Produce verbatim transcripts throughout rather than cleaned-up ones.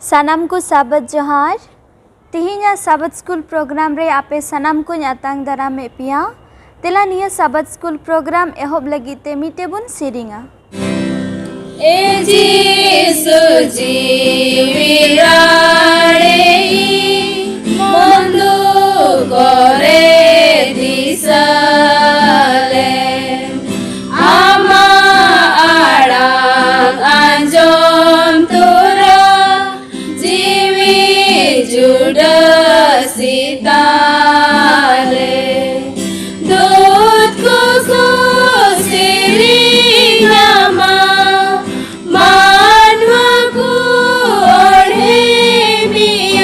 ᱥᱟᱱᱟᱢ ᱠᱚ ᱥᱟᱵᱟᱫ ᱡᱚᱦᱟᱨ᱾ ᱛᱮᱦᱮᱧᱟᱜ ᱥᱟᱵᱟᱫ ᱥᱠᱩᱞ ᱯᱨᱳᱜᱨᱟᱢ ᱨᱮ ᱟᱯᱮ ᱥᱟᱱᱟᱢ ᱠᱚᱧ ᱟᱛᱟᱝ ᱫᱟᱨᱟᱢᱮᱫ ᱯᱮᱭᱟ᱾ ᱫᱮᱞᱟ, ᱱᱤᱭᱟᱹ ᱥᱟᱵᱟᱫ ᱥᱠᱩᱞ ᱯᱨᱳᱜᱨᱟᱢ ᱮᱦᱚᱵ ᱞᱟᱹᱜᱤᱫ ᱛᱮ ᱢᱤᱫᱴᱮᱡ ᱵᱚᱱ ᱥᱮᱨᱮᱧᱟ᱾ ᱮ ᱡᱤᱥᱩ ᱡᱤᱣᱤ ᱨᱟᱲᱮ, ᱢᱚᱱ ᱫᱩᱠ ᱠᱚᱨᱮ ᱫᱤᱥᱟᱹ ᱞᱮᱢ᱾ ᱟᱢᱟᱜ ᱟᱲᱟᱝ ᱟᱸᱡᱚᱢ ᱛᱚᱨᱟ ᱡᱤᱣᱤ ᱡᱩᱰᱟᱹ ᱥᱤᱛᱟᱞᱮ᱾ ᱫᱩᱛ ᱠᱚᱠᱚ ᱥᱮᱨᱮᱧ ᱟᱢᱟ, ᱢᱟᱱᱣᱟ ᱠᱚ ᱚᱬᱦᱮ ᱢᱮᱭᱟ᱾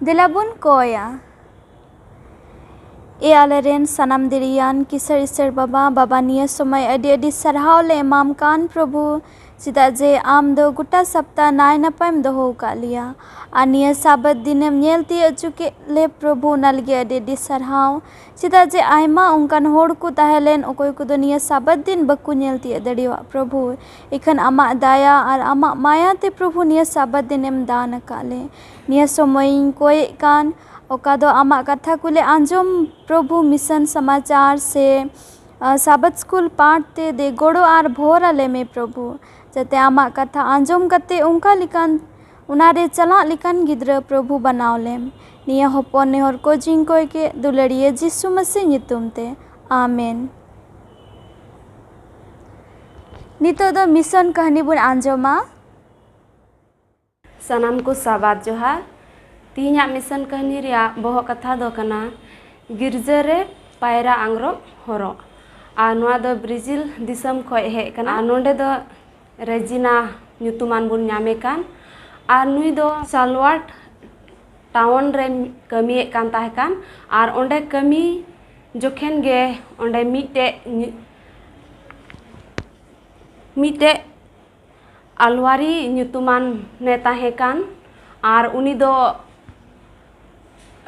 ᱫᱮᱞᱟ ᱵᱚᱱ ᱠᱚᱭᱟ᱾ ᱮ ᱟᱞᱮᱨᱮᱱ ᱥᱟᱱᱟᱢ ᱫᱤᱨᱤᱭᱟᱱ ᱠᱤᱥᱟᱹᱬ ᱤᱥᱟᱹᱬ ᱵᱟᱵᱟ, ᱵᱟᱵᱟ, ᱱᱤᱭᱟᱹ ᱥᱚᱢᱚᱭ ᱟᱹᱰᱤ ᱟᱹᱰᱤ ᱥᱟᱨᱦᱟᱣ ᱞᱮ ᱮᱢᱟᱢ ᱠᱟᱱ ᱯᱨᱚᱵᱷᱩ, ᱪᱮᱫᱟᱜ ᱡᱮ ᱟᱢ ᱫᱚ ᱜᱚᱴᱟ ᱥᱟᱯᱛᱟ ᱱᱟᱭ ᱱᱟᱯᱟᱭᱮᱢ ᱫᱚᱦᱚ ᱟᱠᱟᱫ ᱞᱮᱭᱟ᱾ ᱟᱨ ᱱᱤᱭᱟᱹ ᱥᱟᱵᱟᱛ ᱫᱤᱱᱮᱢ ᱧᱮᱞ ᱛᱤᱭᱳᱜ ᱦᱚᱪᱚ ᱠᱮᱫ ᱞᱮ ᱯᱨᱚᱵᱷᱩ, ᱚᱱᱟ ᱞᱟᱹᱜᱤᱫ ᱟᱹᱰᱤ ᱟᱹᱰᱤ ᱥᱟᱨᱦᱟᱣ᱾ ᱪᱮᱫᱟᱜ ᱡᱮ ᱟᱭᱢᱟ ᱚᱱᱠᱟᱱ ᱦᱚᱲ ᱠᱚ ᱛᱟᱦᱮᱸ ᱞᱮᱱ, ᱚᱠᱚᱭ ᱠᱚᱫᱚ ᱱᱤᱭᱟᱹ ᱥᱟᱵᱟᱛ ᱫᱤᱱ ᱵᱟᱠᱚ ᱧᱮᱞ ᱛᱤᱭᱳᱜ ᱫᱟᱲᱮᱭᱟᱜ ᱯᱨᱚᱵᱷᱩ᱾ ᱤᱠᱷᱟᱹᱱ ᱟᱢᱟᱜ ᱫᱟᱭᱟ ᱟᱨ ᱟᱢᱟᱜ ᱢᱟᱭᱟ ᱛᱮ ᱯᱨᱚᱵᱷᱩ ᱱᱤᱭᱟᱹ ᱥᱟᱵᱟᱛ ᱫᱤᱱᱮᱢ ᱫᱟᱱ ᱟᱠᱟᱫ ᱞᱮ᱾ ᱱᱤᱭᱟᱹ ᱥᱚᱢᱚᱭᱤᱧ ᱠᱚᱭᱮᱜ ᱠᱟᱱ, ᱚᱠᱟ ᱫᱚ ᱟᱢᱟᱜ ᱠᱟᱛᱷᱟ ᱠᱚᱞᱮ ᱟᱸᱡᱚᱢ ᱯᱨᱚᱵᱷᱩ, ᱢᱤᱥᱚᱱ ᱥᱚᱢᱟᱪᱟᱨ ᱥᱮ, ᱟ, ᱥᱟᱵᱟᱛ ᱥᱠᱩᱞ ᱯᱟᱴ ᱛᱮ ᱫᱮ ᱜᱚᱲᱚ ᱟᱨ ᱵᱷᱚᱨ ᱟᱞᱮ ᱢᱮ ᱯᱨᱚᱵᱷᱩ, ᱡᱟᱛᱮ ᱟᱢᱟᱜ ᱠᱟᱛᱷᱟ ᱟᱸᱡᱚᱢ ᱠᱟᱛᱮ ᱚᱱᱠᱟ ᱞᱮᱠᱟᱱ, ᱚᱱᱟ ᱨᱮ ᱪᱟᱞᱟᱜ ᱞᱮᱠᱟᱱ ᱜᱤᱫᱽᱨᱟᱹ ᱯᱨᱚᱵᱷᱩ ᱵᱟᱱᱟᱣ ᱞᱮᱢ᱾ ᱱᱤᱭᱟᱹ ᱦᱚᱯᱚᱱ ᱱᱮᱦᱚᱨ ᱠᱚ ᱡᱤᱧ ᱠᱚᱭ ᱠᱮᱫ ᱫᱩᱞᱟᱹᱲᱤᱭᱟᱹ ᱡᱤᱥᱩ ᱢᱟᱹᱥᱤ ᱧᱩᱛᱩᱢ ᱛᱮ, ᱟᱢᱮᱱ᱾ ᱱᱤᱛᱚᱜ ᱫᱚ ᱢᱤᱥᱚᱱ ᱠᱟᱹᱦᱱᱤ ᱵᱚᱱ ᱟᱸᱡᱚᱢᱟ᱾ ᱥᱟᱱᱟᱢ ᱠᱚ ᱥᱟᱵᱟᱛ ᱡᱚᱦᱟᱨ᱾ ᱛᱤᱦᱤᱧᱟᱜ ᱢᱤᱥᱚᱱ ᱠᱟᱹᱦᱱᱤ ᱨᱮᱭᱟᱜ ᱵᱚᱦᱚᱜ ᱠᱟᱛᱷᱟ ᱫᱚ ᱠᱟᱱᱟ ᱜᱤᱨᱡᱟᱹ ᱨᱮ ᱯᱟᱭᱨᱟ ᱟᱝᱨᱚᱵ ᱦᱚᱨᱚᱜ᱾ ᱟᱨ ᱱᱚᱣᱟ ᱫᱚ ᱵᱨᱟᱡᱤᱞ ᱫᱤᱥᱚᱢ ᱠᱷᱚᱱ ᱦᱮᱡ ᱠᱟᱱᱟ᱾ ᱟᱨ ᱱᱚᱰᱮ ᱫᱚ ᱨᱮᱡᱤᱱᱟ ᱧᱩᱛᱩᱢᱟᱱ ᱵᱚᱱ ᱧᱟᱢᱮ ᱠᱟᱱ᱾ ᱟᱨ ᱱᱩᱭ ᱫᱚ ᱥᱟᱞᱣᱟᱴ ᱴᱟᱣᱩᱱ ᱨᱮ ᱠᱟᱹᱢᱤᱭᱮᱫ ᱠᱟᱱ ᱛᱟᱦᱮᱸ ᱠᱟᱱ᱾ ᱟᱨ ᱚᱸᱰᱮ ᱠᱟᱹᱢᱤ ᱡᱚᱠᱷᱮᱱ ᱜᱮ ᱚᱸᱰᱮ ᱢᱤᱫᱴᱮᱡ ᱧᱩ-, ᱢᱤᱫᱴᱮᱡ ᱟᱞᱣᱟᱨᱤ ᱧᱩᱛᱩᱢᱟᱱ ᱮ ᱛᱟᱦᱮᱸ ᱠᱟᱱ᱾ ᱟᱨ ᱩᱱᱤ ᱫᱚ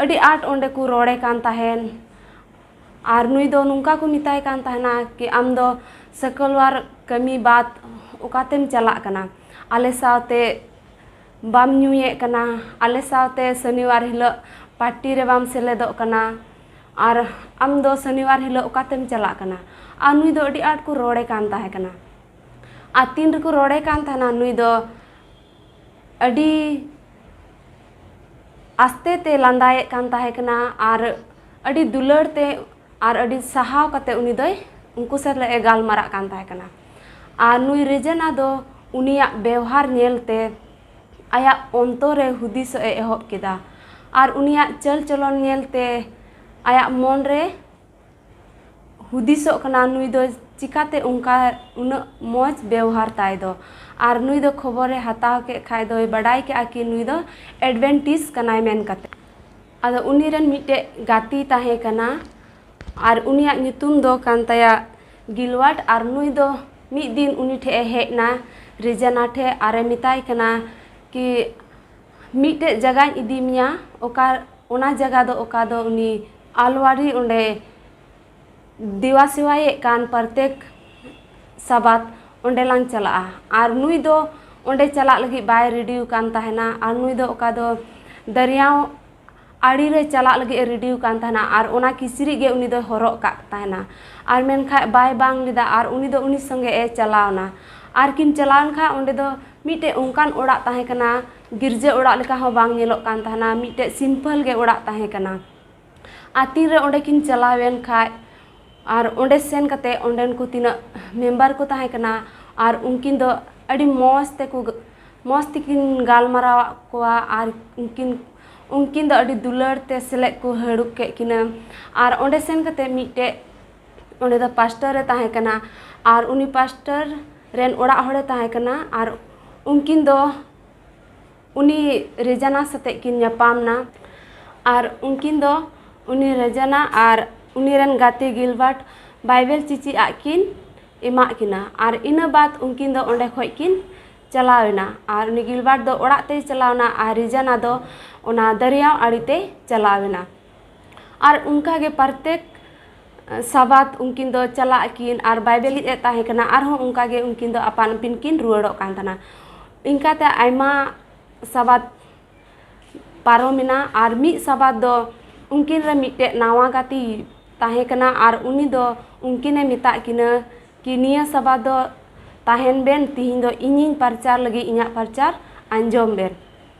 ᱟᱹᱰᱤ ᱟᱸᱴ ᱚᱸᱰᱮ ᱠᱚ ᱨᱚᱲᱮ ᱠᱟᱱ ᱛᱟᱦᱮᱱ᱾ ᱟᱨ ᱱᱩᱭ ᱫᱚ ᱱᱚᱝᱠᱟ ᱠᱚ ᱢᱮᱛᱟᱭ ᱠᱟᱱ ᱛᱟᱦᱮᱱᱟ ᱠᱤ, "ᱟᱢ ᱫᱚ ᱥᱩᱠᱨᱵᱟᱨ ᱠᱟᱹᱢᱤ ᱵᱟᱫ ᱚᱠᱟᱛᱮᱢ ᱪᱟᱞᱟᱜ ᱠᱟᱱᱟ? ᱟᱞᱮ ᱥᱟᱶᱛᱮ ᱵᱟᱢ ᱧᱩᱭᱮᱫ ᱠᱟᱱᱟ, ᱟᱞᱮ ᱥᱟᱶᱛᱮ ᱥᱚᱱᱤᱵᱟᱨ ᱦᱤᱞᱳᱜ ᱯᱟᱨᱴᱤ ᱨᱮ ᱵᱟᱢ ᱥᱮᱞᱮᱫᱚᱜ ᱠᱟᱱᱟ, ᱟᱨ ᱟᱢ ᱫᱚ ᱥᱚᱱᱤᱵᱟᱨ ᱦᱤᱞᱳᱜ ᱚᱠᱟᱛᱮᱢ ᱪᱟᱞᱟᱜ ᱠᱟᱱᱟ?" ᱟᱨ ᱱᱩᱭ ᱫᱚ ᱟᱹᱰᱤ ᱟᱸᱴ ᱠᱚ ᱨᱚᱲᱮ ᱠᱟᱱ ᱛᱟᱦᱮᱸ ᱠᱟᱱᱟ᱾ ᱟᱨ ᱛᱤᱱ ᱨᱮᱠᱚ ᱨᱚᱲᱮ ᱠᱟᱱ ᱛᱟᱦᱮᱱᱟ, ᱱᱩᱭ ᱫᱚ ᱟᱹᱰᱤ ᱟᱥᱛᱮ ᱛᱮ ᱞᱟᱸᱫᱟᱭᱮᱫ ᱠᱟᱱ ᱛᱟᱦᱮᱸ ᱠᱟᱱᱟ ᱟᱨ ᱟᱹᱰᱤ ᱫᱩᱞᱟᱹᱲ ᱛᱮ ᱟᱨ ᱟᱹᱰᱤ ᱥᱟᱦᱟᱣ ᱠᱟᱛᱮ ᱩᱱᱤ ᱫᱚᱭ, ᱩᱱᱠᱩ ᱥᱟᱞᱟᱜ ᱮ ᱜᱟᱞᱢᱟᱨᱟᱜ ᱠᱟᱱ ᱛᱟᱦᱮᱸ ᱠᱟᱱᱟ᱾ ᱟᱨ ᱱᱩᱭ ᱨᱮᱡᱮᱱᱟ ᱫᱚ ᱩᱱᱤᱭᱟᱜ ᱵᱮᱣᱦᱟᱨ ᱧᱮᱞ ᱛᱮ ᱟᱭᱟᱜ ᱚᱱᱛᱚᱨ ᱨᱮ ᱦᱩᱫᱤᱥᱚᱜ ᱮ ᱮᱦᱚᱵ ᱠᱮᱫᱟ᱾ ᱟᱨ ᱩᱱᱤᱭᱟᱜ ᱪᱟᱹᱞ ᱪᱚᱞᱚᱱ ᱧᱮᱞ ᱛᱮ ᱟᱭᱟᱜ ᱢᱚᱱ ᱨᱮ ᱦᱩᱫᱤᱥᱚᱜ ᱠᱟᱱᱟ, ᱱᱩᱭ ᱫᱚ ᱪᱤᱠᱟᱹᱛᱮ ᱚᱱᱠᱟ ᱩᱱᱟᱹᱜ ᱢᱚᱡᱽ ᱵᱮᱣᱦᱟᱨ ᱛᱟᱭ ᱫᱚ᱾ ᱟᱨ ᱱᱩᱭ ᱫᱚ ᱠᱷᱚᱵᱚᱨᱮ ᱦᱟᱛᱟᱣ ᱠᱮᱫ ᱠᱷᱟᱡ ᱫᱚᱭ ᱵᱟᱰᱟᱭ ᱠᱮᱫᱼᱟ ᱠᱤ ᱱᱩᱭ ᱫᱚ ᱮᱰᱵᱷᱮᱱᱴᱤᱥ ᱠᱟᱱᱟᱭ ᱢᱮᱱ ᱠᱟᱛᱮ᱾ ᱟᱫᱚ ᱩᱱᱤ ᱨᱮᱱ ᱢᱤᱫᱴᱮᱡ ᱜᱟᱛᱮ ᱛᱟᱦᱮᱸ ᱠᱟᱱᱟ, ᱟᱨ ᱩᱱᱤᱭᱟᱜ ᱧᱩᱛᱩᱢ ᱫᱚ ᱠᱟᱱ ᱛᱟᱭᱟ ᱜᱤᱞᱣᱟᱨᱰ᱾ ᱟᱨ ᱱᱩᱭ ᱫᱚ ᱢᱤᱫ ᱫᱤᱱ ᱩᱱᱤ ᱴᱷᱮᱡ ᱮ ᱦᱮᱡ ᱮᱱᱟ, ᱨᱤᱡᱟᱱᱟ ᱴᱷᱮᱡ, ᱟᱨᱮ ᱢᱮᱛᱟᱭ ᱠᱟᱱᱟ ᱠᱤ ᱢᱤᱫᱴᱮᱡ ᱡᱟᱭᱜᱟᱧ ᱤᱫᱤ ᱢᱮᱭᱟ, ᱚᱠᱟ, ᱚᱱᱟ ᱡᱟᱭᱜᱟ ᱫᱚ ᱚᱠᱟ ᱫᱚ ᱩᱱᱤ ᱟᱞᱣᱟᱨᱤ ᱚᱸᱰᱮ ᱫᱮᱣᱟ ᱥᱮᱣᱟᱭᱮᱫ ᱠᱟᱱ ᱯᱨᱚᱛᱮᱠ ᱥᱟᱵᱟᱛ ᱚᱸᱰᱮ ᱞᱟᱝ ᱪᱟᱞᱟᱜᱼᱟ᱾ ᱟᱨ ᱱᱩᱭ ᱫᱚ ᱚᱸᱰᱮ ᱪᱟᱞᱟᱜ ᱞᱟᱹᱜᱤᱫ ᱵᱟᱭ ᱨᱮᱰᱤ ᱟᱠᱟᱱ ᱛᱟᱦᱮᱱᱟ, ᱟᱨ ᱱᱩᱭ ᱫᱚ ᱚᱠᱟ ᱫᱚ ᱫᱚᱨᱭᱟᱣ ᱟᱲᱮ ᱨᱮ ᱪᱟᱞᱟᱜ ᱞᱟᱹᱜᱤᱫ ᱮ ᱨᱮᱰᱤ ᱟᱠᱟᱱ ᱛᱟᱦᱮᱱᱟ, ᱟᱨ ᱚᱱᱟ ᱠᱤᱪᱨᱤᱡ ᱜᱮ ᱩᱱᱤ ᱫᱚᱭ ᱦᱚᱨᱚᱜ ᱠᱟᱜ ᱛᱟᱦᱮᱱᱟ᱾ ᱟᱨ ᱢᱮᱱᱠᱷᱟᱡ ᱵᱟᱭ ᱵᱟᱝ ᱞᱮᱫᱟ, ᱟᱨ ᱩᱱᱤ ᱫᱚ ᱩᱱᱤ ᱥᱚᱸᱜᱮ ᱮ ᱪᱟᱞᱟᱣᱱᱟ᱾ ᱟᱨ ᱠᱤᱱ ᱪᱟᱞᱟᱣᱮᱱ ᱠᱷᱟᱡ ᱚᱸᱰᱮ ᱫᱚ ᱢᱤᱫᱴᱮᱡ ᱚᱱᱠᱟᱱ ᱚᱲᱟᱜ ᱛᱟᱦᱮᱸ ᱠᱟᱱᱟ, ᱜᱤᱨᱡᱟᱹ ᱚᱲᱟᱜ ᱞᱮᱠᱟ ᱦᱚᱸ ᱵᱟᱝ ᱧᱮᱞᱚᱜ ᱠᱟᱱ ᱛᱟᱦᱮᱱᱟ, ᱢᱤᱫᱴᱮᱡ ᱥᱤᱢᱯᱮᱞ ᱜᱮ ᱚᱲᱟᱜ ᱛᱟᱦᱮᱸ ᱠᱟᱱᱟ᱾ ᱟᱨ ᱛᱤᱱᱨᱮ ᱚᱸᱰᱮ ᱠᱤᱱ ᱪᱟᱞᱟᱣᱮᱱ ᱠᱷᱟᱡ, ᱟᱨ ᱚᱸᱰᱮ ᱥᱮᱱ ᱠᱟᱛᱮ ᱚᱸᱰᱮᱱ ᱠᱚ ᱛᱤᱱᱟᱹᱜ ᱢᱮᱢᱵᱟᱨ ᱠᱚ ᱛᱟᱦᱮᱸ ᱠᱟᱱᱟ, ᱟᱨ ᱩᱱᱠᱤᱱ ᱫᱚ ᱟᱹᱰᱤ ᱢᱚᱡᱽ ᱛᱮᱠᱚ, ᱢᱚᱡᱽ ᱛᱮᱠᱤᱱ ᱜᱟᱞᱢᱟᱨᱟᱣᱟᱫ ᱠᱚᱣᱟ, ᱟᱨ ᱩᱱᱠᱤᱱ, ᱩᱱᱠᱤᱱ ᱫᱚ ᱟᱹᱰᱤ ᱫᱩᱞᱟᱹᱲ ᱛᱮ ᱥᱮᱞᱮᱫ ᱠᱚ ᱦᱟᱹᱨᱩᱵ ᱠᱮᱫ ᱠᱤᱱᱟᱹ᱾ ᱟᱨ ᱚᱸᱰᱮ ᱥᱮᱱ ᱠᱟᱛᱮ ᱢᱤᱫᱴᱮᱡ, ᱚᱸᱰᱮ ᱫᱚ ᱯᱟᱥᱴᱚᱨ ᱮ ᱛᱟᱦᱮᱸ ᱠᱟᱱᱟ, ᱟᱨ ᱩᱱᱤ ᱯᱟᱥᱴᱚᱨ ᱨᱮᱱ ᱚᱲᱟᱜ ᱦᱚᱲᱮ ᱛᱟᱦᱮᱸ ᱠᱟᱱᱟ, ᱟᱨ ᱩᱱᱠᱤᱱ ᱫᱚ ᱩᱱᱤ ᱨᱮᱡᱟᱱᱟ ᱥᱟᱛᱮᱜ ᱠᱤᱱ ᱧᱟᱯᱟᱢ ᱱᱟ᱾ ᱟᱨ ᱩᱱᱠᱤᱱ ᱫᱚ ᱩᱱᱤ ᱨᱮᱡᱟᱱᱟ ᱟᱨ ᱩᱱᱤ ᱨᱮᱱ ᱜᱟᱛᱮ ᱜᱤᱞᱵᱟᱨᱴ ᱵᱟᱭᱵᱮᱞ ᱪᱤᱪᱤ ᱟᱜ ᱠᱤᱱ ᱮᱢᱟᱜ ᱠᱤᱱᱟ᱾ ᱟᱨ ᱤᱱᱟᱹ ᱵᱟᱫ ᱩᱱᱠᱤᱱ ᱫᱚ ᱚᱸᱰᱮ ᱠᱷᱚᱡ ᱠᱤᱱ ᱪᱟᱞᱟᱣ ᱮᱱᱟ᱾ ᱟᱨ ᱩᱱᱤ ᱜᱤᱞᱵᱟᱨᱴ ᱫᱚ ᱚᱲᱟᱜ ᱛᱮᱭ ᱪᱟᱞᱟᱣ ᱮᱱᱟ ᱟᱨ ᱨᱮᱡᱟᱱᱟ ᱫᱚ ᱚᱱᱟ ᱫᱚᱨᱭᱟᱣ ᱟᱲᱮ ᱛᱮᱭ ᱪᱟᱞᱟᱣ ᱮᱱᱟ᱾ ᱟᱨ ᱚᱱᱠᱟ ᱜᱮ ᱯᱨᱚᱛᱮᱠ ᱥᱟᱵᱟᱛ ᱩᱱᱠᱤᱱ ᱫᱚ ᱪᱟᱞᱟᱜ ᱟᱹᱠᱤᱱ ᱟᱨ ᱵᱟᱭᱵᱮᱞ ᱮᱫ ᱛᱟᱦᱮᱸ ᱠᱟᱱᱟ᱾ ᱟᱨᱦᱚᱸ ᱚᱱᱠᱟ ᱜᱮ ᱩᱱᱠᱤᱱ ᱫᱚ ᱟᱯᱟᱱ ᱟᱹᱯᱤᱱ ᱠᱤᱱ ᱨᱩᱣᱟᱹᱲᱚᱜ ᱠᱟᱱ ᱛᱟᱦᱮᱱᱟ᱾ ᱤᱱᱠᱟᱛᱮ ᱟᱭᱢᱟ ᱥᱟᱵᱟᱛ ᱯᱟᱨᱚᱢᱮᱱᱟ᱾ ᱟᱨ ᱢᱤᱫ ᱥᱟᱵᱟᱛ ᱫᱚ ᱩᱱᱠᱤᱱ ᱨᱮ ᱢᱤᱫᱴᱮᱡ ᱱᱟᱣᱟ ᱜᱟᱛᱮ ᱛᱟᱦᱮᱸ ᱠᱟᱱᱟ, ᱟᱨ ᱩᱱᱤ ᱫᱚ ᱩᱱᱠᱤᱱᱮ ᱢᱮᱛᱟᱜ ᱠᱤᱱᱟᱹ ᱠᱤ ᱱᱤᱭᱟᱹ ᱥᱟᱵᱟᱛ ᱫᱚ ᱛᱟᱦᱮᱱ ᱵᱮᱱ, ᱛᱤᱦᱤᱧ ᱫᱚ ᱤᱧᱤᱧ ᱯᱨᱚᱪᱟᱨ ᱞᱟᱹᱜᱤᱫ, ᱤᱧᱟᱹᱜ ᱯᱨᱚᱪᱟᱨ ᱟᱸᱡᱚᱢ ᱵᱮᱱ᱾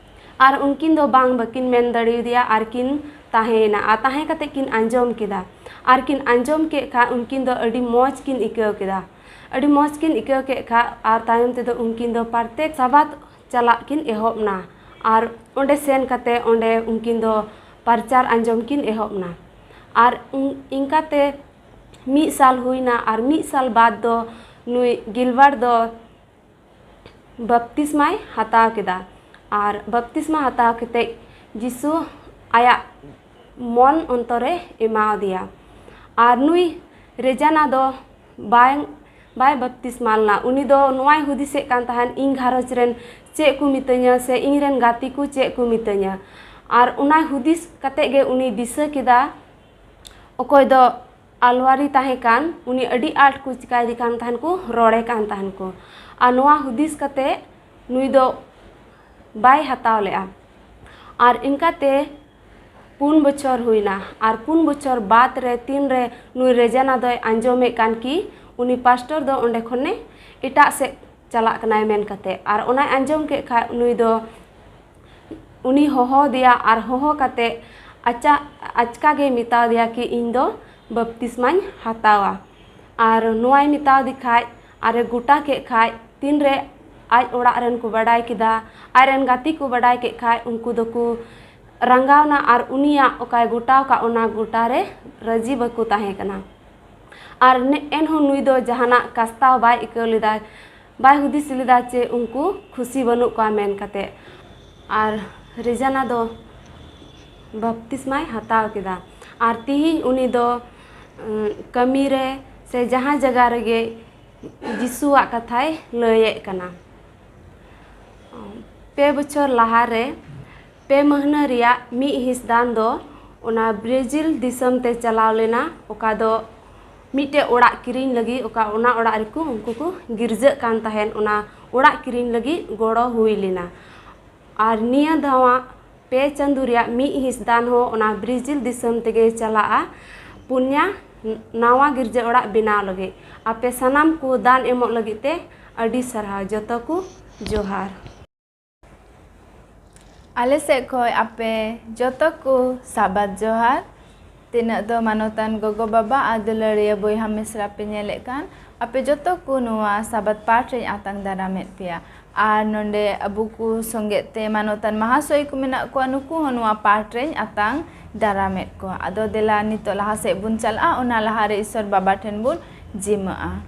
ᱟᱨ ᱩᱱᱠᱤᱱ ᱫᱚ ᱵᱟᱝ ᱵᱟᱹᱠᱤᱱ ᱢᱮᱱ ᱫᱟᱲᱮᱭᱟᱫᱮᱭᱟ, ᱟᱨ ᱠᱤᱱ ᱛᱟᱦᱮᱸᱭᱮᱱᱟ᱾ ᱟᱨ ᱛᱟᱦᱮᱸ ᱠᱟᱛᱮ ᱠᱤᱱ ᱟᱸᱡᱚᱢ ᱠᱮᱫᱟ᱾ ᱟᱨ ᱠᱤᱱ ᱟᱸᱡᱚᱢ ᱠᱮᱫ ᱠᱷᱟᱱ ᱩᱱᱠᱤᱱ ᱫᱚ ᱟᱹᱰᱤ ᱢᱚᱡᱽ ᱠᱤᱱ ᱟᱹᱭᱠᱟᱹᱣ ᱠᱮᱫᱟ᱾ ᱟᱹᱰᱤ ᱢᱚᱡᱽ ᱠᱤᱱ ᱟᱹᱭᱠᱟᱹᱣ ᱠᱮᱫ ᱠᱷᱟᱱ, ᱟᱨ ᱛᱟᱭᱚᱢ ᱛᱮᱫᱚ ᱩᱱᱠᱤᱱ ᱫᱚ ᱯᱨᱚᱛᱮᱠ ᱥᱟᱵᱟᱛ ᱪᱟᱞᱟᱜ ᱠᱤᱱ ᱮᱦᱚᱵ ᱮᱱᱟ᱾ ᱟᱨ ᱚᱸᱰᱮ ᱥᱮᱱ ᱠᱟᱛᱮ ᱚᱸᱰᱮ ᱩᱱᱠᱤᱱ ᱫᱚ ᱯᱨᱚᱪᱟᱨ ᱟᱸᱡᱚᱢ ᱠᱤᱱ ᱮᱦᱚᱵ ᱮᱱᱟ᱾ ᱟᱨ ᱩᱱ-, ᱤᱱᱠᱟᱛᱮ ᱢᱤᱫ ᱥᱟᱞ ᱦᱩᱭᱱᱟ ᱟᱨ ᱢᱤᱫ ᱥᱟᱞ ᱵᱟᱫᱽ ᱫᱚ ᱱᱩᱭ ᱜᱤᱞᱵᱟᱨᱴ ᱫᱚ ᱵᱟᱯᱛᱤᱥᱢᱟᱭ ᱦᱟᱛᱟᱣ ᱠᱮᱫᱟ᱾ ᱟᱨ ᱵᱟᱯᱛᱤᱥᱢᱟ ᱦᱟᱛᱟᱣ ᱠᱟᱛᱮ ᱡᱤᱥᱩ ᱟᱭᱟᱜ ᱢᱚᱱ ᱚᱱᱛᱚᱨᱮ ᱮᱢᱟᱣᱟᱫᱮᱭᱟ᱾ ᱟᱨ ᱱᱩᱭ ᱨᱮᱡᱟᱱᱟ ᱫᱚ ᱵᱟᱭ, ᱵᱟᱭ ᱵᱟᱯᱛᱤᱥᱢᱟ ᱞᱮᱱᱟ᱾ ᱩᱱᱤ ᱫᱚ ᱱᱚᱣᱟᱭ ᱦᱩᱫᱤᱥᱮᱫ ᱠᱟᱱ ᱛᱟᱦᱮᱱ, "ᱤᱧ ᱜᱷᱟᱨᱚᱸᱡᱽ ᱨᱮᱱ ᱪᱮᱫ ᱠᱚ ᱢᱤᱛᱟᱹᱧᱟ ᱥᱮ ᱤᱧ ᱨᱮᱱ ᱜᱟᱛᱮ ᱠᱚ ᱪᱮᱫ ᱠᱚ ᱢᱤᱛᱟᱹᱧᱟ?" ᱟᱨ ᱚᱱᱟᱭ ᱦᱩᱫᱤᱥ ᱠᱟᱛᱮ ᱜᱮ ᱩᱱᱤ ᱫᱤᱥᱟᱹ ᱠᱮᱫᱟ, ᱚᱠᱚᱭ ᱫᱚ ᱟᱞᱣᱟᱨᱤ ᱛᱟᱦᱮᱸ ᱠᱟᱱ, ᱩᱱᱤ ᱟᱹᱰᱤ ᱟᱸᱴ ᱠᱚ ᱪᱤᱠᱟᱭᱮᱫᱮ ᱠᱟᱱ ᱛᱟᱦᱮᱱ ᱠᱚ, ᱨᱚᱲᱮ ᱠᱟᱱ ᱛᱟᱦᱮᱱ ᱠᱚ᱾ ᱟᱨ ᱱᱚᱣᱟ ᱦᱩᱫᱤᱥ ᱠᱟᱛᱮ ᱱᱩᱭ ᱫᱚ ᱵᱟᱭ ᱦᱟᱛᱟᱣ ᱞᱮᱫᱼᱟ᱾ ᱟᱨ ᱤᱱᱠᱟᱛᱮ ᱯᱩᱱ ᱵᱚᱪᱷᱚᱨ ᱦᱩᱭᱱᱟ᱾ ᱟᱨ ᱯᱩᱱ ᱵᱚᱪᱷᱚᱨ ᱵᱟᱫᱽ ᱨᱮ ᱛᱤᱱᱨᱮ ᱱᱩᱭ ᱨᱮᱡᱟᱱᱟ ᱫᱚᱭ ᱟᱸᱡᱚᱢᱮᱫ ᱠᱟᱱ ᱠᱤ ᱩᱱᱤ ᱯᱟᱥᱴᱚᱨ ᱫᱚ ᱚᱸᱰᱮ ᱠᱷᱚᱱᱮ ᱮᱴᱟᱜ ᱥᱮᱫ ᱪᱟᱞᱟᱜ ᱠᱟᱱᱟᱭ ᱢᱮᱱ ᱠᱟᱛᱮ, ᱟᱨ ᱚᱱᱟᱭ ᱟᱸᱡᱚᱢ ᱠᱮᱫ ᱠᱷᱟᱡ ᱱᱩᱭ ᱫᱚ ᱩᱱᱤ ᱦᱚᱦᱚ ᱫᱮᱭᱟ ᱟᱨ ᱦᱚᱦᱚ ᱠᱟᱛᱮ ᱟᱪᱟ-, ᱟᱪᱠᱟ ᱜᱮᱭ ᱢᱮᱛᱟᱣ ᱫᱮᱭᱟ ᱠᱤ ᱤᱧ ᱫᱚ ᱵᱟᱯᱛᱤᱥᱢᱟᱧ ᱦᱟᱛᱟᱣᱟ᱾ ᱟᱨ ᱱᱚᱣᱟᱭ ᱢᱮᱛᱟᱣ ᱫᱮ ᱠᱷᱟᱡ ᱟᱨᱮ ᱜᱚᱴᱟ ᱠᱮᱫ ᱠᱷᱟᱡ, ᱛᱤᱱᱨᱮ ᱟᱡ ᱚᱲᱟᱜ ᱨᱮᱱ ᱠᱚ ᱵᱟᱰᱟᱭ ᱠᱮᱫᱟ, ᱟᱡ ᱨᱮᱱ ᱜᱟᱛᱮ ᱠᱚ ᱵᱟᱰᱟᱭ ᱠᱮᱫ ᱠᱷᱟᱡ, ᱩᱱᱠᱩ ᱫᱚᱠᱚ ᱨᱟᱸᱜᱟᱣᱱᱟ ᱟᱨ ᱩᱱᱤᱭᱟᱜ ᱚᱠᱟᱭ ᱜᱚᱴᱟᱣ ᱠᱟᱜ ᱚᱱᱟ ᱜᱚᱴᱟ ᱨᱮ ᱨᱟᱹᱡᱤ ᱵᱟᱠᱚ ᱛᱟᱦᱮᱸ ᱠᱟᱱᱟ᱾ ᱟᱨ ᱱᱮ-, ᱮᱱᱦᱚᱸ ᱱᱩᱭ ᱫᱚ ᱡᱟᱦᱟᱱᱟᱜ ᱠᱟᱥᱛᱟᱣ ᱵᱟᱭ ᱟᱹᱭᱠᱟᱹᱣ ᱞᱮᱫᱟ, ᱵᱟᱭ ᱦᱩᱫᱤᱥ ᱞᱮᱫᱟ ᱪᱮ ᱩᱱᱠᱩ ᱠᱷᱩᱥᱤ ᱵᱟᱹᱱᱩᱜ ᱠᱚᱣᱟ ᱢᱮᱱ ᱠᱟᱛᱮ᱾ ᱟᱨ ᱨᱮᱡᱟᱱᱟ ᱫᱚ ᱵᱟᱯᱛᱤᱥᱢᱟᱭ ᱦᱟᱛᱟᱣ ᱠᱮᱫᱟ᱾ ᱟᱨ ᱛᱤᱦᱤᱧ ᱩᱱᱤ ᱫᱚ, ᱩᱸ, ᱠᱟᱹᱢᱤ ᱨᱮ ᱥᱮ ᱡᱟᱦᱟᱸ ᱡᱟᱭᱜᱟ ᱨᱮᱜᱮ ᱡᱤᱥᱩᱣᱟᱜ ᱠᱟᱛᱷᱟᱭ ᱞᱟᱹᱭᱮᱫ ᱠᱟᱱᱟ᱾ ᱯᱮ ᱵᱚᱪᱷᱚᱨ ᱞᱟᱦᱟᱨᱮ ᱯᱮ ᱢᱟᱹᱦᱱᱟᱹ ᱨᱮᱭᱟᱜ ᱢᱤᱫ ᱦᱤᱸᱥ ᱫᱟᱱ ᱫᱚ ᱚᱱᱟ ᱵᱨᱟᱡᱤᱞ ᱫᱤᱥᱚᱢ ᱛᱮ ᱪᱟᱞᱟᱣ ᱞᱮᱱᱟ, ᱚᱠᱟ ᱫᱚ ᱢᱤᱫᱴᱮᱡ ᱚᱲᱟᱜ ᱠᱤᱨᱤᱧ ᱞᱟᱹᱜᱤᱫ, ᱚᱠᱟ ᱚᱱᱟ ᱚᱲᱟᱜ ᱨᱮᱠᱚ, ᱩᱱᱠᱩ ᱠᱚ ᱜᱤᱨᱡᱟᱹᱜ ᱠᱟᱱ ᱛᱟᱦᱮᱱ᱾ ᱚᱱᱟ ᱚᱲᱟᱜ ᱠᱤᱨᱤᱧ ᱞᱟᱹᱜᱤᱫ ᱜᱚᱲᱚ ᱦᱩᱭ ᱞᱮᱱᱟ᱾ ᱟᱨ ᱱᱤᱭᱟᱹ ᱫᱷᱟᱣᱟᱜ ᱯᱮ ᱪᱟᱸᱫᱳ ᱨᱮᱭᱟᱜ ᱢᱤᱫ ᱦᱤᱸᱥ ᱫᱟᱱ ᱦᱚᱸ ᱚᱱᱟ ᱵᱨᱟᱡᱤᱞ ᱫᱤᱥᱚᱢ ᱛᱮᱜᱮ ᱪᱟᱞᱟᱜᱼᱟ, ᱯᱩᱱᱭᱟ ᱱᱟᱣᱟ ᱜᱤᱨᱡᱟᱹ ᱚᱲᱟᱜ ᱵᱮᱱᱟᱣ ᱞᱟᱹᱜᱤᱫ᱾ ᱟᱯᱮ ᱥᱟᱱᱟᱢ ᱠᱚ ᱫᱟᱱ ᱮᱢᱚᱜ ᱞᱟᱹᱜᱤᱫ ᱛᱮ ᱟᱹᱰᱤ ᱥᱟᱨᱦᱟᱣ᱾ ᱡᱚᱛᱚ ᱠᱚ ᱡᱚᱦᱟᱨ᱾ ᱟᱞᱮ ᱥᱮᱫ ᱠᱷᱚᱱ ᱟᱯᱮ ᱡᱚᱛᱚ ᱠᱚ ᱥᱟᱵᱟᱫ ᱡᱚᱦᱟᱨ᱾ ᱛᱤᱱᱟᱹᱜ ᱫᱚ ᱢᱟᱱᱚᱛᱟᱱ ᱜᱚᱜᱚ ᱵᱟᱵᱟ ᱟᱨ ᱫᱩᱞᱟᱹᱲᱤᱭᱟᱹ ᱵᱚᱭᱦᱟ ᱢᱤᱥᱨᱟ ᱯᱮ ᱧᱮᱞᱮᱫ ᱠᱟᱱ, ᱟᱯᱮ ᱡᱚᱛᱚ ᱠᱚ ᱱᱚᱣᱟ ᱥᱟᱵᱟᱫ ᱯᱟᱴᱷ ᱨᱮᱧ ᱟᱛᱟᱝ ᱫᱟᱨᱟᱢᱮᱫ ᱯᱮᱭᱟ᱾ ᱟᱨ ᱱᱚᱰᱮ ᱟᱵᱚ ᱠᱚ ᱥᱚᱸᱜᱮ ᱛᱮ ᱢᱟᱱᱚᱛᱟᱱ ᱢᱟᱦᱟᱥᱚᱭ ᱠᱚ ᱢᱮᱱᱟᱜ ᱠᱚᱣᱟ, ᱱᱩᱠᱩ ᱦᱚᱸ ᱱᱚᱣᱟ ᱯᱟᱴ ᱨᱮᱧ ᱟᱛᱟᱝ ᱫᱟᱨᱟᱢᱮᱫ ᱠᱚᱣᱟ᱾ ᱟᱫᱚ ᱫᱮᱞᱟ ᱱᱤᱛᱚᱜ ᱞᱟᱦᱟ ᱥᱮᱫ ᱵᱚᱱ ᱪᱟᱞᱟᱜᱼᱟ, ᱚᱱᱟ ᱞᱟᱦᱟᱨᱮ ᱤᱥᱚᱨ ᱵᱟᱵᱟ ᱴᱷᱮᱱ ᱵᱚᱱ ᱡᱤᱢᱟᱹᱜᱼᱟ᱾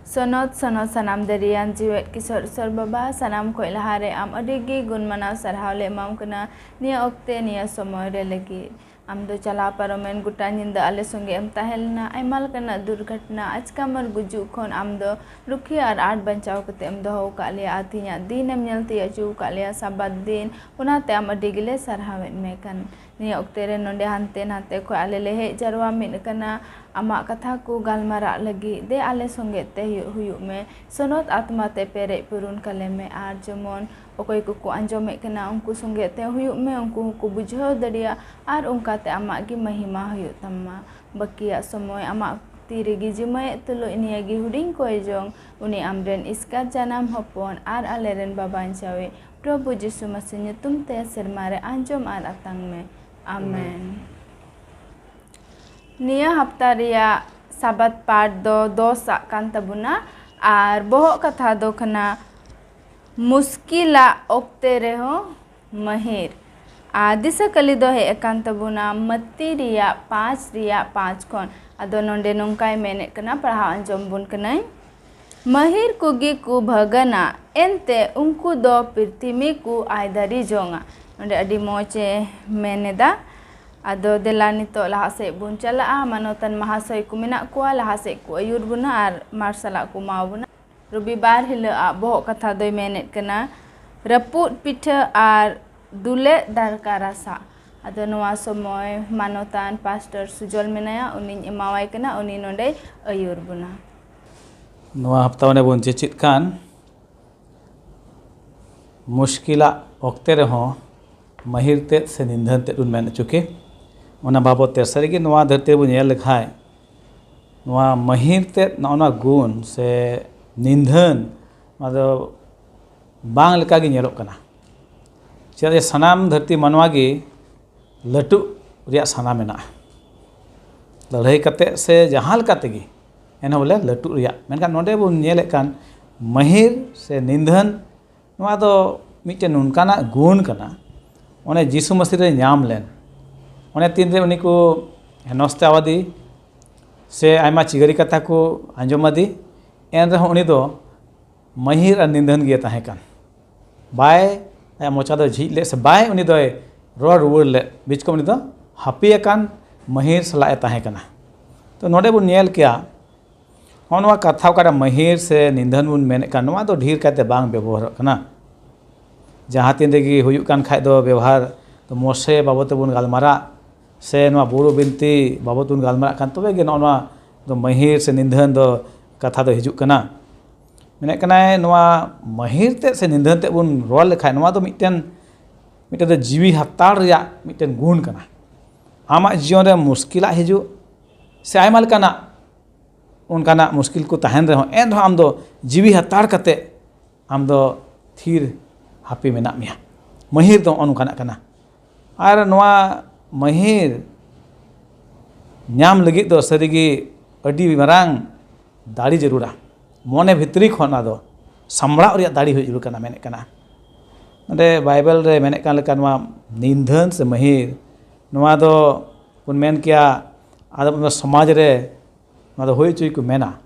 ᱥᱚᱱᱚᱛ, ᱥᱚᱱᱚᱛ ᱥᱟᱱᱟᱢ ᱫᱟᱲᱮᱭᱟᱱ ᱡᱤᱣᱮᱫ ᱠᱤᱥᱚᱨ ᱤᱥᱚᱨ ᱵᱟᱵᱟ, ᱥᱟᱱᱟᱢ ᱠᱷᱚᱱ ᱞᱟᱦᱟᱨᱮ ᱟᱢ ᱟᱹᱰᱤ ᱜᱮ ᱜᱩᱱ ᱢᱟᱱᱟᱣ ᱥᱟᱨᱦᱟᱣ ᱞᱮ ᱮᱢᱟᱢ ᱠᱟᱱᱟ᱾ ᱱᱤᱭᱟᱹ ᱚᱠᱛᱮ, ᱱᱤᱭᱟᱹ ᱥᱚᱢᱚᱭ ᱨᱮ ᱞᱟᱹᱜᱤᱫ ᱟᱢ ᱫᱚ ᱪᱟᱞᱟᱣ ᱯᱟᱨᱚᱢᱮᱱ ᱜᱚᱴᱟ ᱧᱤᱫᱟᱹ ᱟᱞᱮ ᱥᱚᱸᱜᱮ ᱮᱢ ᱛᱟᱦᱮᱸ ᱞᱮᱱᱟ᱾ ᱟᱭᱢᱟ ᱞᱮᱠᱟᱱᱟᱜ ᱫᱩᱨᱜᱷᱚᱴᱚᱱᱟ, ᱟᱪᱠᱟᱢ ᱟᱨ ᱜᱩᱡᱩᱜ ᱠᱷᱚᱱ ᱟᱢ ᱫᱚ ᱨᱩᱠᱷᱤᱭᱟᱹ ᱟᱨ ᱟᱸᱴ ᱵᱟᱧᱪᱟᱣ ᱠᱟᱛᱮ ᱮᱢ ᱫᱚᱦᱚ ᱟᱠᱟᱫ ᱞᱮᱭᱟ᱾ ᱟᱨ ᱛᱮᱦᱮᱧᱟᱜ ᱫᱤᱱ ᱮᱢ ᱧᱮᱞ ᱛᱤᱭᱳᱜ ᱦᱚᱪᱚ ᱟᱠᱟᱫ ᱞᱮᱭᱟ, ᱥᱟᱵᱟᱛ ᱫᱤᱱ, ᱚᱱᱟᱛᱮ ᱟᱢ ᱟᱹᱰᱤ ᱜᱮᱞᱮ ᱥᱟᱨᱦᱟᱣᱮᱫ ᱢᱮ ᱠᱟᱱ᱾ ᱱᱤᱭᱟᱹ ᱚᱠᱛᱮ ᱨᱮ ᱱᱚᱰᱮ ᱦᱟᱱᱛᱮ ᱱᱟᱛᱮ ᱠᱷᱚᱱ ᱟᱞᱮ ᱞᱮ ᱦᱮᱡ ᱡᱟᱨᱣᱟ ᱢᱤᱫ ᱟᱠᱟᱱᱟ᱾ ᱟᱢᱟᱜ ᱠᱟᱛᱷᱟ ᱠᱚ ᱜᱟᱞᱢᱟᱨᱟᱜ ᱞᱟᱹᱜᱤᱫ ᱫᱮ ᱟᱞᱮ ᱥᱚᱸᱜᱮ ᱛᱮ ᱦᱩᱭᱩᱜ, ᱦᱩᱭᱩᱜ ᱢᱮ᱾ ᱥᱚᱱᱚᱛ ᱟᱛᱢᱟ ᱛᱮ ᱯᱮᱨᱮᱡ ᱯᱩᱨᱩᱱ ᱠᱟᱞᱮ ᱢᱮ, ᱟᱨ ᱡᱮᱢᱚᱱ ᱚᱠᱚᱭ ᱠᱚᱠᱚ ᱟᱸᱡᱚᱢᱮᱫ ᱠᱟᱱᱟ, ᱩᱱᱠᱩ ᱥᱚᱸᱜᱮ ᱛᱮ ᱦᱩᱭᱩᱜ ᱢᱮ, ᱩᱱᱠᱩ ᱦᱚᱸᱠᱚ ᱵᱩᱡᱷᱟᱹᱣ ᱫᱟᱲᱮᱭᱟᱜ, ᱟᱨ ᱚᱱᱠᱟᱛᱮ ᱟᱢᱟᱜ ᱜᱮ ᱢᱟᱹᱦᱤᱢᱟ ᱦᱩᱭᱩᱜ ᱛᱟᱢᱟ᱾ ᱵᱟᱹᱠᱤᱭᱟᱜ ᱥᱚᱢᱚᱭ ᱟᱢᱟᱜ ᱛᱤ ᱨᱮᱜᱮ ᱡᱤᱢᱟᱹᱭᱮᱫ ᱛᱩᱞᱩᱡ ᱱᱤᱭᱟᱹ ᱜᱮ ᱦᱩᱰᱤᱧ ᱠᱚᱭ ᱡᱚᱝ, ᱩᱱᱤ ᱟᱢᱨᱮᱱ ᱮᱥᱠᱟᱨ ᱡᱟᱱᱟᱢ ᱦᱚᱯᱚᱱ ᱟᱨ ᱟᱞᱮᱨᱮᱱ ᱵᱟᱵᱟᱧᱪᱟᱣᱤᱡ ᱯᱨᱚᱵᱷᱩ ᱡᱤᱥᱩ ᱢᱟᱥᱤ ᱧᱩᱛᱩᱢ ᱛᱮ ᱥᱮᱨᱢᱟ ᱨᱮ ᱟᱸᱡᱚᱢ ᱟᱨ ᱟᱛᱟᱝ ᱢᱮ᱾ ᱟᱢᱮᱱ᱾ ᱱᱤᱭᱟᱹ ᱦᱟᱯᱛᱟ ᱨᱮᱭᱟᱜ ᱥᱟᱵᱟᱛ ᱯᱟᱴ ᱫᱚ ᱫᱚᱥ ᱟᱜ ᱠᱟᱱ ᱛᱟᱵᱚᱱᱟ, ᱟᱨ ᱵᱚᱦᱚᱜ ᱠᱟᱛᱷᱟ ᱫᱚ ᱠᱟᱱᱟ ᱢᱩᱥᱠᱤᱞᱟᱜ ᱚᱠᱛᱮ ᱨᱮᱦᱚᱸ ᱢᱟᱹᱦᱤᱨ᱾ ᱟᱨ ᱫᱤᱥᱟᱹ ᱠᱟᱹᱞᱤ ᱫᱚ ᱦᱮᱡ ᱟᱠᱟᱱ ᱛᱟᱵᱚᱱᱟ ᱢᱟᱹᱛᱤ ᱨᱮᱭᱟᱜ ᱯᱟᱸᱪ ᱨᱮᱭᱟᱜ ᱯᱟᱸᱪ ᱠᱷᱚᱱ᱾ ᱟᱫᱚ ᱱᱚᱰᱮ ᱱᱚᱝᱠᱟᱭ ᱢᱮᱱᱮᱫ ᱠᱟᱱᱟ, ᱯᱟᱲᱦᱟᱣ ᱟᱸᱡᱚᱢ ᱵᱚᱱ ᱠᱟᱹᱱᱟᱹᱧ᱾ ᱢᱟᱹᱦᱤᱨ ᱠᱚᱜᱮ ᱠᱚ ᱵᱷᱟᱹᱜᱟᱹᱱᱟ, ᱮᱱᱛᱮ ᱩᱱᱠᱩ ᱫᱚ ᱯᱨᱤᱛᱷᱤᱢᱤ ᱠᱚ ᱟᱭᱫᱟᱹᱨᱤ ᱡᱚᱝᱟ᱾ ᱱᱚᱰᱮ ᱟᱹᱰᱤ ᱢᱚᱡᱽ ᱮ ᱢᱮᱱ ᱮᱫᱟ᱾ ᱟᱫᱚ ᱫᱮᱞᱟ ᱱᱤᱛᱚᱜ ᱞᱟᱦᱟ ᱥᱮᱫ ᱵᱚᱱ ᱪᱟᱞᱟᱜᱼᱟ᱾ ᱢᱟᱱᱚᱛᱟᱱ ᱢᱟᱦᱟᱥᱚᱭ ᱠᱚ ᱢᱮᱱᱟᱜ ᱠᱚᱣᱟ, ᱞᱟᱦᱟ ᱥᱮᱫ ᱠᱚ ᱟᱹᱭᱩᱨ ᱵᱚᱱᱟ ᱟᱨ ᱢᱟᱨᱥᱟᱞᱟᱜ ᱠᱚ ᱮᱢᱟ ᱵᱚᱱᱟ᱾ ᱨᱚᱵᱤᱵᱟᱨ ᱦᱤᱞᱳᱜ ᱟᱜ ᱵᱚᱦᱚᱜ ᱠᱟᱛᱷᱟ ᱫᱚᱭ ᱢᱮᱱᱮᱫ ᱠᱟᱱᱟ, ᱨᱟᱹᱯᱩᱫ ᱯᱤᱴᱷᱟᱹ ᱟᱨ ᱫᱩᱞᱮᱜ ᱫᱟᱨᱠᱟ ᱨᱟᱥᱟ᱾ ᱟᱫᱚ ᱱᱚᱣᱟ ᱥᱚᱢᱚᱭ ᱢᱟᱱᱚᱛᱟᱱ ᱯᱟᱥᱴᱚᱨ ᱥᱩᱡᱚᱞ ᱢᱮᱱᱟᱭᱟ, ᱩᱱᱤᱧ ᱮᱢᱟᱣᱟᱭ ᱠᱟᱱᱟ, ᱩᱱᱤ ᱱᱚᱰᱮᱭ ᱟᱹᱭᱩᱨ ᱵᱚᱱᱟ᱾ ᱱᱚᱣᱟ ᱦᱟᱯᱛᱟ ᱚᱸᱰᱮ ᱵᱚᱱ ᱪᱮᱪᱮᱫ ᱠᱟᱱ ᱢᱩᱥᱠᱤᱞᱟᱜ ᱚᱠᱛᱮ ᱨᱮᱦᱚᱸ ᱢᱟᱹᱦᱤᱨ ᱛᱮᱫ ᱥᱮ ᱱᱤᱫᱷᱟᱹᱱ ᱛᱮᱫ ᱵᱚᱱ ᱢᱮᱱ ᱦᱚᱪᱚ ᱠᱮ᱾ ᱚᱱᱟ ᱵᱟᱵᱚᱫ ᱛᱮ ᱥᱟᱹᱨᱤᱜᱮ ᱱᱚᱣᱟ ᱫᱷᱟᱹᱨᱛᱤ ᱨᱮᱵᱚᱱ ᱧᱮᱞ ᱞᱮᱠᱷᱟᱡ, ᱱᱚᱣᱟ ᱢᱟᱹᱦᱤᱨ ᱛᱮᱫ ᱱᱚᱜᱼᱚ ᱱᱚᱣᱟ ᱜᱩᱱ ᱥᱮ ᱱᱤᱫᱷᱟᱹᱱ, ᱱᱚᱣᱟ ᱫᱚ ᱵᱟᱝ ᱞᱮᱠᱟᱜᱮ ᱧᱮᱞᱚᱜ ᱠᱟᱱᱟ᱾ ᱪᱮᱫᱟᱜ ᱡᱮ ᱥᱟᱱᱟᱢ ᱫᱷᱟᱹᱨᱛᱤ ᱢᱟᱱᱣᱟ ᱜᱮ ᱞᱟᱹᱴᱩᱜ ᱨᱮᱭᱟᱜ ᱥᱟᱱᱟ ᱢᱮᱱᱟᱜᱼᱟ, ᱞᱟᱹᱲᱦᱟᱹᱭ ᱠᱟᱛᱮ ᱥᱮ ᱡᱟᱦᱟᱸ ᱞᱮᱠᱟ ᱛᱮᱜᱮ, ᱮᱱᱦᱚᱸ ᱵᱚᱞᱮ ᱞᱟᱹᱴᱩᱜ ᱨᱮᱭᱟᱜ᱾ ᱢᱮᱱᱠᱷᱟᱱ ᱱᱚᱰᱮ ᱵᱚᱱ ᱧᱮᱞᱮᱫ ᱠᱟᱱ ᱢᱟᱹᱦᱤᱨ ᱥᱮ ᱱᱤᱫᱷᱟᱹᱱ, ᱱᱚᱣᱟ ᱫᱚ ᱢᱤᱫᱴᱮᱱ ᱱᱚᱝᱠᱟᱱᱟᱜ ᱜᱩᱱ ᱠᱟᱱᱟ, ᱚᱱᱮ ᱡᱤᱥᱩ ᱢᱟᱹᱥᱤ ᱨᱮ ᱧᱟᱢ ᱞᱮᱱ, ᱚᱱᱮ ᱛᱤᱱᱨᱮ ᱩᱱᱤ ᱠᱚ ᱦᱮᱱᱚᱥᱛᱟ ᱟᱫᱮ ᱥᱮ ᱟᱭᱢᱟ ᱪᱤᱜᱟᱹᱨᱤ ᱠᱟᱛᱷᱟ ᱠᱚ ᱟᱸᱡᱚᱢ ᱟᱫᱮ, ᱮᱱ ᱨᱮᱦᱚᱸ ᱩᱱᱤ ᱫᱚ ᱢᱟᱹᱦᱤᱨ ᱟᱨ ᱱᱤᱫᱷᱟᱹᱱ ᱜᱮ ᱛᱟᱦᱮᱸ ᱠᱟᱱ᱾ ᱵᱟᱭ, ᱟᱭᱟᱜ ᱢᱚᱪᱟ ᱫᱚ ᱡᱷᱤᱡ ᱞᱮᱫ ᱥᱮ ᱵᱟᱭ, ᱩᱱᱤ ᱫᱚᱭ ᱨᱚᱲ ᱨᱩᱣᱟᱹᱲ ᱞᱮᱫ, ᱵᱤᱪᱠᱚᱢ ᱩᱱᱤ ᱫᱚ ᱦᱟᱹᱯᱤ ᱟᱠᱟᱱ ᱢᱟᱹᱦᱤᱨ ᱥᱟᱞᱟᱜ ᱮ ᱛᱟᱦᱮᱸ ᱠᱟᱱᱟ᱾ ᱛᱚ, ᱱᱚᱰᱮ ᱵᱚᱱ ᱧᱮᱞ ᱠᱮᱭᱟ, ᱱᱚᱜᱼᱚ ᱱᱚᱣᱟ ᱠᱟᱛᱷᱟ ᱚᱠᱟᱴᱟᱜ ᱢᱟᱹᱦᱤᱨ ᱥᱮ ᱱᱤᱫᱷᱟᱹᱱ ᱵᱚᱱ ᱢᱮᱱᱮᱫ ᱠᱟᱱ, ᱱᱚᱣᱟ ᱫᱚ ᱰᱷᱮᱨ ᱠᱟᱭᱛᱮ ᱵᱟᱝ ᱵᱮᱵᱚᱦᱟᱨᱚᱜ ᱠᱟᱱᱟ᱾ ᱡᱟᱦᱟᱸ ᱛᱤᱱ ᱨᱮᱜᱮ ᱦᱩᱭᱩᱜ ᱠᱟᱱ ᱠᱷᱟᱡ ᱫᱚ ᱵᱮᱵᱚᱦᱟᱨ ᱫᱚ ᱢᱚᱥᱮ ᱵᱟᱵᱚᱫ ᱛᱮᱵᱚᱱ ᱜᱟᱞᱢᱟᱨᱟᱜ, ᱥᱮ ᱱᱚᱣᱟ ᱵᱩᱨᱩ ᱵᱤᱱᱛᱤ ᱵᱟᱵᱚᱫ ᱵᱚᱱ ᱜᱟᱞᱢᱟᱨᱟᱜ ᱠᱷᱟᱱ, ᱛᱚᱵᱮ ᱜᱮ ᱱᱚᱜᱼᱚ ᱱᱚᱣᱟ ᱫᱚ ᱢᱟᱹᱦᱤᱨ ᱥᱮ ᱱᱤᱫᱷᱟᱹᱱ ᱫᱚ ᱠᱟᱛᱷᱟ ᱫᱚ ᱦᱤᱡᱩᱜ ᱠᱟᱱᱟ᱾ ᱢᱮᱱᱮᱫ ᱠᱟᱱᱟᱭ, ᱱᱚᱣᱟ ᱢᱟᱹᱦᱤᱨ ᱛᱮᱫ ᱥᱮ ᱱᱤᱫᱷᱟᱹᱱ ᱛᱮᱫ ᱵᱚᱱ ᱨᱚᱲ ᱞᱮᱠᱷᱟᱡ, ᱱᱚᱣᱟ ᱫᱚ ᱢᱤᱫᱴᱮᱱ, ᱢᱤᱫᱴᱮᱱ ᱫᱚ ᱡᱤᱣᱤ ᱦᱟᱛᱟᱲ ᱨᱮᱭᱟᱜ ᱢᱤᱫᱴᱮᱱ ᱜᱩᱱ ᱠᱟᱱᱟ᱾ ᱟᱢᱟᱜ ᱡᱤᱭᱚᱱ ᱨᱮ ᱢᱩᱥᱠᱤᱞᱟᱜ ᱦᱤᱡᱩᱜ ᱥᱮ ᱟᱭᱢᱟ ᱞᱮᱠᱟᱱᱟᱜ ᱚᱱᱠᱟᱱᱟᱜ ᱢᱩᱥᱠᱤᱞ ᱠᱚ ᱛᱟᱦᱮᱱ ᱨᱮᱦᱚᱸ, ᱮᱱ ᱨᱮᱦᱚᱸ ᱟᱢ ᱫᱚ ᱡᱤᱣᱤ ᱦᱟᱛᱟᱲ ᱠᱟᱛᱮ ᱟᱢ ᱫᱚ ᱛᱷᱤᱨ ᱦᱟᱯᱮ ᱢᱮᱱᱟᱜ ᱢᱮᱭᱟ᱾ ᱢᱟᱹᱦᱤᱨ ᱫᱚ ᱱᱚᱜᱼᱚ ᱱᱚᱝᱠᱟᱱᱟᱜ ᱠᱟᱱᱟ᱾ ᱟᱨ ᱱᱚᱣᱟ ᱢᱟᱹᱦᱤᱨ ᱧᱟᱢ ᱞᱟᱹᱜᱤᱫ ᱫᱚ ᱥᱟᱹᱨᱤᱜᱮ ᱟᱹᱰᱤ ᱢᱟᱨᱟᱝ ᱫᱟᱲᱮ ᱡᱟᱹᱨᱩᱲᱟ᱾ ᱢᱚᱱᱮ ᱵᱷᱤᱛᱨᱤ ᱠᱷᱚᱱ ᱚᱱᱟ ᱫᱚ ᱥᱟᱢᱵᱲᱟᱣ ᱨᱮᱭᱟᱜ ᱫᱟᱲᱮ ᱦᱩᱭ ᱡᱟᱹᱨᱩᱲ ᱠᱟᱱᱟ, ᱢᱮᱱᱮᱫ ᱠᱟᱱᱟ᱾ ᱱᱚᱰᱮ ᱵᱟᱭᱵᱮᱞ ᱨᱮ ᱢᱮᱱᱮᱫ ᱠᱟᱱ ᱞᱮᱠᱟ, ᱱᱚᱣᱟ ᱱᱤᱫᱷᱟᱹᱱ ᱥᱮ ᱢᱟᱹᱦᱤᱨ, ᱱᱚᱣᱟ ᱫᱚ ᱵᱚᱱ ᱢᱮᱱ ᱠᱮᱭᱟ, ᱟᱫᱚ ᱥᱚᱢᱟᱡᱽ ᱨᱮ ᱱᱚᱣᱟ ᱫᱚ ᱦᱩᱭ ᱦᱚᱪᱚᱭ ᱠᱚ ᱢᱮᱱᱟ,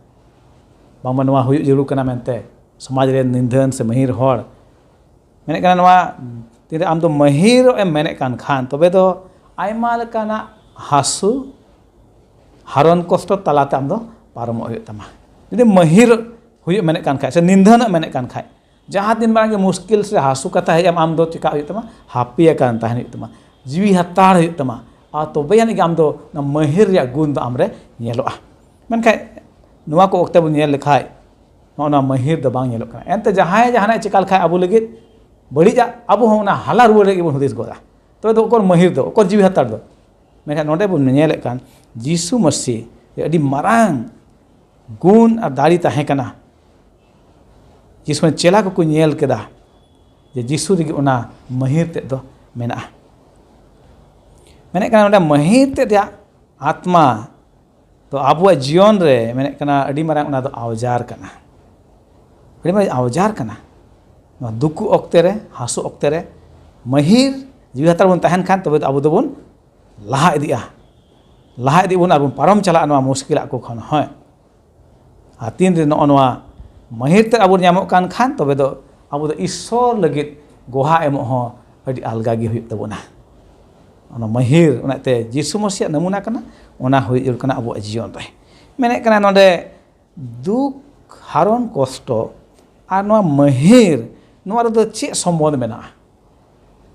ᱵᱟᱝᱢᱟ ᱱᱚᱣᱟ ᱦᱩᱭᱩᱜ ᱡᱟᱹᱨᱩᱲ ᱠᱟᱱᱟ ᱢᱮᱱᱛᱮ᱾ ᱥᱚᱢᱟᱡᱽ ᱨᱮ ᱱᱤᱫᱷᱟᱹᱱ ᱥᱮ ᱢᱟᱹᱦᱤᱨ ᱦᱚᱲ, ᱢᱮᱱᱮᱫ ᱠᱟᱱᱟ, ᱱᱚᱣᱟ ᱛᱤᱱᱨᱮ ᱟᱢ ᱫᱚ ᱢᱟᱹᱦᱤᱨᱚᱜ ᱮᱢ ᱢᱮᱱᱮᱫ ᱠᱟᱱ ᱠᱷᱟᱱ, ᱛᱚᱵᱮ ᱫᱚ ᱟᱭᱢᱟ ᱞᱮᱠᱟᱱᱟᱜ ᱦᱟᱹᱥᱩ, ᱦᱟᱨᱚᱱ ᱠᱚᱥᱴᱚ ᱛᱟᱞᱟᱛᱮ ᱟᱢ ᱫᱚ ᱯᱟᱨᱚᱢᱚᱜ ᱦᱩᱭᱩᱜ ᱛᱟᱢᱟ᱾ ᱡᱩᱫᱤ ᱢᱟᱹᱦᱤᱨ ᱦᱩᱭᱩᱜ ᱢᱮᱱᱮᱫ ᱠᱟᱱ ᱠᱷᱟᱡ ᱥᱮ ᱱᱤᱫᱷᱟᱹᱱᱚᱜ ᱢᱮᱱᱮᱫ ᱠᱟᱱ ᱠᱷᱟᱡ, ᱡᱟᱦᱟᱸ ᱛᱤᱱ ᱢᱟᱨᱟᱝ ᱜᱮ ᱢᱩᱥᱠᱤᱞ ᱥᱮ ᱦᱟᱹᱥᱩ ᱠᱟᱛᱷᱟ ᱦᱮᱡ ᱟᱢ, ᱟᱢ ᱫᱚ ᱪᱮᱠᱟ ᱦᱩᱭᱩᱜ ᱛᱟᱢᱟ? ᱦᱟᱹᱯᱤ ᱟᱠᱟᱱ ᱛᱟᱦᱮᱱ ᱦᱩᱭᱩᱜ ᱛᱟᱢᱟ, ᱡᱤᱣᱤ ᱦᱟᱛᱟᱲ ᱦᱩᱭᱩᱜ ᱛᱟᱢᱟ᱾ ᱟᱨ ᱛᱚᱵᱮ ᱟᱹᱱᱤᱡ ᱜᱮ ᱟᱢ ᱫᱚ ᱚᱱᱟ ᱢᱟᱹᱦᱤᱨ ᱨᱮᱭᱟᱜ ᱜᱩᱱ ᱫᱚ ᱟᱢ ᱨᱮ ᱧᱮᱞᱚᱜᱼᱟ᱾ ᱢᱮᱱᱠᱷᱟᱡ ᱱᱚᱣᱟ ᱠᱚ ᱚᱠᱛᱮ ᱵᱚᱱ ᱧᱮᱞ ᱞᱮᱠᱷᱟᱡ, ᱱᱚᱜᱼᱚ ᱱᱚᱣᱟ ᱢᱟᱹᱦᱤᱨ ᱫᱚ ᱵᱟᱝ ᱧᱮᱞᱚᱜ ᱠᱟᱱᱟ᱾ ᱮᱱᱛᱮ ᱡᱟᱦᱟᱸᱭ ᱡᱟᱦᱟᱱᱟᱜ ᱮ ᱪᱮᱠᱟ ᱞᱮᱠᱷᱟᱡ ᱟᱵᱚ ᱞᱟᱹᱜᱤᱫ ᱵᱟᱹᱲᱤᱡᱟᱜ, ᱟᱵᱚ ᱦᱚᱸ ᱚᱱᱟ ᱦᱟᱞᱟ ᱨᱩᱣᱟᱹᱲ ᱨᱮᱜᱮ ᱵᱚᱱ ᱦᱩᱫᱤᱥ ᱜᱚᱫᱟ᱾ ᱛᱚᱵᱮ ᱫᱚ ᱚᱠᱚᱨ ᱢᱟᱹᱦᱤᱨ ᱫᱚ, ᱚᱠᱚᱨ ᱡᱤᱣᱤ ᱦᱟᱛᱟᱲ ᱫᱚ? ᱢᱮᱱᱠᱷᱟᱱ ᱱᱚᱰᱮ ᱵᱚᱱ ᱧᱮᱞᱮᱫ ᱠᱟᱱ, ᱡᱤᱥᱩ ᱢᱟᱹᱥᱤ ᱟᱹᱰᱤ ᱢᱟᱨᱟᱝ ᱜᱩᱱ ᱟᱨ ᱫᱟᱲᱮ ᱛᱟᱦᱮᱸ ᱠᱟᱱᱟ᱾ ᱡᱤᱥᱩ ᱨᱮᱱ ᱪᱮᱞᱟ ᱠᱚᱠᱚ ᱧᱮᱞ ᱠᱮᱫᱟ ᱡᱮ ᱡᱤᱥᱩ ᱨᱮᱜᱮ ᱚᱱᱟ ᱢᱟᱹᱦᱤᱨ ᱛᱮᱫ ᱫᱚ ᱢᱮᱱᱟᱜᱼᱟ᱾ ᱢᱮᱱᱮᱫ ᱠᱟᱱᱟ, ᱱᱚᱰᱮ ᱢᱟᱹᱦᱤᱨ ᱛᱮᱫ ᱨᱮᱭᱟᱜ ᱟᱛᱢᱟ ᱫᱚ ᱟᱵᱚᱣᱟᱜ ᱡᱤᱭᱚᱱ ᱨᱮ, ᱢᱮᱱᱮᱫ ᱠᱟᱱᱟ, ᱟᱹᱰᱤ ᱢᱟᱨᱟᱝ ᱚᱱᱟ ᱫᱚ ᱟᱣᱡᱟᱨ ᱠᱟᱱᱟ᱾ ᱟᱹᱰᱤ ᱢᱟᱨᱟᱝ ᱟᱣᱡᱟᱨ ᱠᱟᱱᱟ᱾ ᱱᱚᱣᱟ ᱫᱩᱠ ᱚᱠᱛᱮ ᱨᱮ, ᱦᱟᱹᱥᱩ ᱚᱠᱛᱮ ᱨᱮ ᱢᱟᱹᱦᱤᱨ ᱡᱤᱣᱤ ᱦᱟᱛᱟᱣ ᱵᱚᱱ ᱛᱟᱦᱮᱱ ᱠᱷᱟᱱ, ᱛᱚᱵᱮ ᱫᱚ ᱟᱵᱚ ᱫᱚᱵᱚᱱ ᱞᱟᱦᱟ ᱤᱫᱤᱜᱼᱟ᱾ ᱞᱟᱦᱟ ᱤᱫᱤᱜ ᱵᱚᱱ ᱟᱨ ᱵᱚᱱ ᱯᱟᱨᱚᱢ ᱪᱟᱞᱟᱜᱼᱟ ᱱᱚᱣᱟ ᱢᱩᱥᱠᱤᱞᱟᱜ ᱠᱚ ᱠᱷᱚᱱ ᱦᱚᱸ᱾ ᱟᱨ ᱛᱤᱱ ᱨᱮ ᱱᱚᱜᱼᱚ ᱱᱚᱣᱟ ᱢᱟᱹᱦᱤᱨ ᱛᱮ ᱟᱵᱚ ᱧᱟᱢᱚᱜ ᱠᱟᱱ ᱠᱷᱟᱱ, ᱛᱚᱵᱮ ᱫᱚ ᱟᱵᱚ ᱫᱚ ᱤᱥᱥᱚᱨ ᱞᱟᱹᱜᱤᱫ ᱜᱚᱦᱟ ᱮᱢᱚᱜ ᱦᱚᱸ ᱟᱹᱰᱤ ᱟᱞᱜᱟ ᱜᱮ ᱦᱩᱭᱩᱜ ᱛᱟᱵᱚᱱᱟ᱾ ᱚᱱᱟ ᱢᱟᱹᱦᱤᱨ, ᱚᱱᱟᱛᱮ ᱡᱤᱥᱩ ᱢᱟᱹᱥᱤᱭᱟᱜ ᱱᱟᱢᱩᱱᱟ ᱠᱟᱱᱟ, ᱚᱱᱟ ᱦᱩᱭ ᱡᱟᱹᱨᱩᱲ ᱠᱟᱱᱟ ᱟᱵᱚᱣᱟᱜ ᱡᱤᱭᱚᱱ ᱨᱮ᱾ ᱢᱮᱱᱮᱫ ᱠᱟᱱᱟ ᱱᱚᱰᱮ ᱫᱩᱠ, ᱦᱟᱨᱚᱱ, ᱠᱚᱥᱴᱚ ᱟᱨ ᱱᱚᱣᱟ ᱢᱟᱹᱦᱤᱨ, ᱱᱚᱣᱟ ᱨᱮᱫᱚ ᱪᱮᱫ ᱥᱚᱢᱵᱚᱱᱫᱷ ᱢᱮᱱᱟᱜᱼᱟ?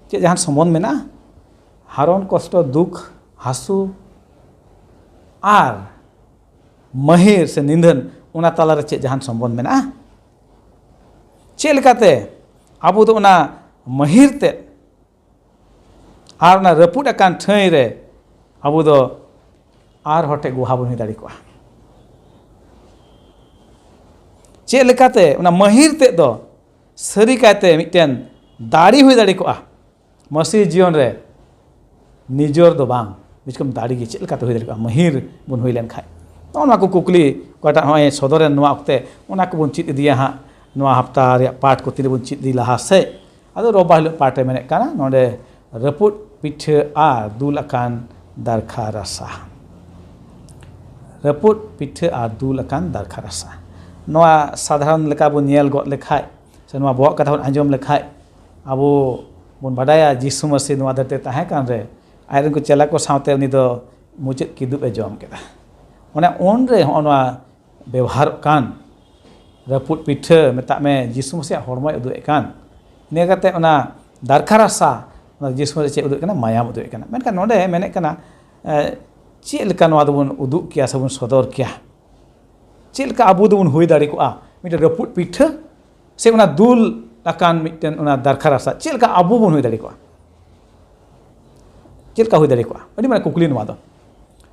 ᱪᱮᱫ ᱡᱟᱦᱟᱱ ᱥᱚᱢᱵᱚᱱᱫᱷ ᱢᱮᱱᱟᱜᱼᱟ? ᱦᱟᱨᱚᱱ, ᱠᱚᱥᱴᱚ, ᱫᱩᱠ, ᱦᱟᱹᱥᱩ ᱟᱨ ᱢᱟᱹᱦᱤᱨ ᱥᱮ ᱱᱤᱫᱷᱟᱹᱱ, ᱚᱱᱟ ᱛᱟᱞᱟᱨᱮ ᱪᱮᱫ ᱡᱟᱦᱟᱱ ᱥᱚᱢᱵᱚᱱᱫᱷ ᱢᱮᱱᱟᱜᱼᱟ? ᱪᱮᱫ ᱞᱮᱠᱟᱛᱮ ᱟᱵᱚ ᱫᱚ ᱚᱱᱟ ᱢᱟᱹᱦᱤᱨ ᱛᱮᱫ ᱟᱨ ᱚᱱᱟ ᱨᱟᱹᱯᱩᱫ ᱟᱠᱟᱱ ᱴᱷᱟᱹᱭ ᱨᱮ ᱟᱵᱚ ᱫᱚ ᱟᱨ ᱦᱚᱲ ᱴᱷᱮᱱ ᱜᱚᱦᱟ ᱵᱚᱱ ᱦᱩᱭ ᱫᱟᱲᱮ ᱠᱚᱜᱼᱟ? ᱪᱮᱫ ᱞᱮᱠᱟᱛᱮ ᱚᱱᱟ ᱢᱟᱹᱦᱤᱨ ᱛᱮᱫ ᱫᱚ ᱥᱟᱹᱨᱤ ᱠᱟᱭᱛᱮ ᱢᱤᱫᱴᱮᱱ ᱫᱟᱲᱮ ᱦᱩᱭ ᱫᱟᱲᱮ ᱠᱚᱜᱼᱟ ᱢᱟᱹᱥᱤ ᱡᱤᱭᱚᱱ ᱨᱮ? ᱱᱤᱡᱚᱨ ᱫᱚ ᱵᱟᱝ, ᱵᱤᱪᱠᱚᱢ ᱫᱟᱲᱮ ᱜᱮ ᱪᱮᱫ ᱞᱮᱠᱟᱛᱮ ᱦᱩᱭ ᱫᱟᱲᱮ ᱠᱚᱜᱼᱟ? ᱢᱟᱹᱦᱤᱨ ᱵᱚᱱ ᱦᱩᱭ ᱞᱮᱱᱠᱷᱟᱡ᱾ ᱱᱚᱜᱼᱚ ᱱᱚᱣᱟ ᱠᱚ ᱠᱩᱠᱞᱤ ᱚᱠᱟᱴᱟᱜ ᱱᱚᱜᱼᱚᱭ ᱥᱚᱫᱚᱨᱮᱱ ᱱᱚᱣᱟ ᱚᱠᱛᱮ, ᱚᱱᱟ ᱠᱚᱵᱚᱱ ᱪᱮᱫ ᱤᱫᱤᱭᱟ ᱦᱟᱸᱜ᱾ ᱱᱚᱣᱟ ᱦᱟᱯᱛᱟ ᱨᱮᱭᱟᱜ ᱯᱟᱴ ᱠᱚ ᱛᱤᱱᱟᱹᱜ ᱵᱚᱱ ᱪᱮᱫ ᱤᱫᱤ ᱞᱟᱦᱟ ᱥᱮᱫ᱾ ᱟᱫᱚ ᱨᱚᱵᱟᱨ ᱦᱤᱞᱳᱜ ᱯᱟᱴ ᱨᱮ ᱢᱮᱱᱮᱫ ᱠᱟᱱᱟ ᱱᱚᱰᱮ ᱨᱟᱹᱯᱩᱫ ᱯᱤᱴᱷᱟᱹ ᱟᱨ ᱫᱩᱞ ᱟᱠᱟᱱ ᱫᱟᱨᱠᱷᱟ ᱨᱟᱥᱟ᱾ ᱨᱟᱹᱯᱩᱫ ᱯᱤᱴᱷᱟᱹ ᱟᱨ ᱫᱩᱞ ᱟᱠᱟᱱ ᱫᱟᱨᱠᱷᱟ ᱨᱟᱥᱟ᱾ ᱱᱚᱣᱟ ᱥᱟᱫᱷᱟᱨᱚᱱ ᱞᱮᱠᱟ ᱵᱚᱱ ᱧᱮᱞ ᱜᱚᱫ ᱞᱮᱠᱷᱟᱡ, ᱥᱮ ᱱᱚᱣᱟ ᱵᱚᱦᱚᱜ ᱠᱟᱛᱷᱟ ᱵᱚᱱ ᱟᱸᱡᱚᱢ ᱞᱮᱠᱷᱟᱡ, ᱟᱵᱚ ᱵᱚᱱ ᱵᱟᱰᱟᱭᱟ ᱡᱤᱥᱩ ᱢᱟᱹᱥᱤ ᱱᱚᱣᱟ ᱫᱷᱟᱹᱨᱛᱤ ᱨᱮ ᱛᱟᱦᱮᱸ ᱠᱟᱱ ᱨᱮ ᱟᱡ ᱨᱮᱱ ᱠᱚ ᱪᱮᱞᱟ ᱠᱚ ᱥᱟᱶᱛᱮ ᱩᱱᱤ ᱫᱚ ᱢᱩᱪᱟᱹᱫ ᱠᱤᱫᱩᱵ ᱮ ᱡᱚᱢ ᱠᱮᱫᱟ᱾ ᱚᱱᱮ ᱩᱱᱨᱮ ᱦᱚᱸᱜᱼᱚ ᱱᱚᱣᱟ ᱵᱮᱣᱦᱟᱨᱚᱜ ᱠᱟᱱ ᱨᱟᱹᱯᱩᱫ ᱯᱤᱴᱷᱟᱹ, ᱢᱮᱛᱟᱜ ᱢᱮ ᱡᱤᱥᱩ ᱢᱟᱹᱥᱤᱭᱟᱜ ᱦᱚᱲᱢᱚᱭ ᱩᱫᱩᱜ ᱮᱫ ᱠᱟᱱ, ᱤᱱᱟᱹ ᱠᱟᱛᱮ ᱚᱱᱟ ᱫᱟᱨᱠᱷᱟ ᱨᱟᱥᱟ, ᱚᱱᱟ ᱡᱤᱥᱩ ᱢᱟᱹᱥᱤ ᱪᱮᱫ ᱩᱫᱩᱜ ᱮᱫ ᱠᱟᱱᱟ? ᱢᱟᱭᱟᱢ ᱩᱫᱩᱜ ᱮᱫ ᱠᱟᱱᱟ᱾ ᱢᱮᱱᱠᱷᱟᱱ ᱱᱚᱰᱮ ᱢᱮᱱᱮᱫ ᱠᱟᱱᱟ, ᱮ, ᱪᱮᱫ ᱞᱮᱠᱟ ᱱᱚᱣᱟ ᱫᱚᱵᱚᱱ ᱩᱫᱩᱜ ᱠᱮᱭᱟ ᱥᱮᱵᱚᱱ ᱥᱚᱫᱚᱨ ᱠᱮᱭᱟ? ᱪᱮᱫ ᱞᱮᱠᱟ ᱟᱵᱚ ᱫᱚᱵᱚᱱ ᱦᱩᱭ ᱫᱟᱲᱮ ᱠᱚᱜᱼᱟ ᱢᱤᱫᱴᱮᱱ ᱨᱟᱹᱯᱩᱫ ᱯᱤᱴᱷᱟᱹ ᱥᱮ ᱚᱱᱟ ᱫᱩᱞ ᱟᱠᱟᱱ ᱢᱤᱫᱴᱮᱱ ᱚᱱᱟ ᱫᱟᱨᱠᱷᱟ ᱨᱟᱥᱟ? ᱪᱮᱫ ᱞᱮᱠᱟ ᱟᱵᱚ ᱵᱚᱱ ᱦᱩᱭ ᱫᱟᱲᱮ ᱠᱚᱜᱼᱟ? ᱪᱮᱫ ᱞᱮᱠᱟ ᱦᱩᱭ ᱫᱟᱲᱮ ᱠᱚᱜᱼᱟ? ᱟᱹᱰᱤ ᱢᱟᱨᱟᱝ ᱠᱩᱠᱞᱤ ᱱᱚᱣᱟ ᱫᱚ᱾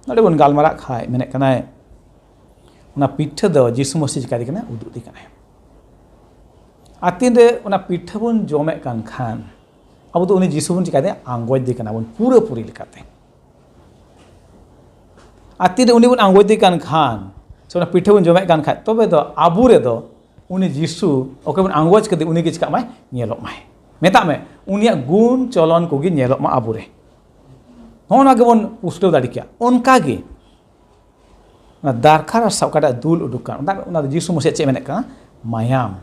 ᱱᱚᱰᱮ ᱵᱚᱱ ᱜᱟᱞᱢᱟᱨᱟᱜ ᱠᱷᱟᱡ ᱢᱮᱱᱮᱫ ᱠᱟᱱᱟᱭ, ᱚᱱᱟ ᱯᱤᱴᱷᱟᱹ ᱫᱚ ᱡᱤᱥᱩ ᱢᱟᱹᱥᱤ ᱪᱤᱠᱟᱹᱭᱮᱫ ᱠᱟᱱᱟ? ᱩᱫᱩᱜ ᱮᱫ ᱠᱟᱱᱟᱭ᱾ ᱟᱨ ᱛᱤᱱᱨᱮ ᱚᱱᱟ ᱯᱤᱴᱷᱟᱹ ᱵᱚᱱ ᱡᱚᱢᱮᱫ ᱠᱟᱱ ᱠᱷᱟᱱ, ᱟᱵᱚ ᱫᱚ ᱩᱱᱤ ᱡᱤᱥᱩ ᱵᱚᱱ ᱪᱤᱠᱟᱹᱭᱮᱫᱟ? ᱟᱸᱜᱚᱪ ᱫᱮ ᱠᱟᱱᱟ ᱵᱚᱱ ᱯᱩᱨᱟᱹᱯᱩᱨᱤ ᱞᱮᱠᱟᱛᱮ᱾ ᱟᱨ ᱛᱤᱨᱮ ᱩᱱᱤ ᱵᱚᱱ ᱟᱸᱜᱚᱪ ᱫᱮ ᱠᱟᱱ ᱠᱷᱟᱱ, ᱥᱮ ᱚᱱᱟ ᱯᱤᱴᱷᱟᱹ ᱵᱚᱱ ᱡᱚᱢᱮᱫ ᱠᱟᱱ ᱠᱷᱟᱡ, ᱛᱚᱵᱮ ᱫᱚ ᱟᱵᱚ ᱨᱮᱫᱚ ᱩᱱᱤ ᱡᱤᱥᱩ ᱚᱠᱚᱭ ᱵᱚᱱ ᱟᱸᱜᱚᱪ ᱠᱮᱫᱮ, ᱩᱱᱤ ᱜᱮ ᱪᱤᱠᱟᱜ ᱢᱟᱭ? ᱧᱮᱞᱚᱜ ᱢᱟᱭ᱾ ᱢᱮᱛᱟᱜ ᱢᱮ, ᱩᱱᱤᱭᱟᱜ ᱜᱩᱱ ᱪᱚᱞᱚᱱ ᱠᱚᱜᱮ ᱧᱮᱞᱚᱜ ᱢᱟ ᱟᱵᱚᱨᱮ᱾ ᱱᱚᱜᱼᱚ ᱱᱚᱣᱟ ᱜᱮᱵᱚᱱ ᱯᱩᱥᱴᱟᱹᱣ ᱫᱟᱲᱮ ᱠᱮᱭᱟ᱾ ᱚᱱᱠᱟ ᱜᱮ ᱚᱱᱟ ᱫᱟᱨᱠᱷᱟ ᱨᱟᱥᱟ ᱚᱠᱟᱴᱟᱜ ᱫᱩᱞ ᱩᱰᱩᱠ ᱠᱟᱱ, ᱚᱱᱟ, ᱚᱱᱟ ᱫᱚ ᱡᱤᱥᱩ ᱢᱟᱥᱤᱭᱟᱜ ᱪᱮᱫ ᱢᱮᱱᱮᱫ ᱠᱟᱱᱟ? ᱢᱟᱭᱟᱢ᱾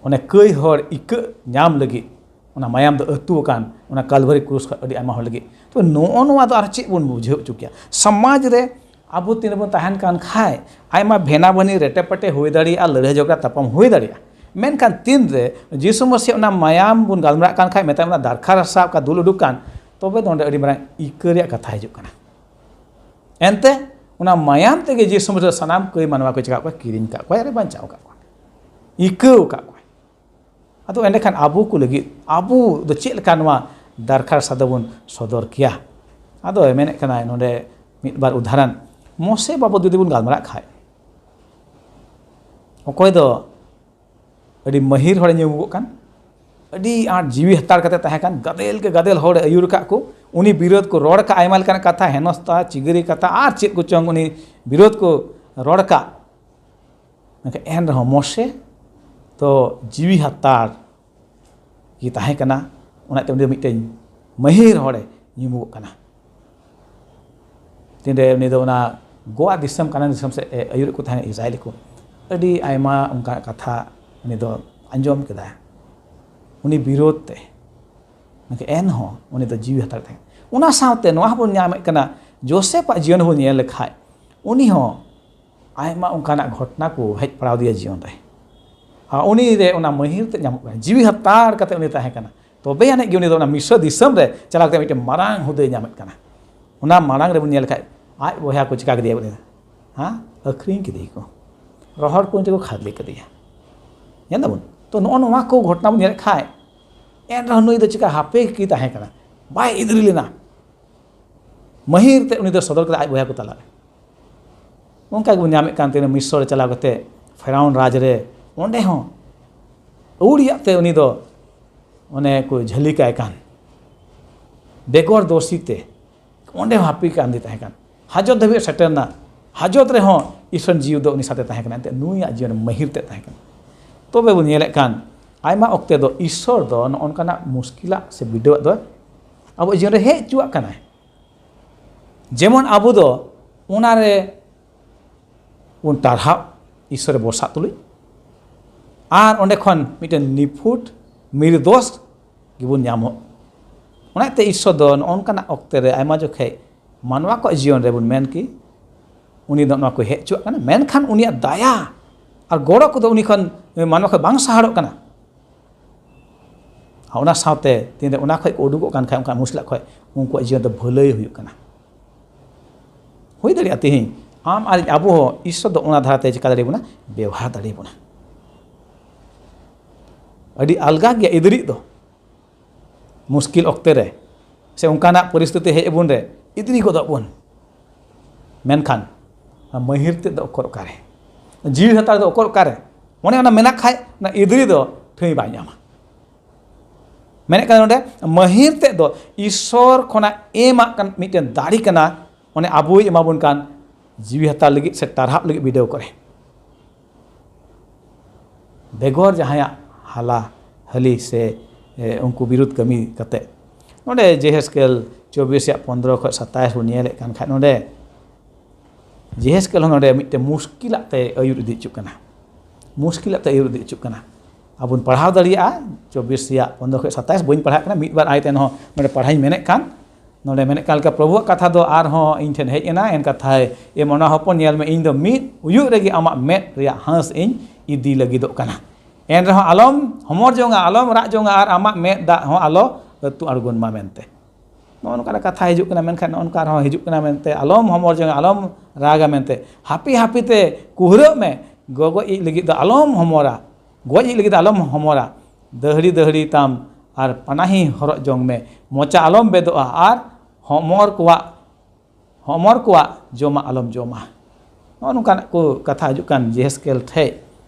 ᱚᱱᱮ ᱠᱟᱹᱭ ᱦᱚᱲ ᱤᱠᱟᱹᱜ ᱧᱟᱢ ᱞᱟᱹᱜᱤᱫ ᱚᱱᱟ ᱢᱟᱭᱟᱢ ᱫᱚ ᱟᱹᱛᱩ ᱟᱠᱟᱱ, ᱚᱱᱟ ᱠᱟᱞᱵᱷᱟᱨᱤ ᱠᱨᱩᱥ ᱠᱷᱚᱱ ᱟᱹᱰᱤ ᱟᱭᱢᱟ ᱦᱚᱲ ᱞᱟᱹᱜᱤᱫ᱾ ᱛᱚ, ᱱᱚᱜᱼᱚ ᱱᱚᱣᱟ ᱫᱚ ᱟᱨ ᱪᱮᱫ ᱵᱚᱱ ᱵᱩᱡᱷᱟᱹᱣ ᱦᱚᱪᱚ ᱠᱮᱭᱟ? ᱥᱚᱢᱟᱡᱽ ᱨᱮ ᱟᱵᱚ ᱛᱤᱱᱟᱹᱜ ᱵᱚᱱ ᱛᱟᱦᱮᱱ ᱠᱟᱱ ᱠᱷᱟᱡ, ᱟᱭᱢᱟ ᱵᱷᱮᱱᱟᱵᱷᱮᱱᱤ ᱨᱮᱴᱮ ᱯᱮᱴᱮ ᱦᱩᱭ ᱫᱟᱲᱮᱭᱟᱜᱼᱟ, ᱞᱟᱹᱲᱦᱟᱹᱭ ᱡᱷᱚᱜᱽᱲᱟ ᱛᱟᱯᱟᱢ ᱦᱩᱭ ᱫᱟᱲᱮᱭᱟᱜᱼᱟ, ᱢᱮᱱᱠᱷᱟᱱ ᱛᱤᱱᱨᱮ ᱡᱤᱥᱩ ᱢᱟᱥᱤᱭᱟᱜ ᱚᱱᱟ ᱢᱟᱭᱟᱢ ᱵᱚᱱ ᱜᱟᱞᱢᱟᱨᱟᱜ ᱠᱟᱱ ᱠᱷᱟᱡ, ᱢᱮᱛᱟᱜ ᱢᱮ ᱚᱱᱟ ᱫᱟᱨᱠᱷᱟ ᱨᱟᱥᱟ ᱚᱠᱟ ᱫᱩᱞ ᱩᱰᱩᱠ ᱠᱟᱱ, ᱛᱚᱵᱮ ᱫᱚ ᱚᱸᱰᱮ ᱟᱹᱰᱤ ᱢᱟᱨᱟᱝ ᱤᱠᱟᱹ ᱨᱮᱭᱟᱜ ᱠᱟᱛᱷᱟ ᱦᱤᱡᱩᱜ ᱠᱟᱱᱟ᱾ ᱮᱱᱛᱮ ᱚᱱᱟ ᱢᱟᱭᱟᱢ ᱛᱮᱜᱮ ᱡᱤᱥᱩ ᱢᱟᱥᱤ ᱥᱟᱱᱟᱢ ᱠᱟᱹᱭ ᱢᱟᱱᱣᱟ ᱠᱚ ᱪᱤᱠᱟ ᱠᱚᱣᱟ? ᱠᱤᱨᱤᱧ ᱠᱟᱜ ᱠᱚᱣᱟ ᱟᱨ ᱵᱟᱧᱪᱟᱣ ᱠᱟᱜ ᱠᱚᱣᱟ, ᱤᱠᱟᱹᱣ ᱠᱟᱜ ᱠᱚᱣᱟ᱾ ᱟᱫᱚ ᱮᱸᱰᱮᱠᱷᱟᱱ ᱟᱵᱚ ᱠᱚ ᱞᱟᱹᱜᱤᱫ ᱟᱵᱚ ᱫᱚ ᱪᱮᱫ ᱞᱮᱠᱟ ᱱᱚᱣᱟ ᱫᱟᱨᱠᱷᱟ ᱨᱟᱥᱟ ᱫᱚᱵᱚᱱ ᱥᱚᱫᱚᱨ ᱠᱮᱭᱟ? ᱟᱫᱚ ᱢᱮᱱᱮᱫ ᱠᱟᱱᱟᱭ ᱱᱚᱰᱮ ᱢᱤᱫ ᱵᱟᱨ ᱩᱫᱟᱦᱚᱨᱚᱱ, ᱢᱚᱥᱮ ᱵᱟᱵᱚᱫ ᱡᱩᱫᱤ ᱵᱚᱱ ᱜᱟᱞᱢᱟᱨᱟᱜ ᱠᱷᱟᱡ, ᱚᱠᱚᱭ ᱫᱚ ᱟᱹᱰᱤ ᱢᱟᱹᱦᱤᱨ ᱦᱚᱲᱮ ᱧᱩᱢᱚᱜᱚᱜ ᱠᱟᱱ, ᱟᱹᱰᱤ ᱟᱸᱴ ᱡᱤᱣᱤ ᱦᱟᱛᱟᱲ ᱠᱟᱛᱮ ᱛᱟᱦᱮᱸ ᱠᱟᱱ, ᱜᱟᱫᱮᱞ ᱜᱮ ᱜᱟᱫᱮᱞ ᱦᱚᱲᱮ ᱟᱹᱭᱩᱨ ᱟᱠᱟᱫ ᱠᱚ, ᱩᱱᱤ ᱵᱤᱨᱳᱫᱷ ᱠᱚ ᱨᱚᱲ ᱠᱟᱜ, ᱟᱭᱢᱟ ᱞᱮᱠᱟᱱᱟᱜ ᱠᱟᱛᱷᱟ, ᱦᱮᱱᱚᱥᱛᱟ ᱪᱤᱜᱟᱹᱨᱤ ᱠᱟᱛᱷᱟ ᱟᱨ ᱪᱮᱫ ᱠᱚᱪᱚᱝ ᱩᱱᱤ ᱵᱤᱨᱳᱫᱷ ᱠᱚ ᱨᱚᱲ ᱠᱟᱜ᱾ ᱢᱮᱱᱠᱷᱟᱱ ᱮᱱ ᱨᱮᱦᱚᱸ ᱢᱚᱥᱮ ᱫᱚ ᱡᱤᱣᱤ ᱦᱟᱛᱟᱲ ᱜᱮ ᱛᱟᱦᱮᱸ ᱠᱟᱱᱟ᱾ ᱚᱱᱟᱛᱮ ᱩᱱᱤ ᱫᱚ ᱢᱤᱫᱴᱮᱱ ᱢᱟᱹᱦᱤᱨ ᱦᱚᱲᱮ ᱧᱩᱢᱩᱜᱚᱜ ᱠᱟᱱᱟ᱾ ᱛᱤᱱᱨᱮ ᱩᱱᱤ ᱫᱚ ᱚᱱᱟ ᱜᱳᱣᱟ ᱫᱤᱥᱚᱢ, ᱠᱟᱱᱟᱱ ᱫᱤᱥᱚᱢ ᱥᱮᱫ ᱮ ᱟᱹᱭᱩᱨᱮᱫ ᱠᱚ ᱛᱟᱦᱮᱸᱱᱟ ᱤᱥᱨᱟᱭᱮᱞᱤ ᱠᱚ, ᱟᱹᱰᱤ ᱟᱭᱢᱟ ᱚᱱᱠᱟᱱᱟᱜ ᱠᱟᱛᱷᱟ ᱩᱱᱤ ᱫᱚ ᱟᱸᱡᱚᱢ ᱠᱮᱫᱟᱭ ᱩᱱᱤ ᱵᱤᱨᱳᱫᱷ ᱛᱮ᱾ ᱢᱮᱱᱠᱷᱟᱱ ᱮᱱᱦᱚᱸ ᱩᱱᱤ ᱫᱚ ᱡᱤᱣᱤ ᱦᱟᱛᱟᱲ ᱛᱟᱦᱮᱸ᱾ ᱚᱱᱟ ᱥᱟᱶᱛᱮ ᱱᱚᱣᱟ ᱦᱚᱸᱵᱚᱱ ᱧᱟᱢᱮᱫ ᱠᱟᱱᱟ, ᱡᱳᱥᱮᱯᱷ ᱟᱜ ᱡᱤᱭᱚᱱ ᱦᱚᱸᱵᱚᱱ ᱧᱮᱞ ᱞᱮᱠᱷᱟᱡ, ᱩᱱᱤ ᱦᱚᱸ ᱟᱭᱢᱟ ᱚᱱᱠᱟᱱᱟᱜ ᱜᱷᱚᱴᱚᱱᱟ ᱠᱚ ᱦᱮᱡ ᱯᱟᱲᱟᱣ ᱟᱫᱮᱭᱟ ᱡᱤᱭᱚᱱ ᱨᱮ᱾ ᱟᱨ ᱩᱱᱤ ᱨᱮ ᱚᱱᱟ ᱢᱟᱹᱦᱤᱨ ᱛᱮ ᱧᱟᱢᱚᱜ ᱠᱟᱱᱟ, ᱡᱤᱣᱤ ᱦᱟᱛᱟᱲ ᱠᱟᱛᱮ ᱩᱱᱤ ᱛᱟᱦᱮᱸ ᱠᱟᱱᱟ᱾ ᱛᱚᱵᱮ ᱟᱹᱱᱤᱡ ᱜᱮ ᱩᱱᱤ ᱫᱚ ᱚᱱᱟ ᱢᱤᱥᱨᱚ ᱫᱤᱥᱚᱢ ᱨᱮ ᱪᱟᱞᱟᱣ ᱠᱟᱛᱮ ᱢᱤᱫᱴᱮᱱ ᱢᱟᱨᱟᱝ ᱦᱩᱫᱟᱹᱭ ᱧᱟᱢᱮᱫ ᱠᱟᱱᱟ᱾ ᱚᱱᱟ ᱢᱟᱲᱟᱝ ᱨᱮᱵᱚᱱ ᱧᱮᱞ ᱠᱷᱟᱡ, ᱟᱡ ᱵᱚᱭᱦᱟ ᱠᱚ ᱪᱤᱠᱟ ᱠᱮᱫᱮᱭᱟ? ᱩᱱᱤ ᱫᱚ, ᱦᱮᱸ, ᱟᱹᱠᱷᱨᱤᱧ ᱠᱮᱫᱮᱭᱟ ᱠᱚ, ᱨᱚᱦᱚᱲ ᱠᱩᱧ ᱨᱮᱠᱚ ᱠᱷᱟᱫᱽᱞᱮ ᱠᱮᱫᱮᱭᱟ᱾ ᱧᱮᱞ ᱫᱟᱵᱚᱱ ᱛᱚ, ᱱᱚᱜᱼᱚ ᱱᱚᱣᱟ ᱠᱚ ᱜᱷᱚᱴᱚᱱᱟ ᱵᱚᱱ ᱧᱮᱞᱮᱫ ᱠᱷᱟᱡ, ᱮᱱ ᱨᱮᱦᱚᱸ ᱱᱩᱭ ᱫᱚ ᱪᱤᱠᱟ ᱦᱟᱯᱮ ᱜᱮ ᱛᱟᱦᱮᱸ ᱠᱟᱱᱟ, ᱵᱟᱭ ᱤᱫᱨᱤ ᱞᱮᱱᱟ᱾ ᱢᱟᱹᱦᱤᱨ ᱛᱮ ᱩᱱᱤ ᱫᱚ ᱥᱚᱫᱚᱨ ᱠᱮᱫᱟ ᱟᱡ ᱵᱚᱭᱦᱟ ᱠᱚ ᱛᱟᱞᱟᱨᱮ᱾ ᱚᱱᱠᱟ ᱜᱮᱵᱚᱱ ᱧᱟᱢᱮᱫ ᱠᱟᱱ ᱛᱟᱦᱮᱱᱟ ᱢᱤᱥᱨᱚ ᱨᱮ ᱪᱟᱞᱟᱣ ᱠᱟᱛᱮ ᱯᱷᱮᱨᱟᱣᱩᱱ ᱨᱟᱡᱽ ᱨᱮ, ᱚᱸᱰᱮ ᱦᱚᱸ ᱟᱹᱣᱲᱤᱭᱟᱜ ᱛᱮ ᱩᱱᱤ ᱫᱚ ᱚᱱᱮ ᱠᱚ ᱡᱷᱟᱹᱞᱤ ᱠᱟᱭ ᱠᱟᱱ, ᱵᱮᱜᱚᱨ ᱫᱳᱥᱤ ᱛᱮ ᱚᱸᱰᱮ ᱦᱚᱸ ᱦᱟᱹᱯᱤ ᱠᱟᱱ ᱫᱤ ᱛᱟᱦᱮᱸ ᱠᱟᱱ᱾ ᱦᱟᱡᱚᱛ ᱫᱷᱟᱹᱵᱤᱡ ᱥᱮᱴᱮᱨ ᱮᱱᱟ᱾ ᱦᱟᱡᱚᱛ ᱨᱮᱦᱚᱸ ᱤᱥᱚᱨ ᱡᱤᱣᱤ ᱫᱚ ᱩᱱᱤ ᱥᱟᱛᱮ ᱛᱟᱦᱮᱸ ᱠᱟᱱᱟ, ᱮᱱᱛᱮ ᱱᱩᱭᱟᱜ ᱡᱤᱭᱚᱱ ᱨᱮ ᱢᱟᱹᱦᱤᱨ ᱛᱮ ᱛᱟᱦᱮᱸ ᱠᱟᱱᱟ᱾ ᱛᱚᱵᱮ ᱵᱚᱱ ᱧᱮᱞᱮᱫ ᱠᱟᱱ ᱟᱭᱢᱟ ᱚᱠᱛᱮ ᱫᱚ ᱤᱥᱚᱨ ᱫᱚ ᱱᱚᱜᱼᱚ ᱱᱚᱝᱠᱟᱱᱟᱜ ᱢᱩᱥᱠᱤᱞᱟᱜ ᱥᱮ ᱵᱤᱰᱟᱹᱣᱟᱜ ᱫᱚ ᱟᱵᱚ ᱡᱤᱭᱚᱱ ᱨᱮ ᱦᱮᱡ ᱦᱚᱪᱚᱣᱟᱜ ᱠᱟᱱᱟᱭ᱾ ᱡᱮᱢᱚᱱ ᱟᱵᱚ ᱫᱚ ᱚᱱᱟᱨᱮ ᱵᱚᱱ ᱴᱟᱨᱦᱟᱣ, ᱤᱥᱚᱨ ᱨᱮ ᱵᱷᱚᱨᱥᱟ ᱛᱩᱞᱩᱡ, ᱟᱨ ᱚᱸᱰᱮ ᱠᱷᱚᱱ ᱢᱤᱫᱴᱮᱱ ᱱᱤᱯᱷᱩᱴ ᱱᱤᱨᱫᱳᱥ ᱜᱮᱵᱚᱱ ᱧᱟᱢᱚᱜ᱾ ᱚᱱᱟᱛᱮ ᱤᱥᱚᱨ ᱫᱚ ᱱᱚᱜᱼᱚ ᱱᱚᱝᱠᱟᱱᱟᱜ ᱚᱠᱛᱮ ᱨᱮ ᱟᱭᱢᱟ ᱡᱚᱠᱷᱮᱡ ᱢᱟᱱᱣᱟ ᱠᱚᱣᱟᱜ ᱡᱤᱭᱚᱱ ᱨᱮᱵᱚᱱ ᱢᱮᱱ ᱠᱤ ᱩᱱᱤ ᱫᱚ ᱱᱚᱣᱟ ᱠᱚ ᱦᱮᱡ ᱦᱚᱪᱚᱣᱟᱜ ᱠᱟᱱᱟ, ᱢᱮᱱᱠᱷᱟᱱ ᱩᱱᱤᱭᱟᱜ ᱫᱟᱭᱟ ᱟᱨ ᱜᱚᱲᱚ ᱠᱚᱫᱚ ᱩᱱᱤ ᱠᱷᱚᱱ, ᱢᱟᱱᱣᱟ ᱠᱷᱚᱱ ᱵᱟᱝ ᱥᱟᱦᱟᱲᱚᱜ ᱠᱟᱱᱟ᱾ ᱟᱨ ᱚᱱᱟ ᱥᱟᱶᱛᱮ ᱛᱤᱱᱨᱮ ᱚᱱᱟ ᱠᱷᱚᱱ ᱠᱚ ᱩᱰᱩᱠᱚᱜ ᱠᱟᱱ ᱠᱷᱟᱱ, ᱚᱱᱠᱟ ᱢᱩᱥᱠᱤᱞᱟᱜ ᱠᱷᱚᱱ ᱩᱱᱠᱩᱣᱟᱜ ᱡᱤᱭᱚᱱ ᱫᱚ ᱵᱷᱟᱹᱞᱟᱹᱭ ᱦᱩᱭᱩᱜ ᱠᱟᱱᱟ᱾ ᱦᱩᱭ ᱫᱟᱲᱮᱭᱟᱜᱼᱟ ᱛᱮᱦᱮᱧ ᱟᱢ ᱟᱨ ᱟᱵᱚ ᱦᱚᱸ ᱤᱥᱚᱨ ᱫᱚ ᱚᱱᱟ ᱫᱷᱟᱨᱟᱛᱮ ᱪᱮᱠᱟ ᱫᱟᱲᱮᱭᱟᱵᱚᱱᱟ, ᱵᱮᱣᱦᱟᱨ ᱫᱟᱲᱮᱭᱟᱵᱚᱱᱟ᱾ ᱟᱹᱰᱤ ᱟᱞᱜᱟ ᱜᱮᱭᱟ ᱤᱫᱨᱤᱜ ᱫᱚ᱾ ᱢᱩᱥᱠᱤᱞ ᱚᱠᱛᱮ ᱨᱮ ᱥᱮ ᱚᱱᱠᱟᱱᱟᱜ ᱯᱚᱨᱤᱥᱛᱷᱤᱛᱤ ᱦᱮᱡ ᱟᱵᱚᱱ ᱨᱮ ᱤᱫᱨᱤ ᱜᱚᱫᱚᱜ ᱵᱚᱱ, ᱢᱮᱱᱠᱷᱟᱱ ᱚᱱᱟ ᱢᱟᱹᱦᱤᱨ ᱛᱮᱫ ᱫᱚ ᱚᱠᱚᱨ ᱚᱠᱟᱨᱮ? ᱡᱤᱣᱤ ᱦᱟᱛᱟᱣ ᱫᱚ ᱚᱠᱚᱨ ᱚᱠᱟᱨᱮ? ᱚᱱᱮ ᱚᱱᱟ ᱢᱮᱱᱟᱜ ᱠᱷᱟᱡ ᱚᱱᱟ ᱤᱫᱨᱤ ᱫᱚ ᱴᱷᱟᱹᱭ ᱵᱟᱭ ᱧᱟᱢᱟ᱾ ᱢᱮᱱᱮᱫ ᱠᱟᱱᱟ ᱱᱚᱰᱮ, ᱢᱟᱹᱦᱤᱨ ᱛᱮᱫ ᱫᱚ ᱤᱥᱚᱨ ᱠᱷᱚᱱᱟᱜ ᱮᱢᱟᱜ ᱠᱟᱱ ᱢᱤᱫᱴᱮᱱ ᱫᱟᱲᱮ ᱠᱟᱱᱟ, ᱚᱱᱮ ᱟᱵᱚᱭ ᱮᱢᱟᱵᱚᱱ ᱠᱟᱱ ᱡᱤᱣᱤ ᱦᱟᱛᱟᱣ ᱞᱟᱹᱜᱤᱫ ᱥᱮ ᱴᱟᱨᱦᱟᱵ ᱞᱟᱹᱜᱤᱫ ᱵᱤᱰᱟᱹᱣ ᱠᱚᱨᱮ᱾ ᱵᱮᱜᱚᱨ ᱡᱟᱦᱟᱸᱭᱟᱜ ᱦᱟᱞᱟ ᱦᱟᱹᱞᱤ ᱥᱮ, ᱮ, ᱩᱱᱠᱩ ᱵᱤᱨᱩᱫᱷ ᱠᱟᱹᱢᱤ ᱠᱟᱛᱮ᱾ ᱱᱚᱰᱮ ᱡᱮᱦᱮᱥᱠᱮᱞ ᱪᱚᱵᱵᱤᱥ ᱨᱮᱭᱟᱜ ᱯᱚᱱᱫᱽᱨᱚ ᱠᱷᱚᱱ ᱥᱟᱛᱟᱭᱤᱥ ᱵᱚᱱ ᱧᱮᱞᱮᱫ ᱠᱟᱱ ᱠᱷᱟᱡ, ᱱᱚᱰᱮ ᱡᱮᱦᱮᱥᱠᱮᱞ ᱦᱚᱸ ᱱᱚᱰᱮ ᱢᱤᱫᱴᱮᱱ ᱢᱩᱥᱠᱤᱞᱟᱜ ᱛᱮ ᱟᱹᱭᱩᱨ ᱤᱫᱤ ᱦᱚᱪᱚᱜ ᱠᱟᱱᱟ᱾ ᱢᱩᱥᱠᱤᱞᱟᱜ ᱛᱮ ᱟᱹᱭᱩᱨ ᱤᱫᱤ ᱦᱚᱪᱚᱜ ᱠᱟᱱᱟ᱾ ᱟᱵᱚ ᱵᱚᱱ ᱯᱟᱲᱦᱟᱣ ᱫᱟᱲᱮᱭᱟᱜᱼᱟ, ᱪᱚᱵᱵᱤᱥ ᱨᱮᱭᱟᱜ ᱯᱚᱱᱫᱽᱨᱚ ᱠᱷᱚᱱ ᱥᱟᱛᱟᱭᱤᱥ, ᱵᱟᱹᱧ ᱯᱟᱲᱦᱟᱜ ᱠᱟᱱᱟ, ᱢᱤᱫ ᱵᱟᱨ ᱟᱭᱟᱛ ᱮᱱᱦᱚᱸ ᱱᱚᱰᱮ ᱯᱟᱲᱦᱟᱣᱤᱧ ᱢᱮᱱᱮᱫ ᱠᱟᱱ, ᱱᱚᱰᱮ ᱢᱮᱱᱮᱫ ᱠᱟᱱ ᱞᱮᱠᱟ, ᱯᱨᱚᱵᱷᱩᱣᱟᱜ ᱠᱟᱛᱷᱟ ᱫᱚ ᱟᱨᱦᱚᱸ ᱤᱧ ᱴᱷᱮᱱ ᱦᱮᱡ ᱮᱱᱟ, ᱮᱱ ᱠᱟᱛᱷᱟᱭ, ᱮ ᱢᱟᱱᱣᱟ ᱦᱚᱯᱚᱱ, ᱧᱮᱞ ᱢᱮ, ᱤᱧ ᱫᱚ ᱢᱤᱫ ᱩᱭᱩᱜ ᱨᱮᱜᱮ ᱟᱢᱟᱜ ᱢᱮᱫ ᱨᱮᱭᱟᱜ ᱦᱟᱸᱥ ᱤᱧ ᱤᱫᱤ ᱞᱟᱹᱜᱤᱫᱚᱜ ᱠᱟᱱᱟ᱾ ᱮᱱ ᱨᱮᱦᱚᱸ ᱟᱞᱚᱢ ᱦᱚᱢᱚᱨ ᱡᱚᱝᱟ, ᱟᱞᱚᱢ ᱨᱟᱜ ᱡᱚᱝᱟ, ᱟᱨ ᱟᱢᱟᱜ ᱢᱮᱫ ᱫᱟᱜ ᱦᱚᱸ ᱟᱞᱚ ᱟᱹᱛᱩ ᱟᱬᱜᱚᱱ ᱢᱟ ᱢᱮᱱᱛᱮ᱾ ᱱᱚᱜᱼᱚ ᱱᱚᱝᱠᱟᱱᱟᱜ ᱠᱟᱛᱷᱟ ᱦᱤᱡᱩᱜ ᱠᱟᱱᱟ, ᱢᱮᱱᱠᱷᱟᱱ ᱱᱚᱜᱼᱚ ᱱᱚᱝᱠᱟ ᱟᱨᱦᱚᱸ ᱦᱤᱡᱩᱜ ᱠᱟᱱᱟ ᱢᱮᱱᱛᱮ, ᱟᱞᱚᱢ ᱦᱚᱢᱚᱨ ᱡᱚᱝᱟ, ᱟᱞᱚᱢ ᱨᱟᱜᱟ ᱢᱮᱱᱛᱮ᱾ ᱦᱟᱹᱯᱤ ᱦᱟᱹᱯᱤ ᱛᱮ ᱠᱩᱦᱨᱟᱹᱜ ᱢᱮ, ᱜᱚᱜᱚᱡ ᱤᱡ ᱞᱟᱹᱜᱤᱫ ᱫᱚ ᱟᱞᱚᱢ ᱦᱚᱢᱚᱨᱟ, ᱜᱚᱡ ᱤᱡ ᱞᱟᱹᱜᱤᱫ ᱫᱚ ᱟᱞᱚᱢ ᱦᱚᱢᱚᱨᱟ᱾ ᱫᱟᱹᱦᱲᱤ ᱫᱟᱹᱦᱲᱤ ᱛᱟᱢ ᱟᱨ ᱯᱟᱱᱟᱦᱤ ᱦᱚᱨᱚᱜ ᱡᱚᱝ ᱢᱮ, ᱢᱚᱪᱟ ᱟᱞᱚᱢ ᱵᱮᱫᱚᱜᱼᱟ ᱟᱨ ᱦᱚᱢᱚᱨ ᱠᱚᱣᱟᱜ, ᱦᱚᱢᱚᱨ ᱠᱚᱣᱟᱜ ᱡᱚᱢᱟᱜ ᱟᱞᱚᱢ ᱡᱚᱢᱟ᱾ ᱱᱚᱜᱼᱚ ᱱᱚᱝᱠᱟᱱᱟᱜ ᱠᱚ ᱠᱟᱛᱷᱟ ᱦᱤᱡᱩᱜ ᱠᱟᱱ ᱡᱮᱦᱮᱥᱠᱮᱞ ᱴᱷᱮᱡ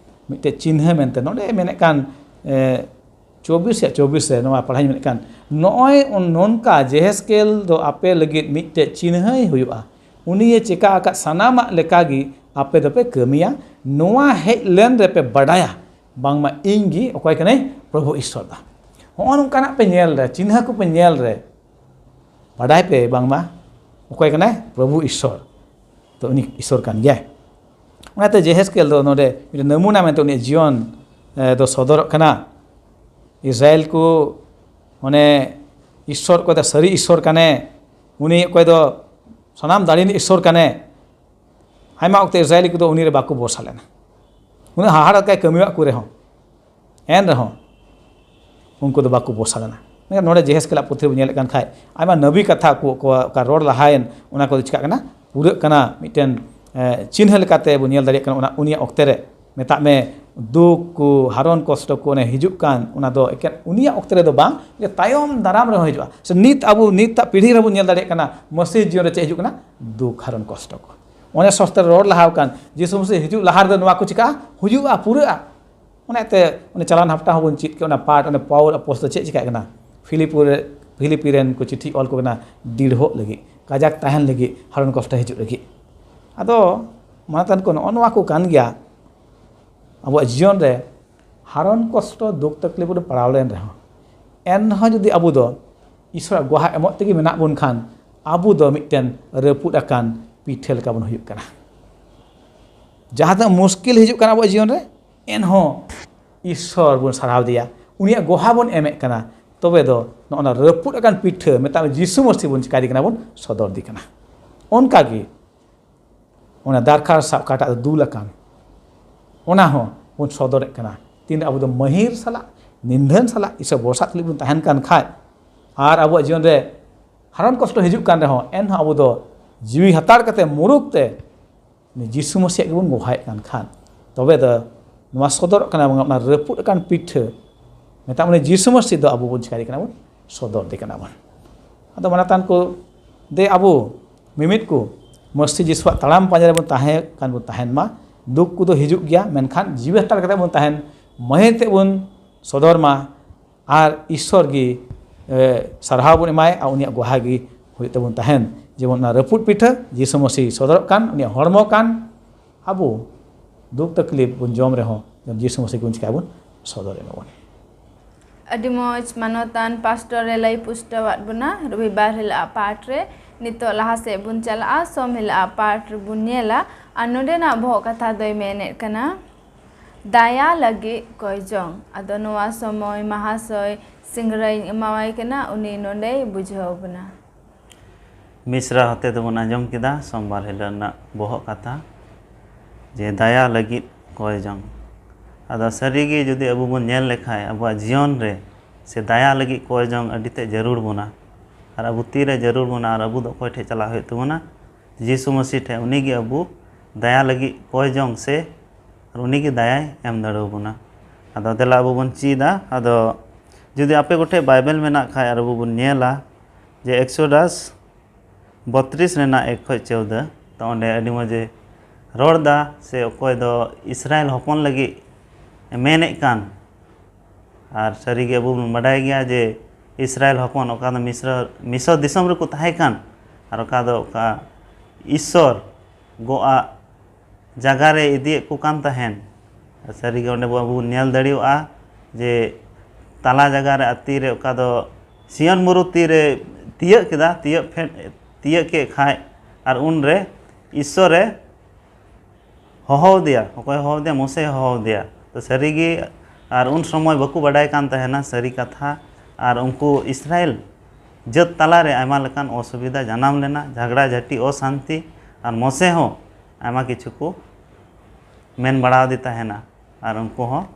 ᱢᱤᱫᱴᱮᱡ ᱪᱤᱱᱦᱟᱹ ᱢᱮᱱᱛᱮ᱾ ᱱᱚᱰᱮ ᱢᱮᱱᱮᱫ ᱠᱟᱱ, ᱮ, ᱪᱚᱵᱵᱤᱥ ᱨᱮᱭᱟᱜ ᱪᱚᱵᱵᱤᱥ ᱨᱮ ᱱᱚᱣᱟ ᱯᱟᱲᱦᱟᱧ ᱢᱮᱱᱮᱫ ᱠᱟᱱ, ᱱᱚᱜᱼᱚᱭ ᱱᱚᱝᱠᱟ ᱡᱮᱦᱮᱥᱠᱮᱞ ᱫᱚ ᱟᱯᱮ ᱞᱟᱹᱜᱤᱫ ᱢᱤᱫᱴᱮᱡ ᱪᱤᱱᱦᱟᱹᱭ ᱦᱩᱭᱩᱜᱼᱟ᱾ ᱩᱱᱤᱭᱮ ᱪᱮᱠᱟ ᱟᱠᱟᱫ ᱥᱟᱱᱟᱢᱟᱜ ᱞᱮᱠᱟᱜᱮ ᱟᱯᱮ ᱫᱚᱯᱮ ᱠᱟᱹᱢᱤᱭᱟ, ᱱᱚᱣᱟ ᱦᱮᱡ ᱞᱮᱱ ᱨᱮᱯᱮ ᱵᱟᱰᱟᱭᱟ ᱵᱟᱝᱢᱟ ᱤᱧ ᱜᱮ ᱚᱠᱚᱭ ᱠᱟᱹᱱᱟᱹᱧ, ᱯᱨᱚᱵᱷᱩ ᱤᱥᱥᱚᱨ ᱫᱚ᱾ ᱦᱚᱸᱜᱼᱚ ᱱᱚᱝᱠᱟᱱᱟᱜ ᱯᱮ ᱧᱮᱞ ᱨᱮ, ᱪᱤᱱᱦᱟᱹ ᱠᱚᱯᱮ ᱧᱮᱞ ᱨᱮ, ᱵᱟᱰᱟᱭ ᱯᱮ ᱵᱟᱝᱢᱟ ᱚᱠᱚᱭ ᱠᱟᱱᱟᱭ, ᱯᱨᱚᱵᱷᱩ ᱤᱥᱥᱚᱨ᱾ ᱛᱚ ᱩᱱᱤ ᱤᱥᱥᱚᱨ ᱠᱟᱱ ᱜᱮᱭᱟᱭ᱾ ᱚᱱᱟᱛᱮ ᱡᱮᱦᱮᱥᱠᱮᱞ ᱫᱚ ᱱᱚᱰᱮ ᱢᱤᱫᱴᱮᱱ ᱱᱟᱢᱩᱱᱟ ᱢᱮᱱᱛᱮ ᱩᱱᱤᱭᱟᱜ ᱡᱤᱭᱚᱱ ᱮ, ᱫᱚ ᱥᱚᱫᱚᱨᱚᱜ ᱠᱟᱱᱟ᱾ ᱤᱥᱨᱟᱭᱮᱞ ᱠᱚ ᱚᱱᱮ ᱤᱥᱥᱚᱨ ᱚᱠᱚᱭ ᱫᱚ ᱥᱟᱹᱨᱤ ᱤᱥᱥᱚᱨ ᱠᱟᱱᱮ, ᱩᱱᱤ ᱚᱠᱚᱭ ᱫᱚ ᱥᱟᱱᱟᱢ ᱫᱟᱲᱮ ᱨᱤᱱᱤᱡ ᱤᱥᱥᱚᱨ ᱠᱟᱱᱮ᱾ ᱟᱭᱢᱟ ᱚᱠᱛᱮ ᱤᱥᱨᱟᱭᱮᱞᱤ ᱠᱚᱫᱚ ᱩᱱᱤ ᱨᱮ ᱵᱟᱠᱚ ᱵᱷᱚᱨᱥᱟ ᱞᱮᱱᱟ᱾ ᱩᱱᱟᱹᱜ ᱦᱟᱦᱟᱲᱟᱜ ᱠᱟᱭ ᱠᱟᱹᱢᱤᱭᱟᱜ ᱠᱚ ᱨᱮᱦᱚᱸ, ᱮᱱ ᱨᱮᱦᱚᱸ ᱩᱱᱠᱩ ᱫᱚ ᱵᱟᱠᱚ ᱵᱷᱚᱨᱥᱟ ᱞᱮᱱᱟ᱾ ᱢᱮᱱᱠᱷᱟᱱ ᱱᱚᱰᱮ ᱡᱮᱦᱮᱥᱠᱮᱞᱟᱜ ᱯᱩᱛᱷᱤ ᱵᱚᱱ ᱧᱮᱞᱮᱫ ᱠᱟᱱ ᱠᱷᱟᱡ, ᱟᱭᱢᱟ ᱱᱟᱵᱤ ᱠᱟᱛᱷᱟ ᱠᱚ, ᱠᱚ ᱚᱠᱟ ᱨᱚᱲ ᱞᱟᱦᱟᱭᱮᱱ, ᱚᱱᱟ ᱠᱚᱫᱚ ᱪᱤᱠᱟᱜ ᱠᱟᱱᱟ? ᱯᱩᱨᱟᱹᱜ ᱠᱟᱱᱟ᱾ ᱢᱤᱫᱴᱮᱱ, ᱮ, ᱪᱤᱱᱦᱟᱹ ᱞᱮᱠᱟᱛᱮ ᱵᱚᱱ ᱧᱮᱞ ᱫᱟᱲᱮᱭᱟᱜ ᱠᱟᱱᱟ᱾ ᱚᱱᱟ ᱩᱱᱤᱭᱟᱜ ᱚᱠᱛᱮ ᱨᱮ, ᱢᱮᱛᱟᱜ ᱢᱮ, ᱫᱩᱠ ᱠᱚ, ᱦᱟᱨᱚᱱ ᱠᱚᱥᱴᱚ ᱠᱚ ᱚᱱᱮ ᱦᱤᱡᱩᱜ ᱠᱟᱱ, ᱚᱱᱟ ᱫᱚ ᱮᱠᱮᱱ ᱩᱱᱤᱭᱟᱜ ᱚᱠᱛᱮ ᱨᱮᱫᱚ ᱵᱟᱝ, ᱡᱮ ᱛᱟᱭᱚᱢ ᱫᱟᱨᱟᱢ ᱨᱮᱦᱚᱸ ᱦᱤᱡᱩᱜᱼᱟ᱾ ᱥᱮ ᱱᱤᱛ ᱟᱵᱚ ᱱᱤᱛᱟᱜ ᱯᱤᱲᱦᱤ ᱨᱮᱵᱚᱱ ᱧᱮᱞ ᱫᱟᱲᱮᱭᱟᱜ ᱠᱟᱱᱟ, ᱢᱟᱹᱥᱤᱦ ᱡᱤᱭᱚᱱ ᱨᱮ ᱪᱮᱫ ᱦᱤᱡᱩᱜ ᱠᱟᱱᱟ? ᱫᱩᱠ, ᱦᱟᱨᱚᱱ ᱠᱚᱥᱴᱚ ᱠᱚ᱾ ᱚᱱᱮ ᱥᱚᱥᱛᱨᱚ ᱨᱮ ᱨᱚᱲ ᱞᱟᱦᱟ ᱟᱠᱟᱱ, ᱡᱤᱥᱩ ᱢᱟᱹᱥᱤᱦ ᱦᱤᱡᱩᱜ ᱞᱟᱦᱟ ᱨᱮᱫᱚ ᱱᱚᱣᱟ ᱠᱚ ᱪᱤᱠᱟᱜᱼᱟ? ᱦᱩᱭᱩᱜᱼᱟ, ᱯᱩᱨᱟᱹᱜᱼᱟ᱾ ᱚᱱᱟᱛᱮ ᱚᱱᱮ ᱪᱟᱞᱟᱱ ᱦᱟᱯᱛᱟ ᱦᱚᱸᱵᱚᱱ ᱪᱮᱫ ᱠᱮᱫ, ᱚᱱᱟ ᱯᱟᱴ, ᱚᱱᱮ ᱯᱟᱣᱩᱞ ᱟᱯᱚᱥᱛᱚᱞ ᱪᱮᱫ ᱪᱤᱠᱟᱹᱜ ᱠᱟᱱᱟ? ᱯᱷᱤᱞᱤᱯᱤ ᱨᱮ, ᱯᱷᱤᱞᱤᱯᱤ ᱨᱮᱱ ᱠᱚ ᱪᱤᱴᱷᱤ ᱚᱞ ᱠᱚ ᱠᱟᱱᱟ, ᱫᱤᱲᱦᱚᱜ ᱞᱟᱹᱜᱤᱫ, ᱠᱟᱡᱟᱠ ᱛᱟᱦᱮᱱ ᱞᱟᱹᱜᱤᱫ, ᱦᱟᱨᱚᱱ ᱠᱚᱥᱴᱚ ᱦᱤᱡᱩᱜ ᱞᱟᱹᱜᱤᱫ᱾ ᱟᱫᱚ ᱢᱟᱱᱚᱛᱟᱱ ᱠᱚ, ᱱᱚᱜᱼᱚ ᱱᱚᱣᱟ ᱠᱚ ᱠᱟᱱ ᱜᱮᱭᱟ ᱟᱵᱚᱣᱟᱜ ᱡᱤᱭᱚᱱ ᱨᱮ᱾ ᱦᱟᱨᱚᱱ ᱠᱚᱥᱴᱚ, ᱫᱩᱠ ᱛᱟᱠᱞᱤᱯ ᱨᱮ ᱯᱟᱲᱟᱣ ᱞᱮᱱ ᱨᱮᱦᱚᱸ, ᱮᱱ ᱨᱮᱦᱚᱸ ᱡᱩᱫᱤ ᱟᱵᱚ ᱫᱚ ᱤᱥᱚᱨᱟᱜ ᱜᱚᱦᱟ ᱮᱢᱚᱜ ᱛᱮᱜᱮ ᱢᱮᱱᱟᱜ ᱵᱚᱱ ᱠᱷᱟᱱ, ᱟᱵᱚ ᱫᱚ ᱢᱤᱫᱴᱮᱱ ᱨᱟᱹᱯᱩᱫ ᱟᱠᱟᱱ ᱯᱤᱴᱷᱟᱹ ᱞᱮᱠᱟ ᱵᱚᱱ ᱦᱩᱭᱩᱜ ᱠᱟᱱᱟ᱾ ᱡᱟᱦᱟᱸ ᱛᱤᱱᱟᱹᱜ ᱢᱩᱥᱠᱤᱞ ᱦᱤᱡᱩᱜ ᱠᱟᱱᱟ ᱟᱵᱚᱣᱟᱜ ᱡᱤᱭᱚᱱ ᱨᱮ, ᱮᱱᱦᱚᱸ ᱤᱥᱚᱨ ᱵᱚᱱ ᱥᱟᱨᱦᱟᱣ ᱫᱮᱭᱟ, ᱩᱱᱤᱭᱟᱜ ᱜᱚᱦᱟ ᱵᱚᱱ ᱮᱢᱮᱫ ᱠᱟᱱᱟ᱾ ᱛᱚᱵᱮ ᱫᱚ ᱱᱚᱜᱼᱚ ᱱᱟ ᱨᱟᱹᱯᱩᱫ ᱟᱠᱟᱱ ᱯᱤᱴᱷᱟᱹ, ᱢᱮᱛᱟᱜ ᱢᱮ ᱡᱤᱥᱩ ᱢᱟᱹᱥᱤ ᱵᱚᱱ ᱪᱤᱠᱟᱹᱭᱮᱫᱮ ᱠᱟᱱᱟ, ᱵᱚᱱ ᱥᱚᱫᱚᱨ ᱫᱮ ᱠᱟᱱᱟ᱾ ᱚᱱᱠᱟ ᱜᱮ ᱚᱱᱟ ᱫᱟᱨᱠᱷᱟᱥ ᱥᱟᱵ ᱚᱠᱟᱴᱟᱜ ᱫᱚ ᱫᱩᱞ ᱟᱠᱟᱱ, ᱚᱱᱟ ᱦᱚᱸ ᱵᱚᱱ ᱥᱚᱫᱚᱨᱮᱫ ᱠᱟᱱᱟ᱾ ᱛᱤᱱᱨᱮ ᱟᱵᱚ ᱫᱚ ᱢᱟᱹᱦᱤᱨ ᱥᱟᱞᱟᱜ, ᱱᱤᱫᱷᱟᱹᱱ ᱥᱟᱞᱟᱜ ᱤᱥᱚᱨ ᱵᱷᱚᱨᱥᱟ ᱛᱩᱞᱩᱡ ᱵᱚᱱ ᱛᱟᱦᱮᱱ ᱠᱟᱱ ᱠᱷᱟᱡ, ᱟᱨ ᱟᱵᱚᱣᱟᱜ ᱡᱤᱭᱚᱱ ᱨᱮ ᱦᱟᱨᱚᱱ ᱠᱚᱥᱴᱚ ᱦᱤᱡᱩᱜ ᱠᱟᱱ ᱨᱮᱦᱚᱸ, ᱮᱱᱦᱚᱸ ᱟᱵᱚ ᱫᱚ ᱡᱤᱣᱤ ᱦᱟᱛᱟᱲ ᱠᱟᱛᱮ ᱢᱩᱨᱩᱠ ᱛᱮ ᱩᱱᱤ ᱡᱤᱥᱩ ᱢᱟᱹᱥᱤᱭᱟᱜ ᱜᱮᱵᱚᱱ ᱜᱚᱦᱟᱭᱮᱫ ᱠᱟᱱ ᱠᱷᱟᱱ, ᱛᱚᱵᱮ ᱫᱚ ᱱᱚᱣᱟ ᱥᱚᱫᱚᱨᱚᱜ ᱠᱟᱱᱟ, ᱵᱟᱝ ᱚᱱᱟ ᱨᱟᱹᱯᱩᱫ ᱟᱠᱟᱱ ᱯᱤᱴᱷᱟᱹ, ᱢᱮᱛᱟᱜ ᱢᱮ ᱡᱤᱥᱩ ᱢᱟᱹᱥᱤ ᱫᱚ ᱟᱵᱚ ᱵᱚᱱ ᱪᱤᱠᱟᱹᱭᱮᱫᱮ ᱠᱟᱱᱟ, ᱵᱚᱱ ᱥᱚᱫᱚᱨ ᱫᱮ ᱠᱟᱱᱟ ᱵᱚᱱ᱾ ᱟᱫᱚ ᱢᱟᱱᱟᱛᱟᱱ ᱠᱚ, ᱫᱮ ᱟᱵᱚ ᱢᱤᱢᱤᱫ ᱠᱚ ᱢᱟᱹᱥᱤ ᱡᱤᱥᱩᱣᱟᱜ ᱛᱟᱲᱟᱢ ᱯᱟᱸᱡᱟ ᱨᱮᱵᱚᱱ ᱛᱟᱦᱮᱸ ᱠᱟᱱ ᱵᱚᱱ ᱛᱟᱦᱮᱱ ᱢᱟ᱾ ᱫᱩᱠ ᱠᱚᱫᱚ ᱦᱤᱡᱩᱜ ᱜᱮᱭᱟ, ᱢᱮᱱᱠᱷᱟᱱ ᱡᱤᱣᱤ ᱦᱟᱛᱟᱲ ᱠᱟᱛᱮ ᱵᱚᱱ ᱛᱟᱦᱮᱱ, ᱢᱟᱹᱦᱤᱨ ᱛᱮ ᱵᱚᱱ ᱥᱚᱫᱚᱨ ᱢᱟ᱾ ᱟᱨ ᱤᱥᱥᱚᱨ ᱜᱮ, ᱮ, ᱥᱟᱨᱦᱟᱣ ᱵᱚᱱ ᱮᱢᱟᱭ ᱟᱨ ᱩᱱᱤᱭᱟᱜ ᱜᱚᱦᱟ ᱜᱮ ᱦᱩᱭᱩᱜ ᱛᱟᱵᱚᱱ ᱛᱟᱦᱮᱱ᱾ ᱡᱮᱢᱚᱱ ᱚᱱᱟ ᱨᱟᱹᱯᱩᱫ ᱯᱤᱴᱷᱟᱹ ᱡᱤᱥᱩ ᱢᱟᱹᱥᱤ ᱥᱚᱫᱚᱨᱚᱜ ᱠᱟᱱ, ᱩᱱᱤᱭᱟᱜ ᱦᱚᱲᱢᱚ ᱠᱟᱱ, ᱟᱵᱚ ᱫᱩᱠ ᱛᱟᱠᱞᱤᱯ ᱵᱚᱱ ᱡᱚᱢ ᱨᱮᱦᱚᱸ, ᱡᱤᱥᱩ ᱢᱟᱹᱥᱤ ᱠᱚ ᱪᱤᱠᱟᱹ ᱵᱚᱱ ᱥᱚᱫᱚᱨ ᱮᱢᱟ ᱵᱚᱱ᱾ ᱟᱹᱰᱤ ᱢᱚᱡᱽ ᱢᱟᱱᱚᱛᱟᱱ ᱯᱟᱥᱴᱚᱨ ᱮ ᱞᱟᱹᱭ ᱯᱩᱥᱴᱟᱹᱣᱟᱫ ᱵᱚᱱᱟ᱾ ᱨᱚᱵᱤᱵᱟᱨ ᱦᱤᱞᱳᱜ ᱟᱜ ᱯᱟᱴ ᱨᱮ᱾ ᱱᱤᱛᱚᱜ ᱞᱟᱦᱟ ᱥᱮᱫ ᱵᱚᱱ ᱪᱟᱞᱟᱜᱼᱟ, ᱥᱚᱢ ᱦᱤᱞᱳᱜ ᱟᱜ ᱯᱟᱴ ᱨᱮᱵᱚᱱ ᱧᱮᱞᱟ᱾ ᱟᱨ ᱱᱚᱰᱮᱱᱟᱜ ᱵᱚᱦᱚᱜ ᱠᱟᱛᱷᱟ ᱫᱚᱭ ᱢᱮᱱᱮᱫ ᱠᱟᱱᱟ, ᱫᱟᱭᱟ ᱞᱟᱹᱜᱤᱫ ᱠᱚᱭ ᱡᱚᱝ᱾ ᱟᱫᱚ ᱱᱚᱣᱟ ᱥᱚᱢᱚᱭ ᱢᱟᱦᱟᱥᱚᱭ ᱥᱤᱝᱨᱟᱹᱭ ᱤᱧ ᱮᱢᱟᱣᱟᱭ ᱠᱟᱱᱟ, ᱩᱱᱤ ᱱᱚᱰᱮᱭ ᱵᱩᱡᱷᱟᱹᱣ ᱵᱚᱱᱟ᱾ ᱢᱤᱥᱨᱟ ᱦᱚᱛᱮ ᱫᱚᱵᱚᱱ ᱟᱸᱡᱚᱢ ᱠᱮᱫᱟ ᱥᱳᱢᱵᱟᱨ ᱦᱤᱞᱳᱜ ᱨᱮᱱᱟᱜ ᱵᱚᱦᱚᱜ ᱠᱟᱛᱷᱟ, ᱡᱮ ᱫᱟᱭᱟ ᱞᱟᱹᱜᱤᱫ ᱠᱚᱭ ᱡᱚᱝ᱾ ᱟᱫᱚ ᱥᱟᱹᱨᱤᱜᱮ ᱡᱩᱫᱤ ᱟᱵᱚ ᱵᱚᱱ ᱧᱮᱞ ᱞᱮᱠᱷᱟᱡ, ᱟᱵᱚᱣᱟᱜ ᱡᱤᱭᱚᱱ ᱨᱮ ᱥᱮ ᱫᱟᱭᱟ ᱞᱟᱹᱜᱤᱫ ᱠᱚᱭ ᱡᱚᱝ ᱟᱹᱰᱤ ᱛᱮᱫ ᱡᱟᱹᱨᱩᱲ ᱵᱚᱱᱟ᱾ ᱟᱨ ᱟᱵᱚ ᱛᱤᱨᱮ ᱡᱟᱹᱨᱩᱲ ᱵᱚᱱᱟ ᱟᱨ ᱟᱵᱚ ᱫᱚ ᱚᱠᱚᱭ ᱴᱷᱮᱡ ᱪᱟᱞᱟᱜ ᱦᱩᱭᱩᱜ ᱛᱟᱵᱚᱱᱟ? ᱡᱤᱥᱩ ᱢᱟᱹᱥᱤ ᱴᱷᱮᱡ᱾ ᱩᱱᱤᱜᱮ ᱟᱵᱚ ᱫᱟᱭᱟ ᱞᱟᱹᱜᱤᱫ ᱠᱚᱭ ᱡᱚᱝ ᱥᱮ ᱟᱨ ᱩᱱᱤᱜᱮ ᱫᱟᱭᱟᱭ ᱮᱢ ᱫᱟᱲᱮᱣᱟᱵᱚᱱᱟ᱾ ᱟᱫᱚ ᱫᱮᱞᱟ ᱟᱵᱚ ᱵᱚᱱ ᱪᱮᱫᱟ᱾ ᱟᱫᱚ ᱡᱩᱫᱤ ᱟᱯᱮ ᱠᱚᱴᱷᱮᱡ ᱵᱟᱭᱵᱮᱞ ᱢᱮᱱᱟᱜ ᱠᱷᱟᱡ, ᱟᱨ ᱟᱵᱚ ᱵᱚᱱ ᱧᱮᱞᱟ ᱡᱮ ᱮᱠᱥᱳᱰᱟᱥ ᱵᱚᱛᱨᱤᱥ ᱨᱮᱱᱟᱜ ᱮᱠ ᱠᱷᱚᱡ ᱪᱳᱣᱫᱟᱹ, ᱛᱚ ᱚᱸᱰᱮ ᱟᱹᱰᱤ ᱢᱚᱡᱽ ᱮ ᱨᱚᱲ ᱫᱟ, ᱥᱮ ᱚᱠᱚᱭ ᱫᱚ ᱤᱥᱨᱟᱭᱮᱞ ᱦᱚᱯᱚᱱ ᱞᱟᱹᱜᱤᱫ ᱮ ᱢᱮᱱᱮᱫ ᱠᱟᱱ᱾ ᱟᱨ ᱥᱟᱹᱨᱤᱜᱮ ᱟᱵᱚ ᱵᱚᱱ ᱵᱟᱰᱟᱭ ᱜᱮᱭᱟ ᱡᱮ ᱤᱥᱨᱟᱭᱮᱞ ᱦᱚᱯᱚᱱ ᱚᱠᱟ ᱫᱚ ᱢᱤᱥᱨᱚ, ᱢᱤᱥᱚᱨ ᱫᱤᱥᱚᱢ ᱨᱮᱠᱚ ᱛᱟᱦᱮᱸ ᱠᱟᱱ, ᱟᱨ ᱚᱠᱟ ᱫᱚ ᱚᱠᱟ ᱤᱥᱥᱚᱨ ᱜᱚᱜ ᱟᱜ ᱡᱟᱭᱜᱟ ᱨᱮ ᱤᱫᱤᱭᱮᱫ ᱠᱚ ᱠᱟᱱ ᱛᱟᱦᱮᱱ᱾ ᱥᱟᱹᱨᱤᱜᱮ ᱚᱸᱰᱮ ᱵᱚ-, ᱟᱵᱚ ᱵᱚᱱ ᱧᱮᱞ ᱫᱟᱲᱮᱭᱟᱜᱼᱟ ᱡᱮ ᱛᱟᱞᱟ ᱡᱟᱭᱜᱟ ᱨᱮ, ᱟᱹᱛᱤ ᱨᱮ, ᱚᱠᱟ ᱫᱚ ᱥᱤᱭᱚᱱ ᱵᱩᱨᱩ ᱛᱤᱨᱮ ᱛᱤᱭᱟᱹᱜ ᱠᱮᱫᱟ, ᱛᱤᱭᱟᱹᱜ ᱯᱷᱮᱰ, ᱛᱤᱭᱟᱹᱜ ᱠᱮᱫ ᱠᱷᱟᱡ, ᱟᱨ ᱩᱱᱨᱮ ᱤᱥᱥᱚᱨᱮ ᱦᱚᱦᱚᱣᱟᱫᱮᱭᱟ᱾ ᱚᱠᱚᱭ ᱦᱚᱦᱚᱣᱟᱫᱮᱭᱟ? ᱢᱳᱥᱮ ᱦᱚᱦᱚᱣᱟᱫᱮᱭᱟ᱾ ᱛᱚ ᱥᱟᱹᱨᱤᱜᱮ, ᱟᱨ ᱩᱱ ᱥᱚᱢᱚᱭ ᱵᱟᱠᱚ ᱵᱟᱰᱟᱭ ᱠᱟᱱ ᱛᱟᱦᱮᱱᱟ ᱥᱟᱹᱨᱤ ᱠᱟᱛᱷᱟ, ᱟᱨ ᱩᱱᱠᱩ ᱤᱥᱨᱟᱭᱮᱞ ᱡᱟᱹᱛ ᱛᱟᱞᱟᱨᱮ ᱟᱭᱢᱟ ᱞᱮᱠᱟᱱ ᱚᱥᱩᱵᱤᱫᱷᱟ ᱡᱟᱱᱟᱢ ᱞᱮᱱᱟ, ᱡᱷᱟᱜᱽᱲᱟ ᱡᱷᱟᱹᱴᱤ, ᱚᱥᱟᱱᱛᱤ, ᱟᱨ ᱢᱳᱥᱮ ᱦᱚᱸ ᱟᱭᱢᱟ ᱠᱤᱪᱷᱩ ᱠᱚ ᱢᱮᱱ ᱵᱟᱲᱟ ᱟᱫᱮ ᱛᱟᱦᱮᱱᱟ, ᱟᱨ ᱩᱱᱠᱩ ᱦᱚᱸ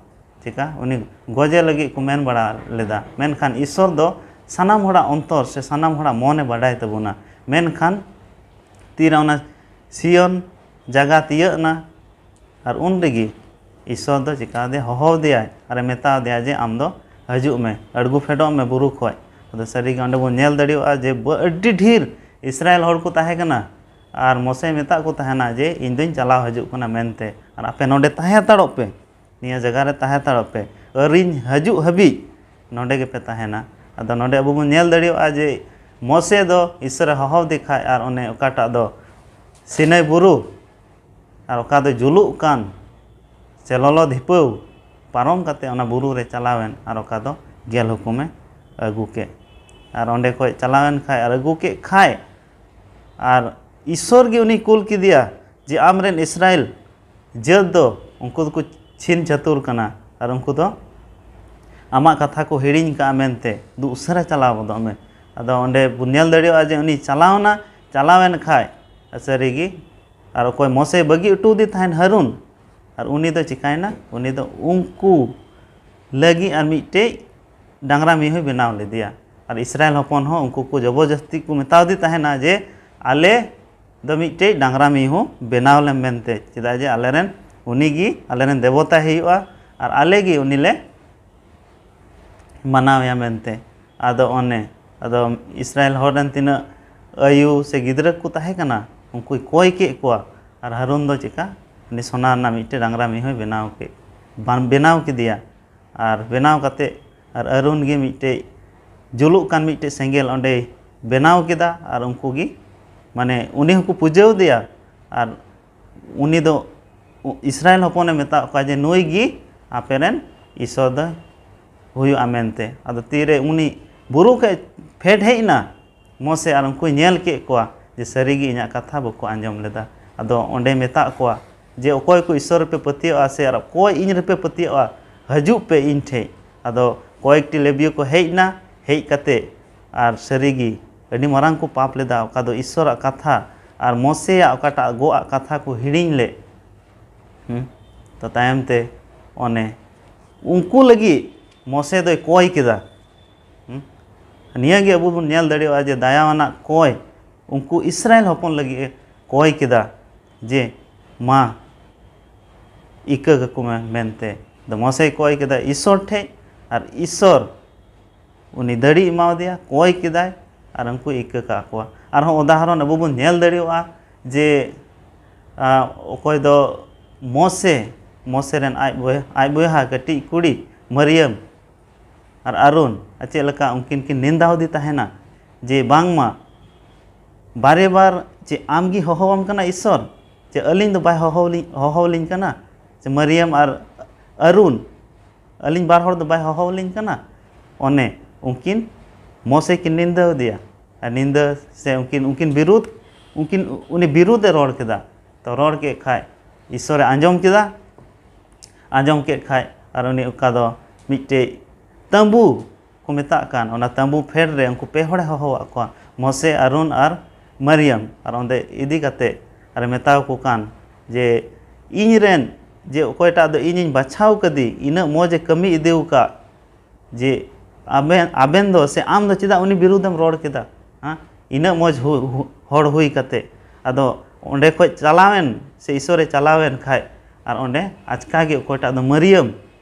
ᱪᱮᱠᱟ ᱩᱱᱤ ᱜᱚᱡᱮ ᱞᱟᱹᱜᱤᱫ ᱠᱚ ᱢᱮᱱ ᱵᱟᱲᱟ ᱞᱮᱫᱟ᱾ ᱢᱮᱱᱠᱷᱟᱱ ᱤᱥᱥᱚᱨ ᱫᱚ ᱥᱟᱱᱟᱢ ᱦᱚᱲᱟᱜ ᱚᱱᱛᱚᱨ ᱥᱮ ᱥᱟᱱᱟᱢ ᱦᱚᱲᱟᱜ ᱢᱚᱱᱮ ᱵᱟᱰᱟᱭ ᱛᱟᱵᱚᱱᱟ᱾ ᱢᱮᱱᱠᱷᱟᱱ ᱛᱤᱨᱮ ᱚᱱᱟ ᱥᱤᱭᱚᱱ ᱡᱟᱭᱜᱟ ᱛᱤᱭᱟᱹᱜ ᱮᱱᱟ, ᱟᱨ ᱩᱱ ᱨᱮᱜᱮ ᱤᱥᱥᱚᱨ ᱫᱚ ᱪᱮᱠᱟᱫᱮᱭᱟ? ᱦᱚᱦᱚᱣᱟᱫᱮᱭᱟᱭ ᱟᱨᱮ ᱢᱮᱛᱟᱫᱮᱭᱟ ᱡᱮ, "ᱟᱢ ᱫᱚ ᱦᱤᱡᱩᱜ ᱢᱮ, ᱟᱬᱜᱚ ᱯᱷᱮᱰᱚᱜ ᱢᱮ ᱵᱩᱨᱩ ᱠᱷᱚᱡ᱾" ᱟᱫᱚ ᱥᱟᱹᱨᱤᱜᱮ ᱚᱸᱰᱮ ᱵᱚᱱ ᱧᱮᱞ ᱫᱟᱲᱮᱭᱟᱜᱼᱟ ᱡᱮ ᱵᱟᱹ-, ᱟᱹᱰᱤ ᱰᱷᱮᱨ ᱤᱥᱨᱟᱭᱮᱞ ᱦᱚᱲ ᱠᱚ ᱛᱟᱦᱮᱸ ᱠᱟᱱᱟ, ᱟᱨ ᱢᱳᱥᱮᱭ ᱢᱮᱛᱟᱫ ᱠᱚ ᱛᱟᱦᱮᱱᱟ ᱡᱮ, "ᱤᱧ ᱫᱚᱧ ᱪᱟᱞᱟᱣ ᱦᱤᱡᱩᱜ ᱠᱟᱱᱟ ᱢᱮᱱᱛᱮ, ᱟᱨ ᱟᱯᱮ ᱱᱚᱰᱮ ᱛᱟᱦᱮᱸ ᱦᱟᱛᱟᱲᱚᱜ ᱯᱮ, ᱱᱤᱭᱟᱹ ᱡᱟᱭᱜᱟ ᱨᱮ ᱛᱟᱦᱮᱸ ᱦᱟᱛᱟᱲᱚᱜ ᱯᱮ, ᱟᱹᱣᱨᱤᱧ ᱦᱤᱡᱩᱜ ᱦᱟᱹᱵᱤᱡ ᱱᱚᱰᱮ ᱜᱮᱯᱮ ᱛᱟᱦᱮᱱᱟ᱾" ᱟᱫᱚ ᱱᱚᱰᱮ ᱟᱵᱚ ᱵᱚᱱ ᱧᱮᱞ ᱫᱟᱲᱮᱭᱟᱜᱼᱟ ᱡᱮ ᱢᱳᱥᱮ ᱫᱚ ᱤᱥᱥᱚᱨᱮ ᱦᱚᱦᱚᱣᱟᱫᱮ ᱠᱷᱟᱡ, ᱟᱨ ᱚᱱᱮ ᱚᱠᱟᱴᱟᱜ ᱫᱚ ᱥᱤᱱᱟᱹᱭ ᱵᱩᱨᱩ ᱟᱨ ᱚᱠᱟ ᱫᱚ ᱡᱩᱞᱩᱜ ᱠᱟᱱ ᱥᱮ ᱞᱚᱞᱚ ᱫᱷᱤᱯᱟᱹᱣ ᱯᱟᱨᱚᱢ ᱠᱟᱛᱮ ᱚᱱᱟ ᱵᱩᱨᱩ ᱨᱮ ᱪᱟᱞᱟᱣᱮᱱ, ᱟᱨ ᱚᱠᱟ ᱫᱚ ᱜᱮᱞ ᱦᱩᱠᱩᱢᱮ ᱟᱹᱜᱩ ᱠᱮᱫ᱾ ᱟᱨ ᱚᱸᱰᱮ ᱠᱷᱚᱡ ᱪᱟᱞᱟᱣᱮᱱ ᱠᱷᱟᱡ ᱟᱨ ᱟᱹᱜᱩ ᱠᱮᱫ ᱠᱷᱟᱡ, ᱟᱨ ᱤᱥᱥᱚᱨ ᱜᱮ ᱩᱱᱤ ᱠᱩᱞ ᱠᱮᱫᱮᱭᱟ ᱡᱮ, "ᱟᱢᱨᱮᱱ ᱤᱥᱨᱟᱭᱮᱞ ᱡᱟᱹᱛ ᱫᱚ ᱩᱱᱠᱩ ᱫᱚᱠᱚ ᱪᱷᱤᱱ ᱪᱷᱟᱹᱛᱩᱨ ᱠᱟᱱᱟ, ᱟᱨ ᱩᱱᱠᱩ ᱫᱚ ᱟᱢᱟᱜ ᱠᱟᱛᱷᱟ ᱠᱚ ᱦᱤᱲᱤᱧ ᱠᱟᱜᱼᱟ ᱢᱮᱱᱛᱮ ᱫᱩ ᱩᱥᱟᱹᱨᱟ ᱪᱟᱞᱟᱣ ᱜᱚᱫᱚᱜ ᱢᱮ᱾" ᱟᱫᱚ ᱚᱸᱰᱮ ᱵᱚᱱ ᱧᱮᱞ ᱫᱟᱲᱮᱭᱟᱜᱼᱟ ᱡᱮ ᱩᱱᱤ ᱪᱟᱞᱟᱣᱱᱟ, ᱪᱟᱞᱟᱣᱮᱱ ᱠᱷᱟᱡ ᱥᱟᱹᱨᱤᱜᱮ, ᱟᱨ ᱚᱠᱚᱭ ᱢᱚᱥᱮ ᱵᱟᱹᱜᱤ ᱦᱚᱴᱚ ᱟᱫᱮ ᱛᱟᱦᱮᱱ ᱦᱟᱹᱨᱩᱱ, ᱟᱨ ᱩᱱᱤ ᱫᱚ ᱪᱤᱠᱟᱭᱱᱟ? ᱩᱱᱤ ᱫᱚ ᱩᱱᱠᱩ ᱞᱟᱹᱜᱤᱫ ᱟᱨ ᱢᱤᱫᱴᱮᱡ ᱰᱟᱝᱨᱟ ᱢᱤᱦᱩᱭ ᱵᱮᱱᱟᱣ ᱞᱮᱫᱮᱭᱟ᱾ ᱟᱨ ᱤᱥᱨᱟᱭᱮᱞ ᱦᱚᱯᱚᱱ ᱦᱚᱸ ᱩᱱᱠᱩ ᱠᱚ ᱡᱚᱵᱚᱨᱡᱚᱥᱛᱤ ᱠᱚ ᱢᱮᱛᱟᱣᱫᱮ ᱛᱟᱦᱮᱱᱟ ᱡᱮ, "ᱟᱞᱮ ᱫᱚ ᱢᱤᱫᱴᱮᱡ ᱰᱟᱝᱨᱟ ᱢᱤᱦᱩ ᱵᱮᱱᱟᱣ ᱞᱮᱢ" ᱢᱮᱱᱛᱮ, ᱪᱮᱫᱟᱜ ᱡᱮ ᱟᱞᱮᱨᱮᱱ, ᱩᱱᱤ ᱜᱮ ᱟᱞᱮᱨᱮᱱ ᱫᱮᱵᱚᱛᱟᱭ ᱦᱩᱭᱩᱜᱼᱟ, ᱟᱨ ᱟᱞᱮ ᱜᱮ ᱩᱱᱤ ᱞᱮ ᱢᱟᱱᱟᱣᱮᱭᱟ ᱢᱮᱱᱛᱮ᱾ ᱟᱫᱚ ᱚᱱᱮ, ᱟᱫᱚ ᱤᱥᱨᱟᱭᱮᱞ ᱦᱚᱲ ᱨᱮᱱ ᱛᱤᱱᱟᱹᱜ ᱟᱭᱳ ᱥᱮ ᱜᱤᱫᱽᱨᱟᱹ ᱠᱚ ᱛᱟᱦᱮᱸ ᱠᱟᱱᱟ, ᱩᱱᱠᱩᱭ ᱠᱚᱭ ᱠᱮᱫ ᱠᱚᱣᱟ᱾ ᱟᱨ ᱦᱟᱨᱩᱱ ᱫᱚ ᱪᱮᱠᱟ? ᱩᱱᱤ ᱥᱚᱱᱟ ᱨᱮᱱᱟᱜ ᱢᱤᱫᱴᱮᱱ ᱰᱟᱝᱨᱟ ᱢᱤᱦᱩᱭ ᱵᱮᱱᱟᱣ ᱠᱮᱫ, ᱵᱟᱝ ᱵᱮᱱᱟᱣ ᱠᱮᱫᱮᱭᱟ᱾ ᱟᱨ ᱵᱮᱱᱟᱣ ᱠᱟᱛᱮ, ᱟᱨ ᱟᱹᱨᱩᱱ ᱜᱮ ᱢᱤᱫᱴᱮᱡ ᱡᱩᱞᱩᱜ ᱠᱟᱱ ᱢᱤᱫᱴᱮᱡ ᱥᱮᱸᱜᱮᱞ ᱚᱸᱰᱮᱭ ᱵᱮᱱᱟᱣ ᱠᱮᱫᱟ᱾ ᱟᱨ ᱩᱱᱠᱩ ᱜᱮ, ᱢᱟᱱᱮ, ᱩᱱᱤ ᱦᱚᱸᱠᱚ ᱯᱩᱡᱟᱹᱣ ᱫᱮᱭᱟ᱾ ᱟᱨ ᱩᱱᱤ ᱫᱚ ᱤᱥᱨᱟᱭᱮᱞ ᱦᱚᱯᱚᱱᱮ ᱢᱮᱛᱟᱫ ᱠᱚᱣᱟ ᱡᱮ, "ᱱᱩᱭ ᱜᱮ ᱟᱯᱮᱨᱮᱱ ᱤᱥᱚᱨ ᱫᱚᱭ ᱦᱩᱭᱩᱜᱼᱟ" ᱢᱮᱱᱛᱮ᱾ ᱟᱫᱚ ᱛᱤᱨᱮ ᱩᱱᱤ ᱵᱩᱨᱩ ᱠᱷᱚᱡ ᱯᱷᱮᱰ ᱦᱮᱡ ᱮᱱᱟ ᱢᱚᱥᱮ, ᱟᱨ ᱩᱱᱠᱩᱭ ᱧᱮᱞ ᱠᱮᱫ ᱠᱚᱣᱟ ᱡᱮ ᱥᱟᱹᱨᱤᱜᱮ ᱤᱧᱟᱹᱜ ᱠᱟᱛᱷᱟ ᱵᱟᱠᱚ ᱟᱸᱡᱚᱢ ᱞᱮᱫᱟ᱾ ᱟᱫᱚ ᱚᱸᱰᱮ ᱢᱮᱛᱟᱫ ᱠᱚᱣᱟ ᱡᱮ, "ᱚᱠᱚᱭ ᱠᱚ ᱤᱥᱚᱨ ᱨᱮᱯᱮ ᱯᱟᱹᱛᱭᱟᱹᱜᱼᱟ ᱥᱮ ᱟᱨ ᱚᱠᱚᱭ ᱤᱧ ᱨᱮᱯᱮ ᱯᱟᱹᱛᱭᱟᱹᱜᱼᱟ, ᱦᱤᱡᱩᱜ ᱯᱮ ᱤᱧ ᱴᱷᱮᱡ᱾" ᱟᱫᱚ ᱠᱚᱭᱮᱠᱴᱤ ᱞᱮᱵᱤᱭᱚ ᱠᱚ ᱦᱮᱡ ᱮᱱᱟ, ᱦᱮᱡ ᱠᱟᱛᱮ ᱟᱨ ᱥᱟᱹᱨᱤᱜᱮ ᱟᱹᱰᱤ ᱢᱟᱨᱟᱝ ᱠᱚ ᱯᱟᱯ ᱞᱮᱫᱟ, ᱚᱠᱟ ᱫᱚ ᱤᱥᱚᱨᱟᱜ ᱠᱟᱛᱷᱟ ᱟᱨ ᱢᱚᱥᱮᱭᱟᱜ ᱚᱠᱟᱴᱟᱜ ᱜᱚᱜ ᱟᱜ ᱠᱟᱛᱷᱟ ᱠᱚ ᱦᱤᱲᱤᱧ ᱞᱮᱫ᱾ ᱦᱩᱸ? ᱛᱚ ᱛᱟᱭᱚᱢ ᱛᱮ ᱚᱱᱮ ᱩᱱᱠᱩ ᱞᱟᱹᱜᱤᱫ ᱢᱚᱥᱮ ᱫᱚᱭ ᱠᱚᱭ ᱠᱮᱫᱟ᱾ ᱦᱩᱸ? ᱱᱤᱭᱟᱹ ᱜᱮ ᱟᱵᱚ ᱵᱚᱱ ᱧᱮᱞ ᱫᱟᱲᱮᱭᱟᱜᱼᱟ ᱡᱮ ᱫᱟᱭᱟᱣᱟᱱᱟᱜ ᱠᱚᱭ ᱩᱱᱠᱩ ᱤᱥᱨᱟᱭᱮᱞ ᱦᱚᱯᱚᱱ ᱞᱟᱹᱜᱤᱫ ᱮ ᱠᱚᱭ ᱠᱮᱫᱟ ᱡᱮ, "ᱢᱟ ᱤᱠᱟᱹ ᱠᱟᱠᱚ ᱢᱮ" ᱢᱮᱱᱛᱮ᱾ ᱫᱚ ᱢᱚᱥᱮᱭ ᱠᱚᱭ ᱠᱮᱫᱟ ᱤᱥᱚᱨ ᱴᱷᱮᱡ, ᱟᱨ ᱤᱥᱚᱨ ᱩᱱᱤ ᱫᱟᱲᱮ ᱮᱢᱟᱣᱟᱫᱮᱭᱟ, ᱠᱚᱭ ᱠᱮᱫᱟᱭ, ᱟᱨ ᱩᱱᱠᱩ ᱤᱠᱟᱹ ᱠᱟᱜ ᱠᱚᱣᱟ᱾ ᱟᱨᱦᱚᱸ ᱩᱫᱟᱦᱚᱨᱚᱱ ᱟᱵᱚ ᱵᱚᱱ ᱧᱮᱞ ᱫᱟᱲᱮᱭᱟᱜᱼᱟ ᱡᱮ, ᱟ, ᱚᱠᱚᱭ ᱫᱚ ᱢᱚᱥᱮ, ᱢᱚᱥᱮ ᱨᱮᱱ ᱟᱡ ᱵᱚᱭ-, ᱟᱡ ᱵᱚᱭᱦᱟ ᱠᱟᱹᱴᱤᱡ ᱠᱩᱲᱤ ᱢᱟᱨᱤᱭᱟᱢ ᱟᱨ ᱟᱨᱚᱱ, ᱟᱨ ᱪᱮᱫ ᱞᱮᱠᱟ ᱩᱱᱠᱤᱱ ᱠᱤᱱ ᱱᱤᱱᱫᱟᱣᱟᱫᱮ ᱛᱟᱦᱮᱱᱟ ᱡᱮ, "ᱵᱟᱝᱢᱟ ᱵᱟᱨᱮ ᱵᱟᱨ ᱪᱮᱫ ᱟᱢᱜᱮ ᱦᱚᱦᱚᱣᱟᱢ ᱠᱟᱱᱟ ᱤᱥᱚᱨ? ᱪᱮ ᱟᱹᱞᱤᱧ ᱫᱚ ᱵᱟᱭ ᱦᱚᱦᱚᱣᱟᱞᱤᱧ ᱦᱚᱦᱚᱣᱟᱞᱤᱧ ᱠᱟᱱᱟ? ᱪᱮ ᱢᱟᱨᱤᱭᱟᱢ ᱟᱨ ᱟᱹᱨᱩᱱ, ᱟᱹᱞᱤᱧ ᱵᱟᱨ ᱦᱚᱲ ᱫᱚ ᱵᱟᱭ ᱦᱚᱦᱚᱣᱟᱞᱤᱧ ᱠᱟᱱᱟ? ᱚᱱᱮ ᱩᱱᱠᱤᱱ ᱢᱚᱥᱮ ᱠᱤᱱ ᱱᱤᱱᱫᱟᱹᱣᱟᱫᱮᱭᱟ᱾ ᱟᱨ ᱱᱤᱱᱫᱟᱹ ᱥᱮ ᱩᱱᱠᱤᱱ ᱩᱱᱠᱤᱱ ᱵᱤᱨᱩᱫᱷ ᱩᱱᱠᱤᱱ ᱩᱱᱤ ᱵᱤᱨᱩᱫᱷ ᱮ ᱨᱚᱲ ᱠᱮᱫᱟ᱾ ᱛᱚ ᱨᱚᱲ ᱠᱮᱫ ᱠᱷᱟᱡ ᱤᱥᱚᱨᱮ ᱟᱸᱡᱚᱢ ᱠᱮᱫᱟ᱾ ᱟᱸᱡᱚᱢ ᱠᱮᱫ ᱠᱷᱟᱡ ᱟᱨ ᱩᱱᱤ ᱚᱠᱟ ᱫᱚ ᱢᱤᱫᱴᱮᱡ ᱛᱟᱹᱵᱩ ᱠᱚ ᱢᱮᱛᱟᱜ ᱠᱟᱱ, ᱚᱱᱟ ᱛᱟᱹᱵᱩ ᱯᱷᱮᱰ ᱨᱮ ᱩᱱᱠᱩ ᱯᱮ ᱦᱚᱲᱮ ᱦᱚᱦᱚᱣᱟᱫ ᱠᱚᱣᱟ, ᱢᱚᱥᱮ, ᱟᱨᱚᱱ ᱟᱨ ᱢᱟᱨᱤᱭᱟᱢ᱾ ᱟᱨ ᱚᱸᱰᱮ ᱤᱫᱤ ᱠᱟᱛᱮ ᱟᱨᱮ ᱢᱮᱛᱟᱣ ᱠᱚ ᱠᱟᱱ ᱡᱮ ᱤᱧ ᱨᱮᱱ ᱡᱮ ᱚᱠᱚᱭᱴᱟᱜ ᱫᱚ ᱤᱧᱤᱧ ᱵᱟᱪᱷᱟᱣ ᱠᱟᱫᱮ, ᱤᱱᱟᱹᱜ ᱢᱚᱡᱽ ᱮ ᱠᱟᱹᱢᱤ ᱤᱫᱤ ᱟᱠᱟᱫ, ᱡᱮ ᱟᱵᱮᱱ, ᱟᱵᱮᱱ ᱫᱚ ᱥᱮ ᱟᱢ ᱫᱚ ᱪᱮᱫᱟᱜ ᱩᱱᱤ ᱵᱤᱨᱩᱫᱷᱮᱢ ᱨᱚᱲ ᱠᱮᱫᱟ? ᱦᱮᱸ, ᱤᱱᱟᱹᱜ ᱢᱚᱡᱽ ᱦᱩ-, ᱦᱩ-, ᱦᱚᱲ ᱦᱩᱭ ᱠᱟᱛᱮ᱾ ᱟᱫᱚ ᱚᱸᱰᱮ ᱠᱷᱚᱡ ᱪᱟᱞᱟᱣᱮᱱ ᱥᱮ ᱤᱥᱚᱨᱮ ᱪᱟᱞᱟᱣᱮᱱ ᱠᱷᱟᱡ, ᱟᱨ ᱚᱸᱰᱮ ᱟᱪᱠᱟ ᱜᱮ ᱚᱠᱚᱭᱴᱟᱜ ᱫᱚ ᱢᱟᱹᱨᱤᱭᱟᱹᱢ,